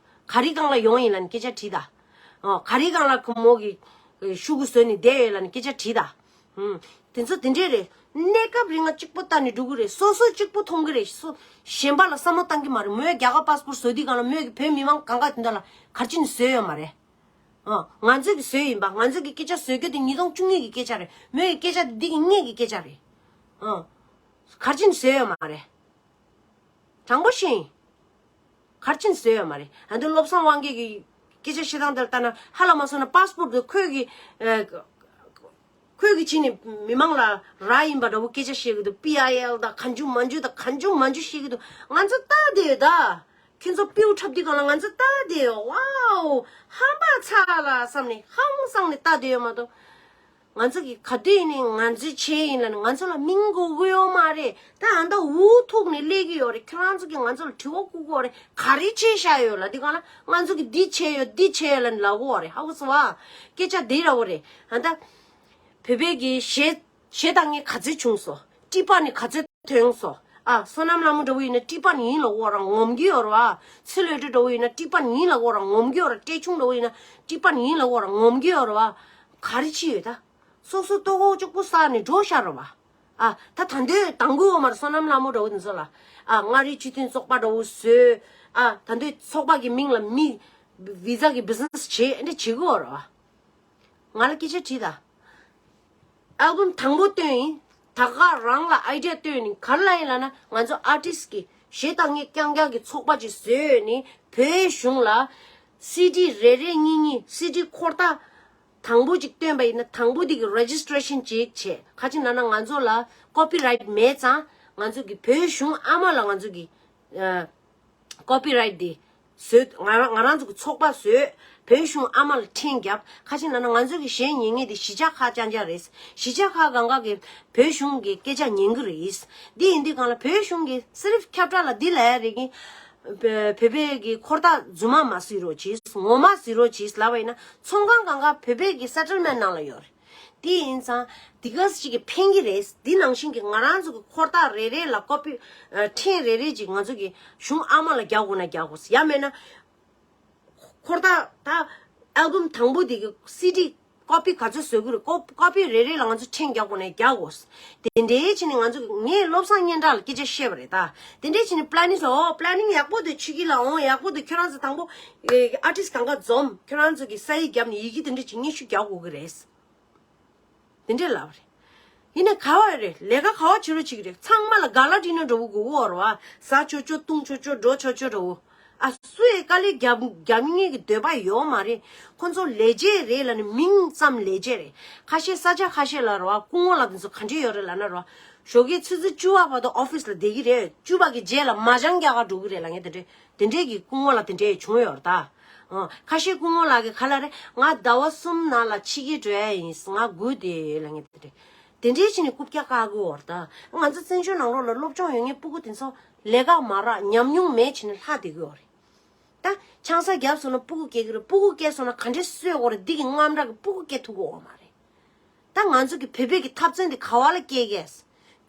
ག་རེ་སྒང་ལ་ཡོང་ཡིན་ལབ་ནས་སྐད་ཆ་དྲིས་ད། ཨོ། ག་རེ་སྒང་ལ་ཁོ་མོ་གི་ཤུ་གུ་བཟོས་ནས་བསྡད་ཡོད་ལབ་ནས་སྐད་ཆ་དྲིས་ད། ཨུམ། དེ་ཚོ་དེ་འདྲས་རེད། གནས་སྐབས་རིང་ང་གཅིག་པོ་ལྟ་ནས་འགྲོ་གི་རེད། སོ་སོ་གཅིག་པོ་མཐོང་གི་རེད། སོ་གཞན་པ་ལ་བསམ་བློ་བཏང་གི་མ་རེད། མོས་རྒྱ་གར་པ་སི་པོར་བཟོ་དུས་སྒང་ལ་མོས་ཀྱི་བོད་མི་མང་གང་ག་དེ་འདྲ་ལ་ག་རེ་བྱས་ནས་བཟོས་ཡོད་མ་རེད། ཨ། ང་ཚོས་ཀྱིས་བཟོས་ཡིན་པ། ང་ཚོས་ཀྱིས་སྐད་ཆ་བཟོ་རྒྱུ་དེ་ཉིས་སྟོང་བཅུ་གཉིས་ཀྱི་སྐད་ཆ་རེད། མོས་ཀྱི་སྐད་ཆ་དེ་འདི་གི་སྔས་ཀྱི་སྐད་ཆ་རེད། ཨ། ག་རེ་བྱས་ནས་བཟོས་ཡོད་མ་རེད། དྲང་པོ་བཤད་ཡིན། ག་རེ་བྱས་ནས་བཟོས་ཡོད་མ་རེད། ཨ། འདི་བློ་བཟང་དབང་རྒྱལ་གྱི་སྐད་ཆ་བཤད་སྟངས་དེར་ལྟ་ན་ཧ་ལམ་མ་སོང་ན་པ་སི་པོར་དེ་ཁོས་ཀྱིས། ཨ། ཁོས་ཀྱིས་བྱས་ནས་མི་མང་ལ་རག་ཡིན་པ་འདྲ་བོ་སྐད་ཆ་བཤད་ཀྱི་འདུག་པི་ཨའི་ཨེལ་དང་གང་བྱུང་མང་བྱུང་དང་གང་བྱུང་མང་བྱུང་བཤད་ཀྱི་འདུག་ང་ཚོ་ལྟ་བསྡད་ཡོད་ད། ཁྱོད་ཚོ་པིའུ་འཁྲབ་དུས་སྒང་ལ་ང་ཚོ་ལྟ་བསྡད་ཡོད། ཝའོ། ཧམ་པ་ཚ་ལ་བསམ་ནས་ཧང་སངས་ནས་ལྟ་བསྡད་ཡོད་མ་གཏོགས། ང་ཚོ་གི་ག་དུས་ཡིན་ནའི་ང་ཚོའི་ཆེད་ཡིན་ལབ་ནས་ང་ཚོ་ལ་མིང་དགོས་ཀྱི་ཡོད་མ་རེད། ད་ཨ་མདའ་འུ་ཐུག་ནས་སླེབས་ཀྱི་ཡོད་རེད། ཁྱེད་རང་ཚོ་གིས་ང་ཚོ་ལ་དྲི་བ་བཀོད་ཀྱི་ཡོད་རེད། ག་རེ་བྱས་བཞག་ཡོད་ལབ་དུས་སྒང་ལ་ང་ཚོ་གིས་འདི་བྱས་ཡོད་འདི་བྱས་ཡོད་ལབ་ནས་ལབ་ཀྱི་ཡོད་རེད། ཧ་གོ་སོང་ཨ། སྐད་ཆ་འདི་འདྲ་བོ་རེད། ཨ་མདའ་བོད་པའི་གི་གཞས་གཞས་བཏང་མཁན་ག་ཚོད་བྱུང་སོང་། ཊི་པ་ནི་ག་ཚོད་ཐོན་སོང་། ཨ། བསོད་ནམས་ལྷ་མོ་འདྲ་བོ་ཡིན་ན་ཊི་པ་ནི་ཡིན་ལབ་ཀྱི་ཡོད་རེད། ངོམ་གྱི་ཡོད་རེད་བ། ཚེ་ལོས་སྒྲོན་འདྲ་བོ་ཡིན་ན་ཊི་པ་ནི་ཡིན་ལབ་ཀྱི་ཡོད་རེད། ངོམ་གྱི་ཡོད་རེད། བཀྲས་ཆུང་འདྲ་བོ་ཡིན་ན་ཊི་པ་ནི་ཡིན་ལབ་ཀྱི་ཡོད་རེད། ངོམ་གྱི་ཡོད་རེད་བ། ག་རེ་བྱས་ཡོད་ད། སོ་སོ་ལྟོ་གོས་གཅིག་པུ་ཟ་ནས་འགྲོ་ཤག་རེད་བ། ཨ། ད་ད་འདོད་དང་གུ་འོ་མར་བསོད་ནམས་ལྷ་མོ་འདྲ་བོ་དེ་ཚོ་ལ། ཨ། མངའ་རིས་སྤྱི་མཐུན་ཚོགས་པ་འདྲ་བོ་བཟོས། ཨ། ད་འདོད་ཚོགས་པ་གི་མིང་ལ་མི་བི་ཛ་གི་བི་ཛི་ནེ་སི་བྱེད་འདྲ་བྱེད་གི་འོ་རེད་བ། ང་ལ་སྐད་ཆ་དྲིས་ད། ཨལ་བམ་དང་པོ་བཏོན་ཡིན། ད་ག་རང་ལ་ཨའི་ཌི་ཡ་བཏོན་ནི་ག་རེ་ལ་ཡིན་ལབ་ན་ང་ཚོ་ཨར་ཊིསི་གི་གཞས་བཏང་མཁན་རྐྱང་རྐྱང་གི་ཚོགས་པ་ཅིག་བཟོས་ནས་བོད་གཞུང་ལ་སི་ཌི་རེ་རེ་གཉིས་གཉིས་སི་ཌི་འཁོར་ཐག་དང་པོ་ཅིག་བཏོན་པ་ཡིན་ན་དང་པོ་དེ་གི་རེ་ཇི་སི་ཊི་རེ་ཤན་ཅིག་བྱས། ག་ཅི་ལབ་ན་ང་ཚོ་ལ་ཀོ་པི་རའིཊ་མེད་ཙང་ང་ཚོ་གི་བོད་གཞུང་ཨ་མ་ལ་ང་ཚོ་གི་ཨ། ཀོ་པི་རའིཊ་དེ་བཟོས། ང་རང་ང་རང་ཚོ་གི་ཚོགས་པ་བཟོས། བོད་གཞུང་ཨ་མ་ལ་འཕྲིན་བརྒྱབ། ག་ཅི་ལབ་ན་ང་ཚོ་གི་གཞས་ཉན་མཁན་དེ་གཞིས་ཆགས་ཁག་རྐྱང་རྐྱང་རེད། གཞིས་ཆགས་ཁག་སྒང་ག་གི་བོད་གཞུང་གི་སྐད་ཆ་ཉན་གི་རེད། འདི་ཡིན་དུས་སྒང་ལ་བོད་གཞུང་གི་སི་རིཕ་ཁྱབ་བསྒྲགས་ལ་འདི་ལབ་ཡ་རེད་གི། བོད་པའི་གི་འཁོར་ཐག་རྫུན་མ་མ་བཟོས་རོགས་གྱིས། ངོ་མ་བཟོས་རོགས་གྱིས་ལབ་པ་ཡིན་ན་ཚོང་ཁང་སྒང་ག་བོད་པའི་གི་སེ་ཊལ་མེན་ཊི་ནང་ལ་ཡོད་རེད། དེ་ཡིན་ཙང་དེ་ག་ཅིག་གིས་ཕན་གྱི་རེད། དེ་ནང་བཞིན་གྱི་ང་རང་ཚོ་གི་འཁོར་ཐག་རེ་རེ་ལ་ཀོ་པི་ཨ། འཕྲིན་རེ་རེ་ཅིག་ང་ཚོ་གི་གཞུང་ཨ་མ་ལ་རྒྱག་དགོས་ན་རྒྱག་དགོས། ཡང་མེད་ན་འཁོར་ཐག་ད་ཨལ་བམ་དང་པོ་དེ་གི་སི་ཌི་ཀོ་པི་ག་ཚོད་བཟོ་གི་རེད། ཀོ་ཀོ་པི་རེ་རེ་ལ་ང་ཚོ་འཕྲིན་རྒྱག་དགོས་ན་རྒྱག་དགོས། དེ་འདྲའི་བྱས་ནས་ང་ཚོ་གི་ངས་བློ་བཟང་སྙན་གྲགས་ལ་སྐད་ཆ་བཤད་པ་རེད་ད། དེ་འདྲའི་བྱས་ནས་པི་ལེ་ནིང་ལ་འོ་པི་ལེ་ནིང་ཡག་པོ་འདུག་ཆུ་སྐྱིད་ལགས་འོ་ཡག་པོ་འདུག་ཁྱོད་རང་ཚོ་དང་པོ་ཨ་ཊིསི་གང་ག་འཛོམས། ཁྱོད་རང་ཚོ་གི་ས་ཡིག་བརྒྱབ་ནས་ཡི་གེ་དེ་འདྲ་ཅིག་སྙན་ཞུ་རྒྱག་དགོས་ཀྱི་རེད། དེ་འདྲས་ལབ་པ་རེད། ཡིན་ནའི་ག་བ་རེད། ལས་ཀ་ག་བ་བྱེད་རོགས་བྱེད་ཀྱི་རེད། ཚང་མ་ལ་ག་ལ་འགྲིག་ན་འགྲོ་གི་དགོས་ཀྱི་ཡོད་རེད་བ། ཟ་ཆོག་ཆོག་བཏུང་ཆོག་ཆོག་འགྲོ་ཆོག་ཆོག་འགྲོ། ཨ། སུ་ཡིས་དཀའ་ལས་རྒྱབ་རྒྱབ་མཁན་གྱི་འདོད་པ་ཡོད་མ་རེད། ཁོ་ཚོ་ལས་བྱེད་རེད་ལབ་ནས་མིང་ཙམ་ལས་བྱེད་རེད། ཁ་ཤས་ས་ཆ་ཁ་ཤས་ལ་རེད་བ། སྐུ་ངོ་ལགས་དེ་ཚོ་ག་འདྲས་ཡོད་རེད་ལབ་ན་རེད་བ། ཞོགས་ཀས་ཆུ་ཚོད་བཅུ་པ་བར་དུ་ཨོ་ཕི་སི་ལ་བསྡད་ཀྱི་རེད། བཅུ་པ་གི་རྗེས་ལ་མ་ཅང་རྒྱག་ག་འགྲོ་གི་རེད་ལབ་མཁན་དེ་འདྲས། དེ་འདྲས་ཀྱི་སྐུ་ངོ་ལ་དེ་འདྲས་བྱུང་ཡོད་རེད་ད། ཨ། ཁ་ཤས་སྐུ་ངོ་ལགས་ཀྱིས་ག་ལབ་རེད། ང་ཟླ་བ་གསུམ་ནང་ལ་ཕྱི་རྒྱལ་འགྲོ་ཡ་ཡིན། ང་སྒུག་བསྡད་ཡོད་ལབ་མཁན་དེ་འདྲས། དེ་འདྲས་བྱས་ནས་རྐུབ་བཀྱག་བཀག་གི་ཡོད་རེད་ད། ང་ཚོ་བཙན་བྱོལ་ནང་ལོགས་ལ་སློབ་སྦྱོང་ཡོད་མཁན་སྤུ་གུ་དེ་ཚོ་ལས་ཀ་མ་རག་ཉམས་མྱོང་མེད་བྱས་ནས་ལྷག་བསྡད་ཀྱི་ཡོད་རེད། ད་ཆང་ས་བརྒྱབ་སོང་ན་སྤུ་གུ་སྐྱེ་གི་རེད། སྤུ་གུ་སྐྱེ་སོང་ན་ག་འདྲས་གསོ་དགོས་རེད། འདི་གི་དངངས་སྐྲག་གིས་སྤུ་གུ་སྐྱེ་ཐུབ་ཀྱི་ཡོད་མ་རེད། ད་ང་ཚོ་གི་བོད་པའི་གི་འཐབ་རྩོད་འདི་ག་བ་ལ་སྐྱེལ་གས།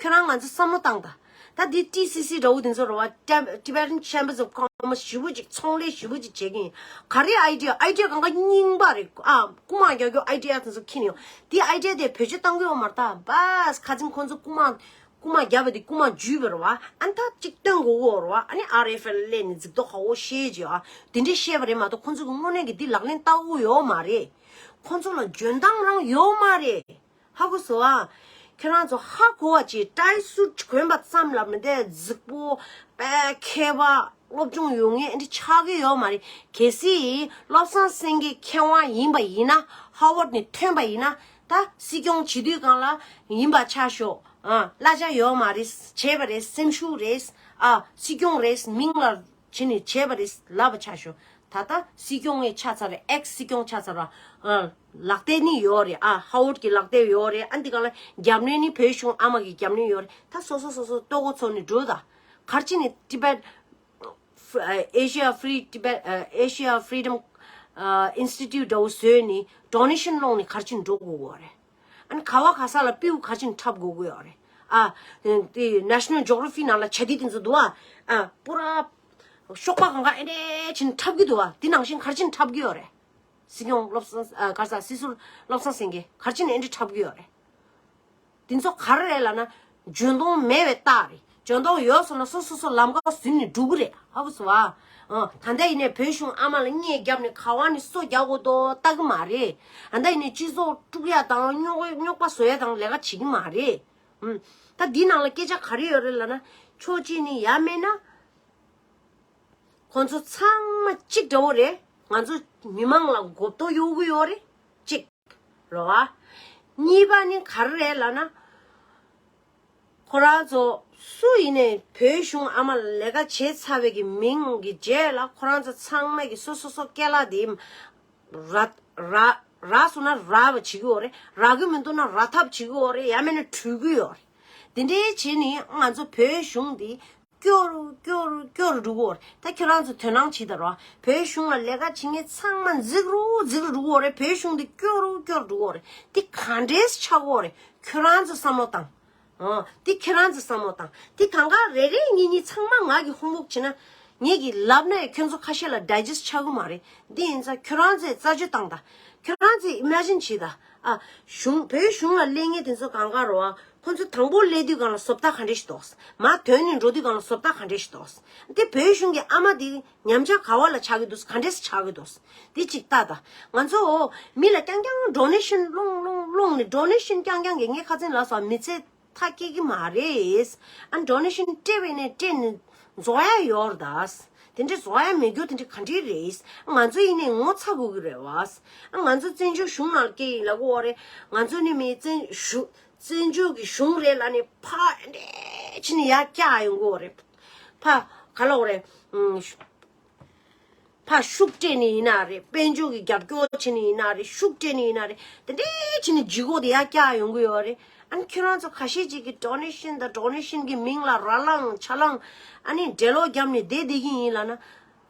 ཁྱོད་རང་ང་ཚོ་བསམ་བློ་བཏང་ད། ད་འདི་ཊི་སི་སི་འདྲ་བོ་འདི་ཚོ་རེད་བ། Tib- Tibetan Chambers of Commerce ཞེ་པོ་ཅིག་ཚོང་ལས་ཞེ་པོ་ཅིག་བྱེད་ཀྱི་ཡིན། ག་རེ་ཨའི་ཌི་ཡ། ཨའི་ཌི་ཡ་གང་ག་རྙིང་པ་རེད། ཨ། རྐུ་མ་རྒྱག་རྒྱུ་ཨའི་ཌི་ཡ་དེ་ཚོ་ཁྱེར་ནས་ཡོང་། འདི་ཨའི་ཌི་ཡ་དེ་བེད་སྤྱོད་བཏང་གི་ཡོད་མ་རེད་ད། བཱས་ཁ་ཚིམ། ཁོང་ཚོ་རྐུ་མ་རྐུ་མ་བརྒྱབ་པ་དེ་རྐུ་མ་འཇུས་པ་རེད་བ། ཨ་ནི་ད་ཅིག་སྟོན་དགོས་ཀྱི་ཡོད་རེད་བ། ཨ་ནི་ཨར་ཨེཕ་ཨེལ་སླེབས་ནས་རྫིག་མདོག་ཁ་པོ་བཤད་ཅིག་ཨ། དེ་འདྲས་བཤད་པ་རེད་མ་གཏོགས་ཁོང་ཚོ་གི་དངོས་གནས་ཀྱི་འདི་ལག་ལེན་བསྟར་གྱི་ཡོད་མ་རེད། ཁོང་ཚོ་ལ་འཇོན་ཐང་རང་ཡོད་མ་རེད། ཧ་གོ་སོང་ཨ། ཁྱེད་རང་ཚོ་ཧ་གོ་བ་བྱེད། ཊའི་སུཊ་གོན་པ་ཙམ་ལ་མི་འདྲ་རྫིག་པོ་དཔེ་མཁས་པ་སློབ་སྦྱོང་ཡོད་མཁན་འདི་ཆགས་ཀྱི་ཡོད་མ་རེད། གལ་སྲིད་བློ་བཟང་སེང་གེ་མཁས་དབང་ཡིན་པ་ཡིན་ན། ཧ་ཝར་ཌི་ནས་ཐོན་པ་ཡིན་ན། ད་སྲིད་སྐྱོང་བྱེད་དུས་སྒང་ལ་ཡིན་པ་ཆ་ཤོག་ཨ། གླ་ཆ་ཡོད་མ་རེད། བྱས་པ་རེད། སེམས་ཤུགས་རེད། ཨ། སྲིད་སྐྱོང་རེད། མིང་ལ་བྱས་ནས་བྱས་པ་རེད་ལབ་པ་ཆ་ཤོག་ད་ལྟ་སྲིད་སྐྱོང་ངས་ཆགས་ཚར་རེད། ཨེག་སྲིད་སྐྱོང་ཆགས་ཚར་ར། ཨ། ལག་དེབ་ནི་ཡོད་རེད། ཨ། ཧ་ཝར་ཌི་གི་ལག་དེབ་ཡོད་རེད། ཨ། འདི་ག་ལ་རྒྱབ་གནོན་ནི་བོད་གཞུང་ཨ་མ་གི་རྒྱབ་གནོན་ཡོད་རེད། ད་སོ་སོ་སོ་སོ་ལྟོ་གོས་འཚོལ་ནས་འགྲོ་ད། ག་རེ་བྱས་ནས་ཊི་བེཊ་ཨེ་ཤི་ཡ་ཕི་རི་ཊི་བེཊ་ཨེ་ཤི་ཡ་ཕི་རི་ཌམ་ཨ་ཨིན་སི་ཊི་ཊུཊ་འདྲ་བོ་བཟོས་ནས་ཌོ་ནེ་ཤན་སློང་ནས་ག་རེ་བྱས་ནས་འགྲོ་དགོས་ཀྱི་ཡོད་རེད། ཨ་ནི་ག་བ་ག་ས་ལ་པིའུ་ག་རེ་བྱས་ནས་འཁྲབ་དགོས་ཀྱི་ཡོད་རེད། ཨ། དེ་ནེ་ཤ་ནལ་ཇོ་གྷི་ར་ཕི་ནང་ལ་བྱ་དེ་དེ་ཚོ་འདུག་ཨ། ཨ། པུ་ར། གཤོག་པ་གང་ག་ཨེ་འདྲས་ཕྱིན་འཁྲབ་གི་འདུག་བ། དེ་ནང་བཞིན་ག་རེ་བྱས་ནས་འཁྲབ་གི་ཡོད་རེད། སྲིད་སྐྱོང་བློ་བཟང་ཨ་ག་རེ་ཟ། སྲིད་ཟུར་བློ་བཟང་སེང་གེ་ག་རེ་བྱས་ནས་ཨེ་འདྲས་འཁྲབ་གི་ཡོད་རེད། དེ་ཚོ་ག་རེ་རེད་ལབ་ན། འཇོན་ཐང་མེད་པའི་རྟགས་རེད། འཇོན་ཐང་ཡོད་སོང་ན་སོ་སོ་སོ་ལམ་ཁ་ཟིན་ནས་འགྲོ་གི་རེད། ཧ་གོ་སོང་བ། ཨ། ད་ལྟ་ཡིན་ནའི་བོད་གཞུང་ཨ་མ་ལ་བརྙས་བརྒྱབ་ནས་ག་བ་ནས་སོ་རྒྱག་དགོས་དོ་ལྟ་གི་མ་རེད། ད་ལྟ་ཡིན་ནའི་སྤྱི་ཚོགས་དཀྲུག་ཡ་དང་རྙོག་རྙོག་པ་བཟོ་ཡ་དང་ལས་ཀ་བྱེད་ཀྱི་མ་རེད། ཨུམ། ད་འདི་ནང་ལ་སྐད་ཆ་ག་རེ་ཡོད་རེད་ལབ་ན། ཕྱོགས་གཅིག་ནས་ཡ་མེད་ན། ཁོང་ཚོ་ཚང་མ་གཅིག་འདྲ་བོ་རེད། ང་ཚོ་མི་མང་ལ་མགོ་བཏོག་གཡོག་གི་ཡོད་རེད། གཅིག་རེད་བ། གཉིས་པ་ནི་ག་རེ་རེད་ལབ་ན། ཁོ་རང་ཚོ་སུ་ཡིན་ནའི་བོད་གཞུང་ཨ་མ་ལ་ལས་ཀ་བྱས་ཚར་བའི་གི་མིང་གི་རྗེས་ལ་ཁོ་རང་ཚོ་ཚང་མས་གི་སོ་སོ་སོ་སྐད་ལ་དེ་ར་ར་ར་སོང་ན་ར་བ་བྱེད་ཀྱི་ཡོད་རེད། ར་གི་མི་འདུག་ན་ར་ཐབ་བྱེད་ཀྱི་ཡོད་རེད། ཡང་མིན་ན་བྲུས་ཀྱི་ཡོད་རེད། དེ་འདྲའི་བྱས་ནས་ང་ཚོ་བོད་གཞུང་འདི་སྐྱོ་རུ་སྐྱོ་རུ་སྐྱོ་རུ་འགྲོ་གི་ཡོད་རེད། ད་ཁྱོད་རང་ཚོ་དོ་སྣང་བྱེད་ད་རོགས། བོད་གཞུང་ལ་ལས་ཀ་བྱེད་མཁན་ཚང་མ་འཛིག་རུ་འཛིག་རུ་འགྲོ་གི་ཡོད་རེད། བོད་གཞུང་འདི་སྐྱོ་རུ་སྐྱོ་རུ་འགྲོ་གི་ཡོད་རེད། འདི་ག་འདྲས་ཆགས་ཀྱི་ཡོད་རེད། ཁྱོད་རང་ཚོ་བསམ་བློ་བཏང་། ཨོ། འདི་ཁྱོད་རང་ཚོ་བསམ་བློ་བཏང་། འདི་གང་ག་རེ་རེ་གཉིས་གཉིས་ཚང་མ་ང་གི་ཧོམ་ཝོག་བྱེད་ན། ངེད་ཀྱིས་ལབ་ན་ཡང་ཁྱོད་ཚོ་ཁ་ཤས་ལ་ཌའི་ཇེ་སི་ཊི་ཆགས་ཀྱི་མ་རེད། འདི་ཡིན་ཙང་ཁྱོད་རང་ཚོས་རྩད་གཅོད་བཏང་དང་། ཁྱོད་རང་ཚོས་ཨི་མེ་ཇིན་བྱེད་དང་། ཨ། གཞུང་བོད་གཞུང་ལ་སླེབས་མཁན་དེ་ཚོ་གང་ག་རེད་བ། ཁོ་ཚོ་དང་པོ་སླེབས་དུས་སྒང་ལ་བཟོ་ལྟ་ག་འདྲས་ཞིག་འདུག་མར་ཐོན་ནས་འགྲོ་དུས་སྒང་ལ་བཟོ་ལྟ་ག་འདྲས་ཞིག་འདུག་འདི་བོད་གཞུང་གི་ཨ་མ་འདི་ཉམས་ཆག་ག་བ་ལ་ཆགས་ཀྱི་འདུག་ག་འདྲས་ཆགས་ཀྱི་འདུག་འདི་གཅིག་ལྟ་དང་། ང་ཚོ་མི་ལ་རྐྱང་རྐྱང་ཌོ་ནེ་ཤན་སློང་སློང་སློང་ནས། ཌོ་ནེ་ཤན་རྐྱང་རྐྱང་གིས་ངས་ཁ་སང་ལབ་སོང་། མི་ཚེ་མཐའ་སྐྱེལ་གྱི་མ་རེད། ཨ། ཌོ་ནེ་ཤན་སྤྲད་པ་ཡིན་ནའི་སྤྲད་ནས་རྫོགས་ཡ་ཡོད་རེད་ད། དེ་འདྲ་རྫོགས་ཡ་མེད་རྒྱུ་དེ་འདྲ་ག་འདྲས་རེད། ང་ཚོ་ཡིན་ནའི་ངོ་ཚ་དགོས་ཀྱི་རེད་བ། ཨ། ང་ཚོ་བཙན་བྱོལ་གཞུང་ནང་སྐྱེས་ཡིན་ལབ་ཀྱི་ཡོད་རེད། ང་ཚོ་ནི་མི་བཙན་བཞུགས་བཙན་བྱོལ་གྱི་གཞུང་རེད་ལབ་ནས་ཕར་འདྲས་ཕྱིན་ནས་ཡར་བཀྱག་ཡོང་གི་ཡོད་རེད། ཕར་ག་ལབ་དགོས་རེད། ཨུམ། ཕར་ཤུགས་སྤྲད་ནས་ཡིན་ན་རེད། དཔལ་འབྱོར་གྱི་རྒྱབ་སྐྱོར་བྱས་ནས་ཡིན་ན་རེད། ཤུགས་སྤྲད་ནས་ཡིན་ན་རེད། དེ་འདྲས་བྱས་ནས་ལྗིད་ཁོག་དེ་ཡར་བཀྱག་ཡོང་གི་ཡོད་རེད། ཨ་ནི་ཁྱོད་རང་ཚོ་ཁ་ཤས་ཅིག་གིས་ཌོ་ནེ་ཤན་དང་ཌོ་ནེ་ཤན་གྱི་མིང་ལ་ར་ལངས་ཆ་ལངས། ཨ་ནི་འགྲེ་ལོག་བརྒྱབ་ནས་བསྡད་བསྡད་ཀྱི་ཡིན་ལབ་ན།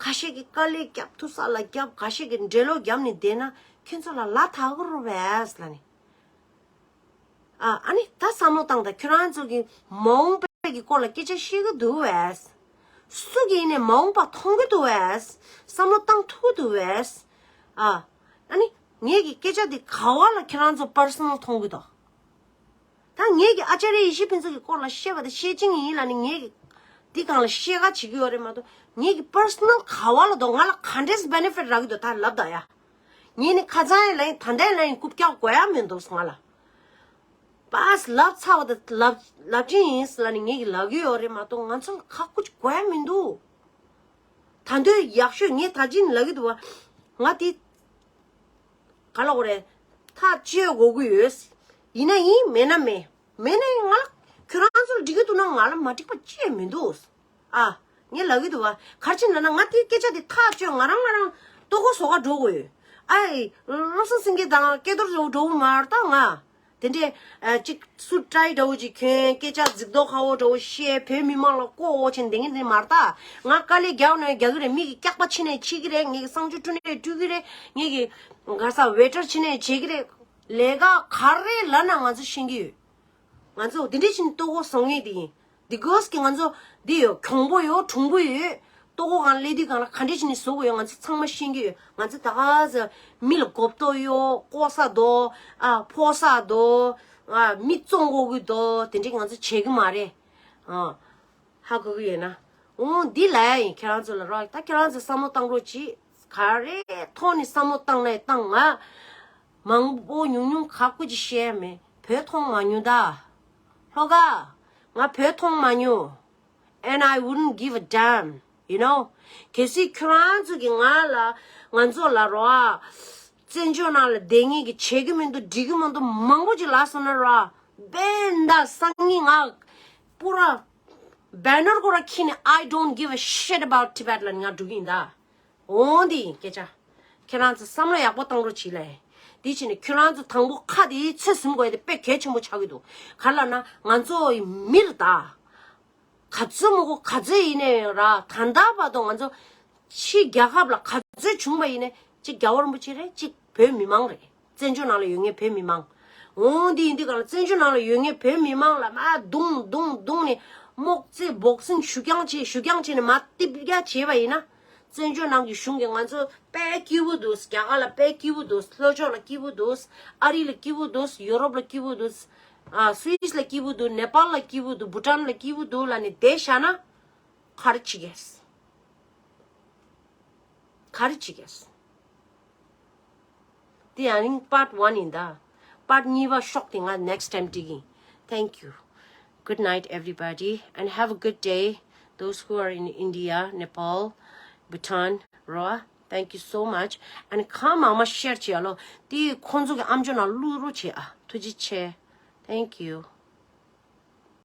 ཁ་ཤས་ཀྱིས་དཀའ་ལས་བརྒྱབ། ཐུགས་ས་ལ་བརྒྱབ། ཁ་ཤས་ཀྱིས་འགྲེ་ལོག་བརྒྱབ་ནས་བསྡད་ན་ཁྱོད་ཚོ་ལ་ལ་དྭགས་རུ་བས་ལབ་ནས། ཨ། ཨ་ནི་ད་བསམ་བློ་བཏང་དང་། ཁྱོད་རང་ཚོ་གིས་མ་འོངས་པའི་གི་སྐོར་ལ་སྐད་ཆ་བཤད་གི་འདུག་བས། སུ་གིས་ཡིན་ནའི་མ་འོངས་པ་མཐོང་གི་འདུག་བས། བསམ་བློ་བཏང་ཐུབ་ཀྱི་འདུག་བས། ཨ། ཨ་ནི་ངེད་ཀྱི་སྐད་ཆ་འདི་ག་བ་ལ་ཁྱོད་རང་ཚོ་པར་སོ་ནལ་མཐོང་གི་འདུག་ད་ངེད་ཀྱི་ཨ་ཅཱ་རྱ་ཡེ་ཤེས་ཕུན་ཚོགས་ཀྱི་སྐོར་ལ་བཤད་པ་དེ་བཤད་ཅིང་ཡིན་ལབ་ནི། ངེད་ཀྱི་འདི་སྒང་ལ་བཤད་ག་བྱེད་ཀྱི་ཡོད་རེད་མ་གཏོགས། ངེད་ཀྱི་པར་སོ་ནལ་ག་བ་ལ་འདུག་ང་ལ་ག་འདྲས་སི་བེ་ནེ་ཕིཊ་རག་གི་འདུག་ད་ལབ་ད་ཡ། ངེད་ནི་ཁ་སང་ཡང་ལབ་ཡིན། ད་ལྟ་ཡང་ལབ་ཡིན། རྐུབ་བཀྱག་དགོས་ཡ་མི་འདུག་ང་ལ། པཱས་ལབ་ཚར་བ་དང་ལབ་ལབ་ཀྱིན་ཡིན་ལབ་ནི་ངེད་ཀྱི་ལབ་ཀྱི་ཡོད་རེད་མ་གཏོགས། ང་ཚོ་ལ་ཁག་པོ་ཅིག་དགོས་ཡ་མི་འདུག་ད་དུང་ཡག་ཤོས་ངས་ད་ཅི་ལབ་ཀྱི་འདུག་བ། ང་དེ་ག་ལབ་དགོས་རེད། ཐག་གཅོད་དགོས་ཀྱི་ཡོད། ཡིན་ན་ཡིན། མེད་ན་མེད། མེད་ན་ཡིན། ང་ལ་ཁྱོད་རང་ཚོ་ལ་འགྲིག་གི་འདུག་ན་ང་ལ་མ་འགྲིག་པ་ཅི་ཡང་མི་འདུག་ཨ། ངས་ལབ་ཀྱི་འདུག་བ། ག་རེ་བྱས་ན་ང་དེའི་སྐད་ཆ་དེ་ཐག་གཅོད། ང་རང་ང་རང་ལྟོ་གོས་བཟོ་ག་འགྲོ་དགོས་ཡོད། ཨའི། བློ་བཟང་སེང་གེ་དང་སྐལ་རྡོར་འདྲ་བོ་འགྲོ་གི་མ་རེད་ད་ང་། དེ་འདྲས་ཨ་ཅིག་སུ་ཊའི་འདྲ་བོ་ཅིག་གྱོན། སྐད་ཆ་རྫིག་མདོག་ཁ་པོ་འདྲ་བོ་བཤད། བོད་མི་མང་ལ་ལྐོག་འོག་བྱས་ནས་བསྡད་མཁན་དེ་མ་རེད་ད། ང་དཀའ་ལས་རྒྱག་ན་རྒྱག་གི་རེད། མི་གིས་སྐྱག་པ་ཕྱི་ནས་ཕྱིས་ཀྱི་རེད། ངེད་ཀྱིས་གསང་སྤྱོད་བསྐྲུན་ནས་བསྐྲུན་གྱི་རེད། ངེད་ཀྱིས་ག་རེ་ཟ། ཝེ་ཊར་ཕྱི་ནས་བྱེད་ཀྱི་རེད། ལས་ཀ་ག་རེ་ལབ་ན་ང་ཚོ་ཤེས་ཀྱི་ཡོད། ང་ཚོ་འདི་འདྲས་བྱས་ནས་ལྟོ་གོས་བཟོ་མཁན་དེ་ཡིན། འདི་གོས་ཀྱིས་ང་ཚོ་འདི་ཡོད། གྱོང་པོ་ཡོད། གྲུང་པོ་ཡོད། ལྟོ་གོས་སྒང་སླེབས་དུས་སྒང་ལ་ག་འདྲས་བྱས་ནས་བཟོ་དགོས་ཡོད། ང་ཚོ་ཚང་མ་ཤེས་ཀྱི་ཡོད། ང་ཚོ་ད་ག་ཟེ་མི་ལ་མགོ་བཏོག་གཡོག་ལྐོག་ཟ་འདུག་ཨ། ཕོག་ཟ་འདུག་ཨ། མི་བཙོང་དགོས་ཀྱི་འདུག་དེ་འདྲས་ང་ཚོ་བྱེད་ཀྱི་མ་རེད། ཨ། ཧ་གོ་གི་ཡོད་ན། འོ་འདི་ལབ་ཡ་ཡིན་ཁྱེད་རང་ཚོ་ལ་རོགས། ད་ཁྱེད་རང་ཚོ་བསམ་བློ་བཏང་རོགས་གྱིས། ག་རེ་ཐོག་ནས་བསམ་བློ་བཏང་ནས་བཏང་། ང་མང་པོ་ཉུང་ཉུང་ཁག་པོ་ཅིག་བཤད་ཡ་མེད། བོད་མཐོང་མ་མྱོང་ད། ལྷོ་ཁ། ང་བོད་མཐོང་མ་མྱོང་། And I wouldn't give a damn, you know. གལ་སྲིད་ཁྱོད་རང་ཚོ་གིས་ང་ལ། ང་ཚོ་ལ་རོགས། བཙན་བྱོལ་ནང་ལ་བསྡད་མཁན་གྱིས་བྱེད་ཀྱི་མི་འདུག་འགྲིག་གི་མི་འདུག་མང་པོ་ཅིག་ལབ་སོང་ན་རོགས། བན་ད་སང་ཉིན་ང་པུ་ར་བེ་ནར་ཁོ་ར་འཁྱེར་ནས། I don't give a shit about Tibet ལབ་ནས་ང་འགྲོ་གི་ཡིན་ད། འོང་འདི་ཡིན་སྐད་ཆ། ཁྱེད་རང་ཚོ་བསམ་བློ་ཡག་པོ་བཏང་རོགས་བྱེད་ལེ། འདི་བྱས་ནས་ཁྱོད་རང་ཚོ་དང་པོ་ཁ་དེའི་ཚོད་ཟིན་དགོས་ཡ་དེ་དཔེ་གལ་ཆེན་པོ་ཆགས་ཀྱི་འདུག་ག་རེ་ལབ་ན་ང་ཚོ་མི་རེད་ད། ག་ཚོད་མང་པོ་ག་ཚོད་ཡིན་ནའི་ར། ད་ལྟ་བར་དུ་ང་ཚོ་ཕྱི་རྒྱལ་ཁབ་ལ་ག་ཚོད་བྱུང་བ་ཡིན་ནའི་གཅིག་རྒྱལ་བ་རིན་པོ་ཆེ་རེད། གཅིག་བོད་མི་མང་རེད། བཙན་བྱོལ་ནང་ལ་ཡོད་མཁན་བོད་མི་མང་། འོང་འདི་ཡིན་དུས་སྒང་ལ་བཙན་བྱོལ་ནང་ལ་ཡོད་མཁན་བོད་མི་མང་ལ་མར་རྡུང་རྡུང་རྡུང་ནས། རྨོག་རྩེད་སྦོག་སིང་ཞུ་རྐྱང་བྱེད་ཞུ་རྐྱང་བྱེད་ནས་མ་ཏིབ་རྒྱ་བྱེད་པ་ཡིན་ན། བཙན་བྱོལ་ནང་གི་གཞུང་གིས་ང་ཚོ་དཔེ་སྐྱིད་པོ་འདུག་རྒྱ་གར་ལ་དཔེ་སྐྱིད་པོ་འདུག་ལྷོ་ཕྱོགས་ལ་སྐྱིད་པོ་འདུག་ཨ་རི་ལ་སྐྱིད་པོ་འདུག་ཡོ་རོབ་ལ་སྐྱིད་པོ་འདུག་ཨ་སུད་སི་ལ་སྐྱིད་པོ་འདུག་ནེ་པཱལ་ལ་སྐྱིད་པོ་འདུག་བྷུ་ཊན་ལ་སྐྱིད་པོ་འདུག་ལབ་ནས་བསྡད་བཞག་ན། ག་རེ་བྱེད་གས། ག་རེ་བྱེད་གས། དེ་ཡང་ནི་part one ཡིན་ད། Part གཉིས་པ་ཤོག་དེ་ང་next time བྲིས་ཀྱིན། Thank you. Good night, everybody, and have a good day. Those who are in India, Nepal, Bhutan, Roa, thank you so much. And གང་མང་མང་share བྱེད་ཡ་ལོ། དེ་ཁོང་ཚོ་གི་ཨམ་ཅོག་ནང་བླུག་རོགས་བྱེད་ཨ། ཐུགས་རྗེ་ཆེ། Thank you.